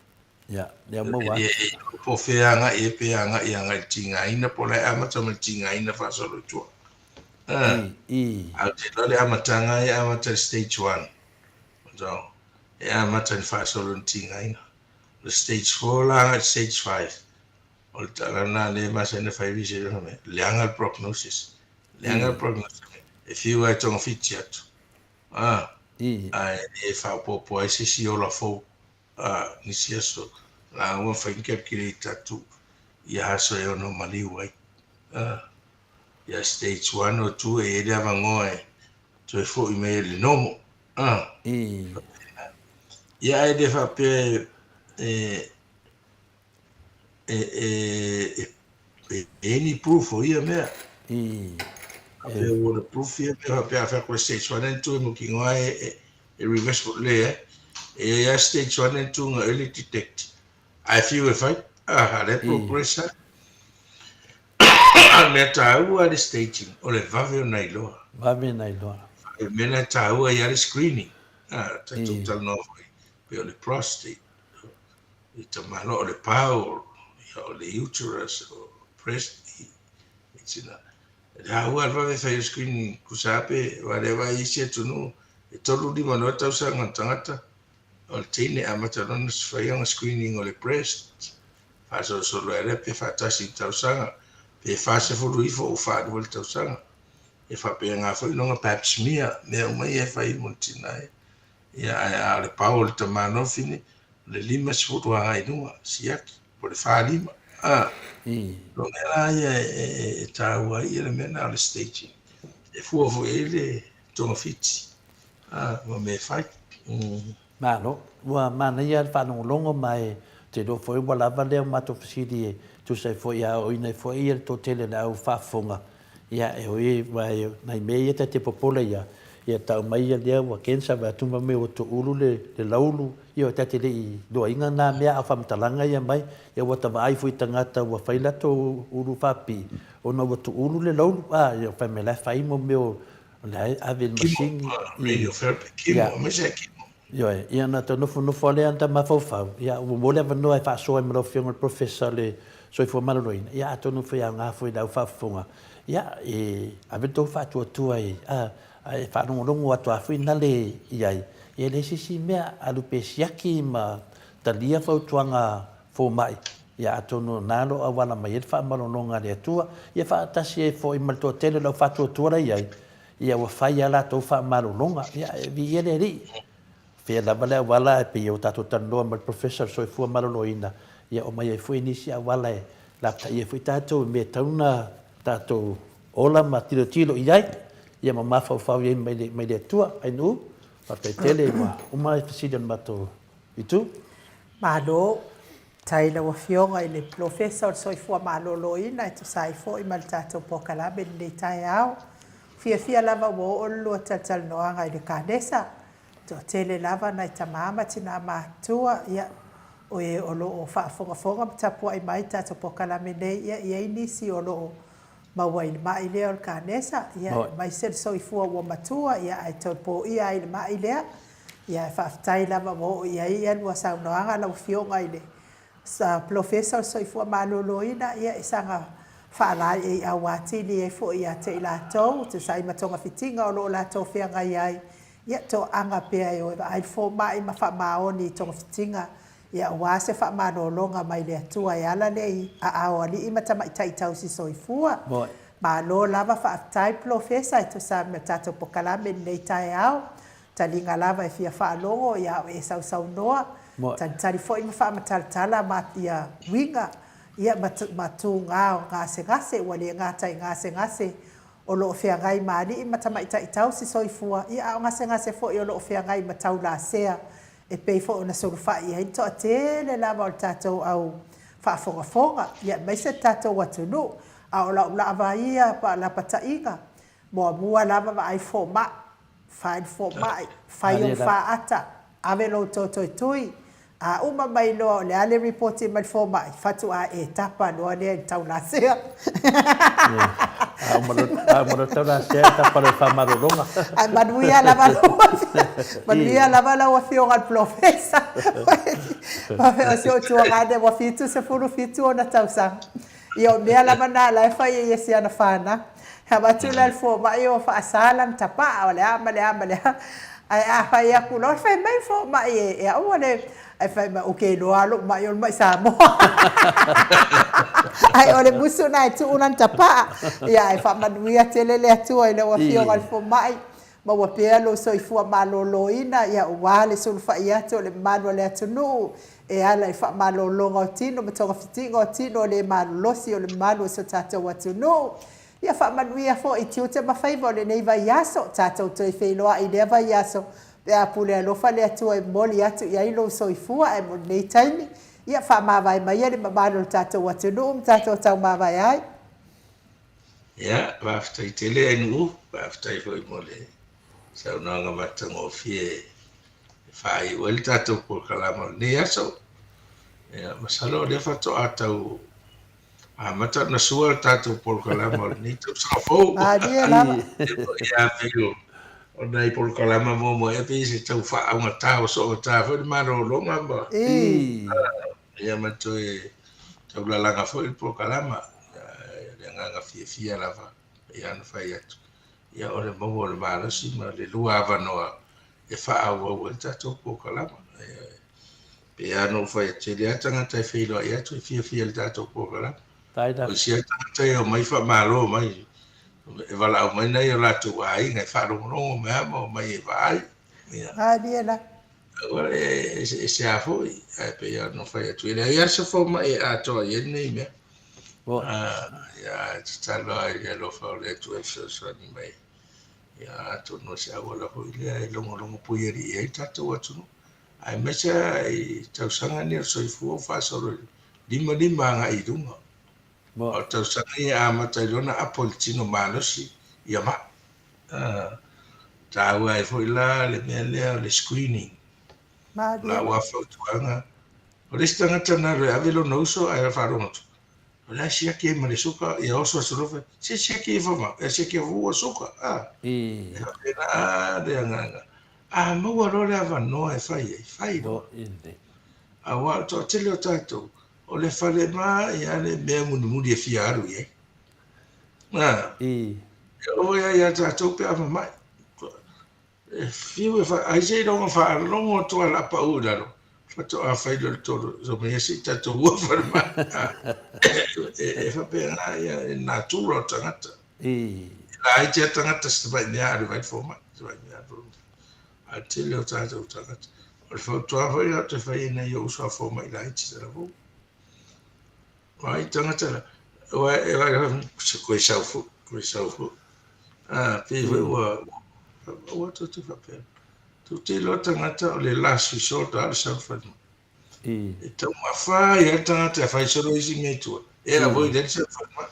Ia, lea maua atu. Po o fea agai ai pe agai agai i le tigaina po o la e amata mai le tigaina faasolo i tua. I, i. Ae ou te iloa le amataga e amata i le stage one. So, e amata i le faasolo i le tigaina. O le stage 4 la agai i le stage 5. O le tala lena lea e masani ona fai research fai mai, leaga le prognosis. Leaga le prognosis. E fiu lava e togafiti atu. A, I. ae le faaopoopo ai se isi ola fou, a, nisi aso. lauga ma fai ni calculator atu ia aso e ono maliu ai. Ia stage 1 or 2 e i ai le avanoa e toe foi mai ai i le normal. Ia ae le faapea e e e e e i ai ni proof o ia mea. Faapea ua proof ia mea faapea a fai atu le stage 1 and 2 e mautinoa e e reversible. Leai. E i ai lava stage 1 and 2 na early detect ae fiu e fai, a lea e progress lava. A o le mea taua le staging o le vave ona iloa. Vave ona iloa. O le mea lena e taua ai lava le screening. A, tatou talanoa foi pei o le prostate, i tamaloa o le bowel, ia o le uterus, o breast, i tina. E taua le vave fai o le screening tusa lava pe aua o lea e vaai i isi atunuu e 3 5 loa tausaga o le tagata o le teine e amata loa ona fai ona screening o le breast faasolosolo ai lea pe faatasi i le tausaga pe 40 ifo ua faalua le tausaga. E faapena foi lona pap smear, mea uma ia e fai mo le tina e. Ia ae a o le pao o le tamalofi o le 50 agai i luga, siaki, po o le 45. A, o mea la ia e taua ai le mea lena o le staging. E fua foi i ai le togafiti, a, ma mea e fai. Malo. Ua manaia le faalogologo ma e te iloa foi ua lava lea o matou fesili e tusa ai foi a aoaoina ai foi le toatele o le au faafofoga. Ia, e ui aua e nai mea ia ta te popole ia, ia tau mai ia lea ua cancer vae atu ma mea ua tuulu le laulu, ia ta te le i iloaina na mea a o faamatalaga ia mai, ia ua ta vaai foi i tagata ua fai latou ulu faapipii ona ua tuulu le laulu, a, ia fai mai la e fai mo mea o la e ave i le masini. Radiotherapy, chemo, aemaise lava chemo. Ioe, ia ona toe nofonofo lava lea ta mafaufau, ia ua maua le avanoa e faasoa ai ma lau Afioga i le Professor o le Soifua Maloloina, ia atonu foi e aoga foi i lau faafofoga, ia e ave le tou faatuatua i, a, e faalogologo atu lava foi nale i ai, ia e leai se isi mea, alu pea e siaki ma talia fautuaga fomai, ia atonu o na lo auala mai ai le faamalologa a le Atua, ia faatasi ai foi ma le toatele o le au faatuatua la i ai, Ia ua fai a latou faamalologa, ia e viia le Alii. Fea lava le auala e pei ua tatou talanoa ma le Professor o le Soifua Maloloina, ia omai ai foi nisi auala e lapataia ai foi tatou i mea e tatau ona tatou ola ma tilotilo i ai, ia ma mafaufau i ai mai le, mai le Atua. Ainuu, faafetai tele ua uma le fesili a le matou itu. Malo. Faafetai i lau Afioga i le Polofesa o le Soifua Maloloina e tusa ai foi ma le tatou polokalame i lenei taeao. Fiafia lava ua oo le lua talatalanoaga i le kanesa. Toatele lava nai tama ma tina matutua, ia, o e o lo o faafogafoga ma tapuai mai i le tatou polokalame nei, ia, e i ai nisi o lo o maua i le mai lea o le kanesa, ia, aemaise le soifua ua matua, ia, ae toe poia ai i le mai lea. Ia, e faafetai lava ua oo i ai lua saunoaga lau Afioga i le Polofesa o le Soifua Maloloina, ia e saga faalaeiau atili ai foi ia te i latou, e tusa ai ma togafitiga o lo o latou feagai ai, ia toaga pea e o e vaai le fomai ma faamaoni i togafitiga, ia aua se faamalologa mai le Atua e ala lea i aao alii ma tamaitai tausi soifua. Malo lava faafetai Polofesa e tusa ma le tatou polokalame i lenei taeao. Taliga lava e fia faalogo ia o e sausaunoa, talitali foi ma faamatalatala ma ia uiga ia ma ma tuga o gasegase ua le gata i gasegase o lo o feagai ma alii ma tamaitai tausi soifua ia a o gasegase foi o lo o feagai ma taulasea e pei foi ona sulufai i ai le toatele lava o le tatou au faafogafoga ia aemaise le tatou atunuu. A o lau lava ia lapataiga muamua lava vaai fomai Fai le fomai, fai ou faata, ave lou toto e tui, a uma mai loa o le a le ripoti mai le fomai, faatoa e tapa loa lea i le taulasea. A uma loa le taulasea, e tapa loa i le faamalologa. Ae manuia lava lau manuia lava lau Afioga i le Polofesa. O si ou tuagane ua 77 ona tausaga. Ia o mea lava na la e fai ai e si ana fanau. E avatu la i le fomai ua faasa lana tapaa o le a ma le a ma le a. Ae a fai atu loa, fai mai le fomai e aua le, ae fai mai, ou te iloa lava lou mai o le mai Samoa. Ae o le musu lena e tuu lana tapaa. Ia ae faamanuia tele le Atua i lau Afioga i le fomai, maua pea lou soifua maloloina, ia aua le sulufai atu o le mamalu o le atunuu. e ala i faamalologa o tino ma togafitiga o tino e le malolosi o le mamalu o si o tatou atunuu. Ia faamanuia foi i tiute ma faiva o lenei vaiaso, tatou toe feiloai i lea vaiaso pe a pule alofa le Atua e momoli atu i ai lou soifua. Ae mo lenei taimi, ia faamavae maia le mamalu o le tatou atunuu ma tatou taumavae ai. Ia, faafetai tele Ainuu, faafetai foi mo le saunoaga matagofie e faaiu ai le tatou polokalama o lenei aso. Ia, masalo o lea faatoa tau amata ona sua le tatou polokalama o lenei tausaga fou. Malie lava. Ia, pei o nai polokalama muamua ea pei se tau faaaugata o soogata foi le malologa ma Ia ma toe taulalaga foi le polokalama. Ia, le agaga fiafia lava pei lava ona fai atu, ia o le maua o le malosi ma le lua avanoa e faaauau ai le tatou polokalama. Ia, pei lava ona ou fai atu, tele lava tagata e feiloai atu e fiafia i le tatou polokalama. O isi lava tagata e omai faamalo mai, e valaau mai nai o latou aiga e faalogologo mai lava ma omai e vaai. Ia. Malie la. Aua e eseese lava foi, ae pei lava ona fai atu, e leai lava se fomai e atoa i ai lenei mea. Ia, e tatalo lava i le alofa o le Atua e fesoasoani mai. Ia, atonu o se auala foi lea e logologo puialii ai le tatou atunuu, aemaise lava i tausaga nei o le soifua ua faasolo i le 55 agai i luga. A o tausaga ia e amata ai loa ona apo i le tino malosi ia mai. Taua ai foi la le mea lea o le screening. O lau lava fautuaga, o le isi tagata na alu e ave lona uso ae faalogo atu, o la e siaki ai ma le suka, ia oso atu loa, se siaki ifo ma, e siaki ifo ua suka. E faapena le agaga. A maua loa le avanoa e fai ai, fai loa. Aua o le toatele o tatou, o le falema ia le mea mulimuli e fia alu i ai. E oo ia ia tatou pe a mamai. E fiu e fa, ai seiloga faalogo atu a la pau i lalo, faatoa fai lea o le tolu, so mai ia se i tatou ua falemai. E faapena ia le natura o tagata. E laiti lava tagata se tamai mea alu ai le fomai, se tamai mea alu ai. A o le tele o tatou tagata. O le fautuaga foi lea ou te fai i nai ou uso a fomai laiti talavou. Ai tagata la, ua e se koe sau foi, koe sau foi. Ah, pei foi ua ua tou te faapea. Tou te iloa tagata o le last resort lava le sau falemai. E taumafa ai lava le tagata e fai solo isi mea i tua. E avoid ai le sau falemai.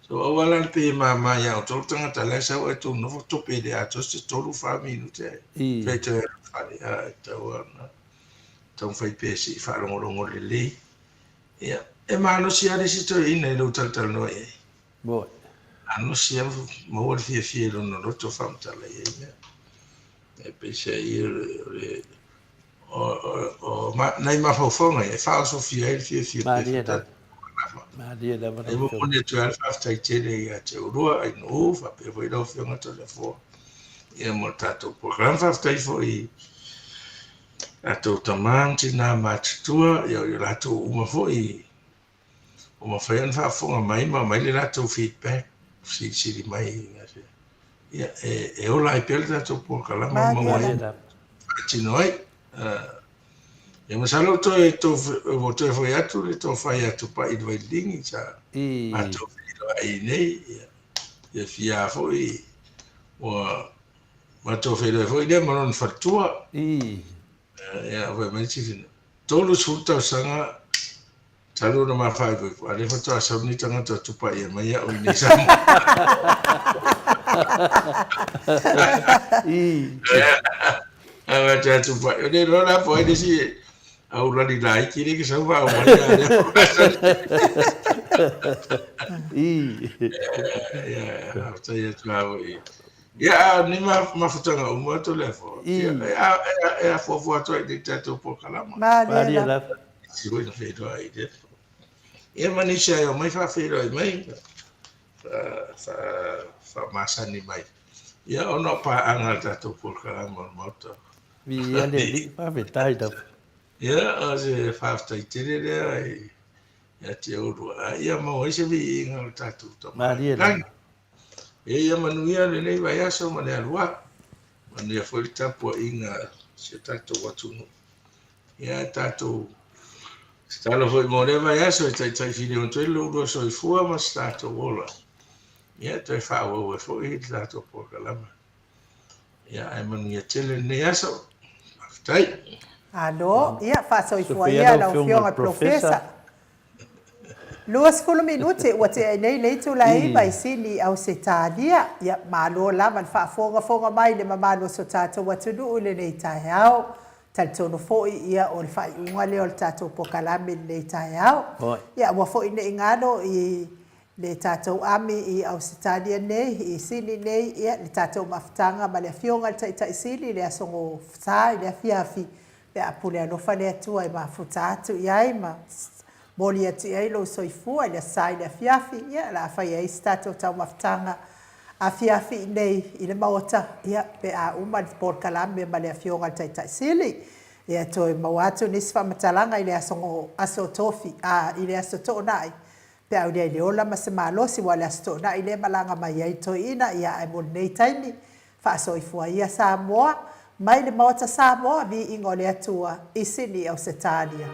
So aua la le pei e mama ia outou le tagata la e sau ae tou nofo tope i le atoa se tolu fa minute ae fai toe alu i le fale. Ah, e tatau lava ona taumafai pea se i faalogologo lelei. Ia, e malosi lava le isi toeaina i lou talatalanoa i ai. Moni. Malosi lava maua le fiafia i lona loto faamatala i ai mea. E peiseai o le, o, o, o, ma, nai mafaufauga ia e faaosofia ai le fiafia pe Malie lava. Malie lava lau afioga. E momoli atu ai le faafetai tele ia te oulua, Ainuu, faapea foi lau afioga Toleafoa, ia mo le tatou polokalame. Faafetai foi i Latou tama ma tina matutua, ia o latou uma foi ua mafai ona faafofoga mai ma aumai le latou feedback, silisili mai, ia e ola ai pea le tatou polokalama ma maua ai, faatino ai. Ia masalo toe ua toe foi atu le tofa ia Tupai i le Vaililigi sa matou feiloai nei, ia fiafia foi ua Matou feiloai foi lea ma lona faletua. Ia, fai mai le Tifina, 30 tausaga talu ona ma faaipoipo, a o lea faatoa sau lenei tagata o tupai mai au i nei Samoa. Ae te tupai, o le iloa la po ai le isi aulali laiti lea ke sau ma au mai a lea. Ia, faafetai atu lava foi. Ia, a o nei mafutaga uma atu le afua. Ia, e afuafua atu ai i le tatou polokalama. Malie lava. Si foi na feiloai i le. Ia, ma nisi ai omai faafeiloai mai, faamasani mai. Ia, ona o paaga a le tatou polokalama o le Maota. Viia le Alii, faafetai lava. Ia, o se faafetai tele lea ia te oulua. A ia maua ai se viiga o le tatou Tama. Malie lava. E ia manuia lenei vaiaso ma le alu ae. Manuia foi le tapuaiga a si o tatou atunuu. Ia tatou Tatalo foi mo lea vaiaso e taitai filiu atu ai lo ulua soifua ma se tatou ola. Ia, toe faaauau ai foi le tatou polokalame. Ia, ae manuia tele lenei aso. Faafetai. Malo, ia faasoifua ia lau Afioga i le Polofesa. 20 minute ua tea ai nei le itula e 9 i Sini i Ausetalia. Ia, malo lava le faafogafoga mai i le mamalu o si o tatou atunuu i lenei taeao. Talitonu foi ia o le faaiuga lea o le tatou polokalame i lenei taeao. Ia aua foi ne i galo i le tatou ami i Ausetalia nei, i Sini nei, ia le tatou mafutaga ma le Afioga i le Taitai Sili i le Aso Gofsa i le afiafi, pe a pule alofa le Atua e mafuta atu i ai ma moli atu i ai lou soifua i le Aso Sa i le afiafi, ia o le a fai ai se tatou taumafataga afiafi i inei i le Maota, ia, pe a uma le polokalame ma le Afioga i le Taitai Sili. Ia, toe maua atu nisi faamatalaga i le aso, aso Tofi, a, i le Aso Toonai, pe a aulia i le ola ma se malosi, aua o le Aso Toonai lea e malaga mai ai le toeaina, ia, ae mo lenei taimi, Faasoifua ia Samoa, mai le Maota Samoa, viiga o le Atua i Sini Ausetalia.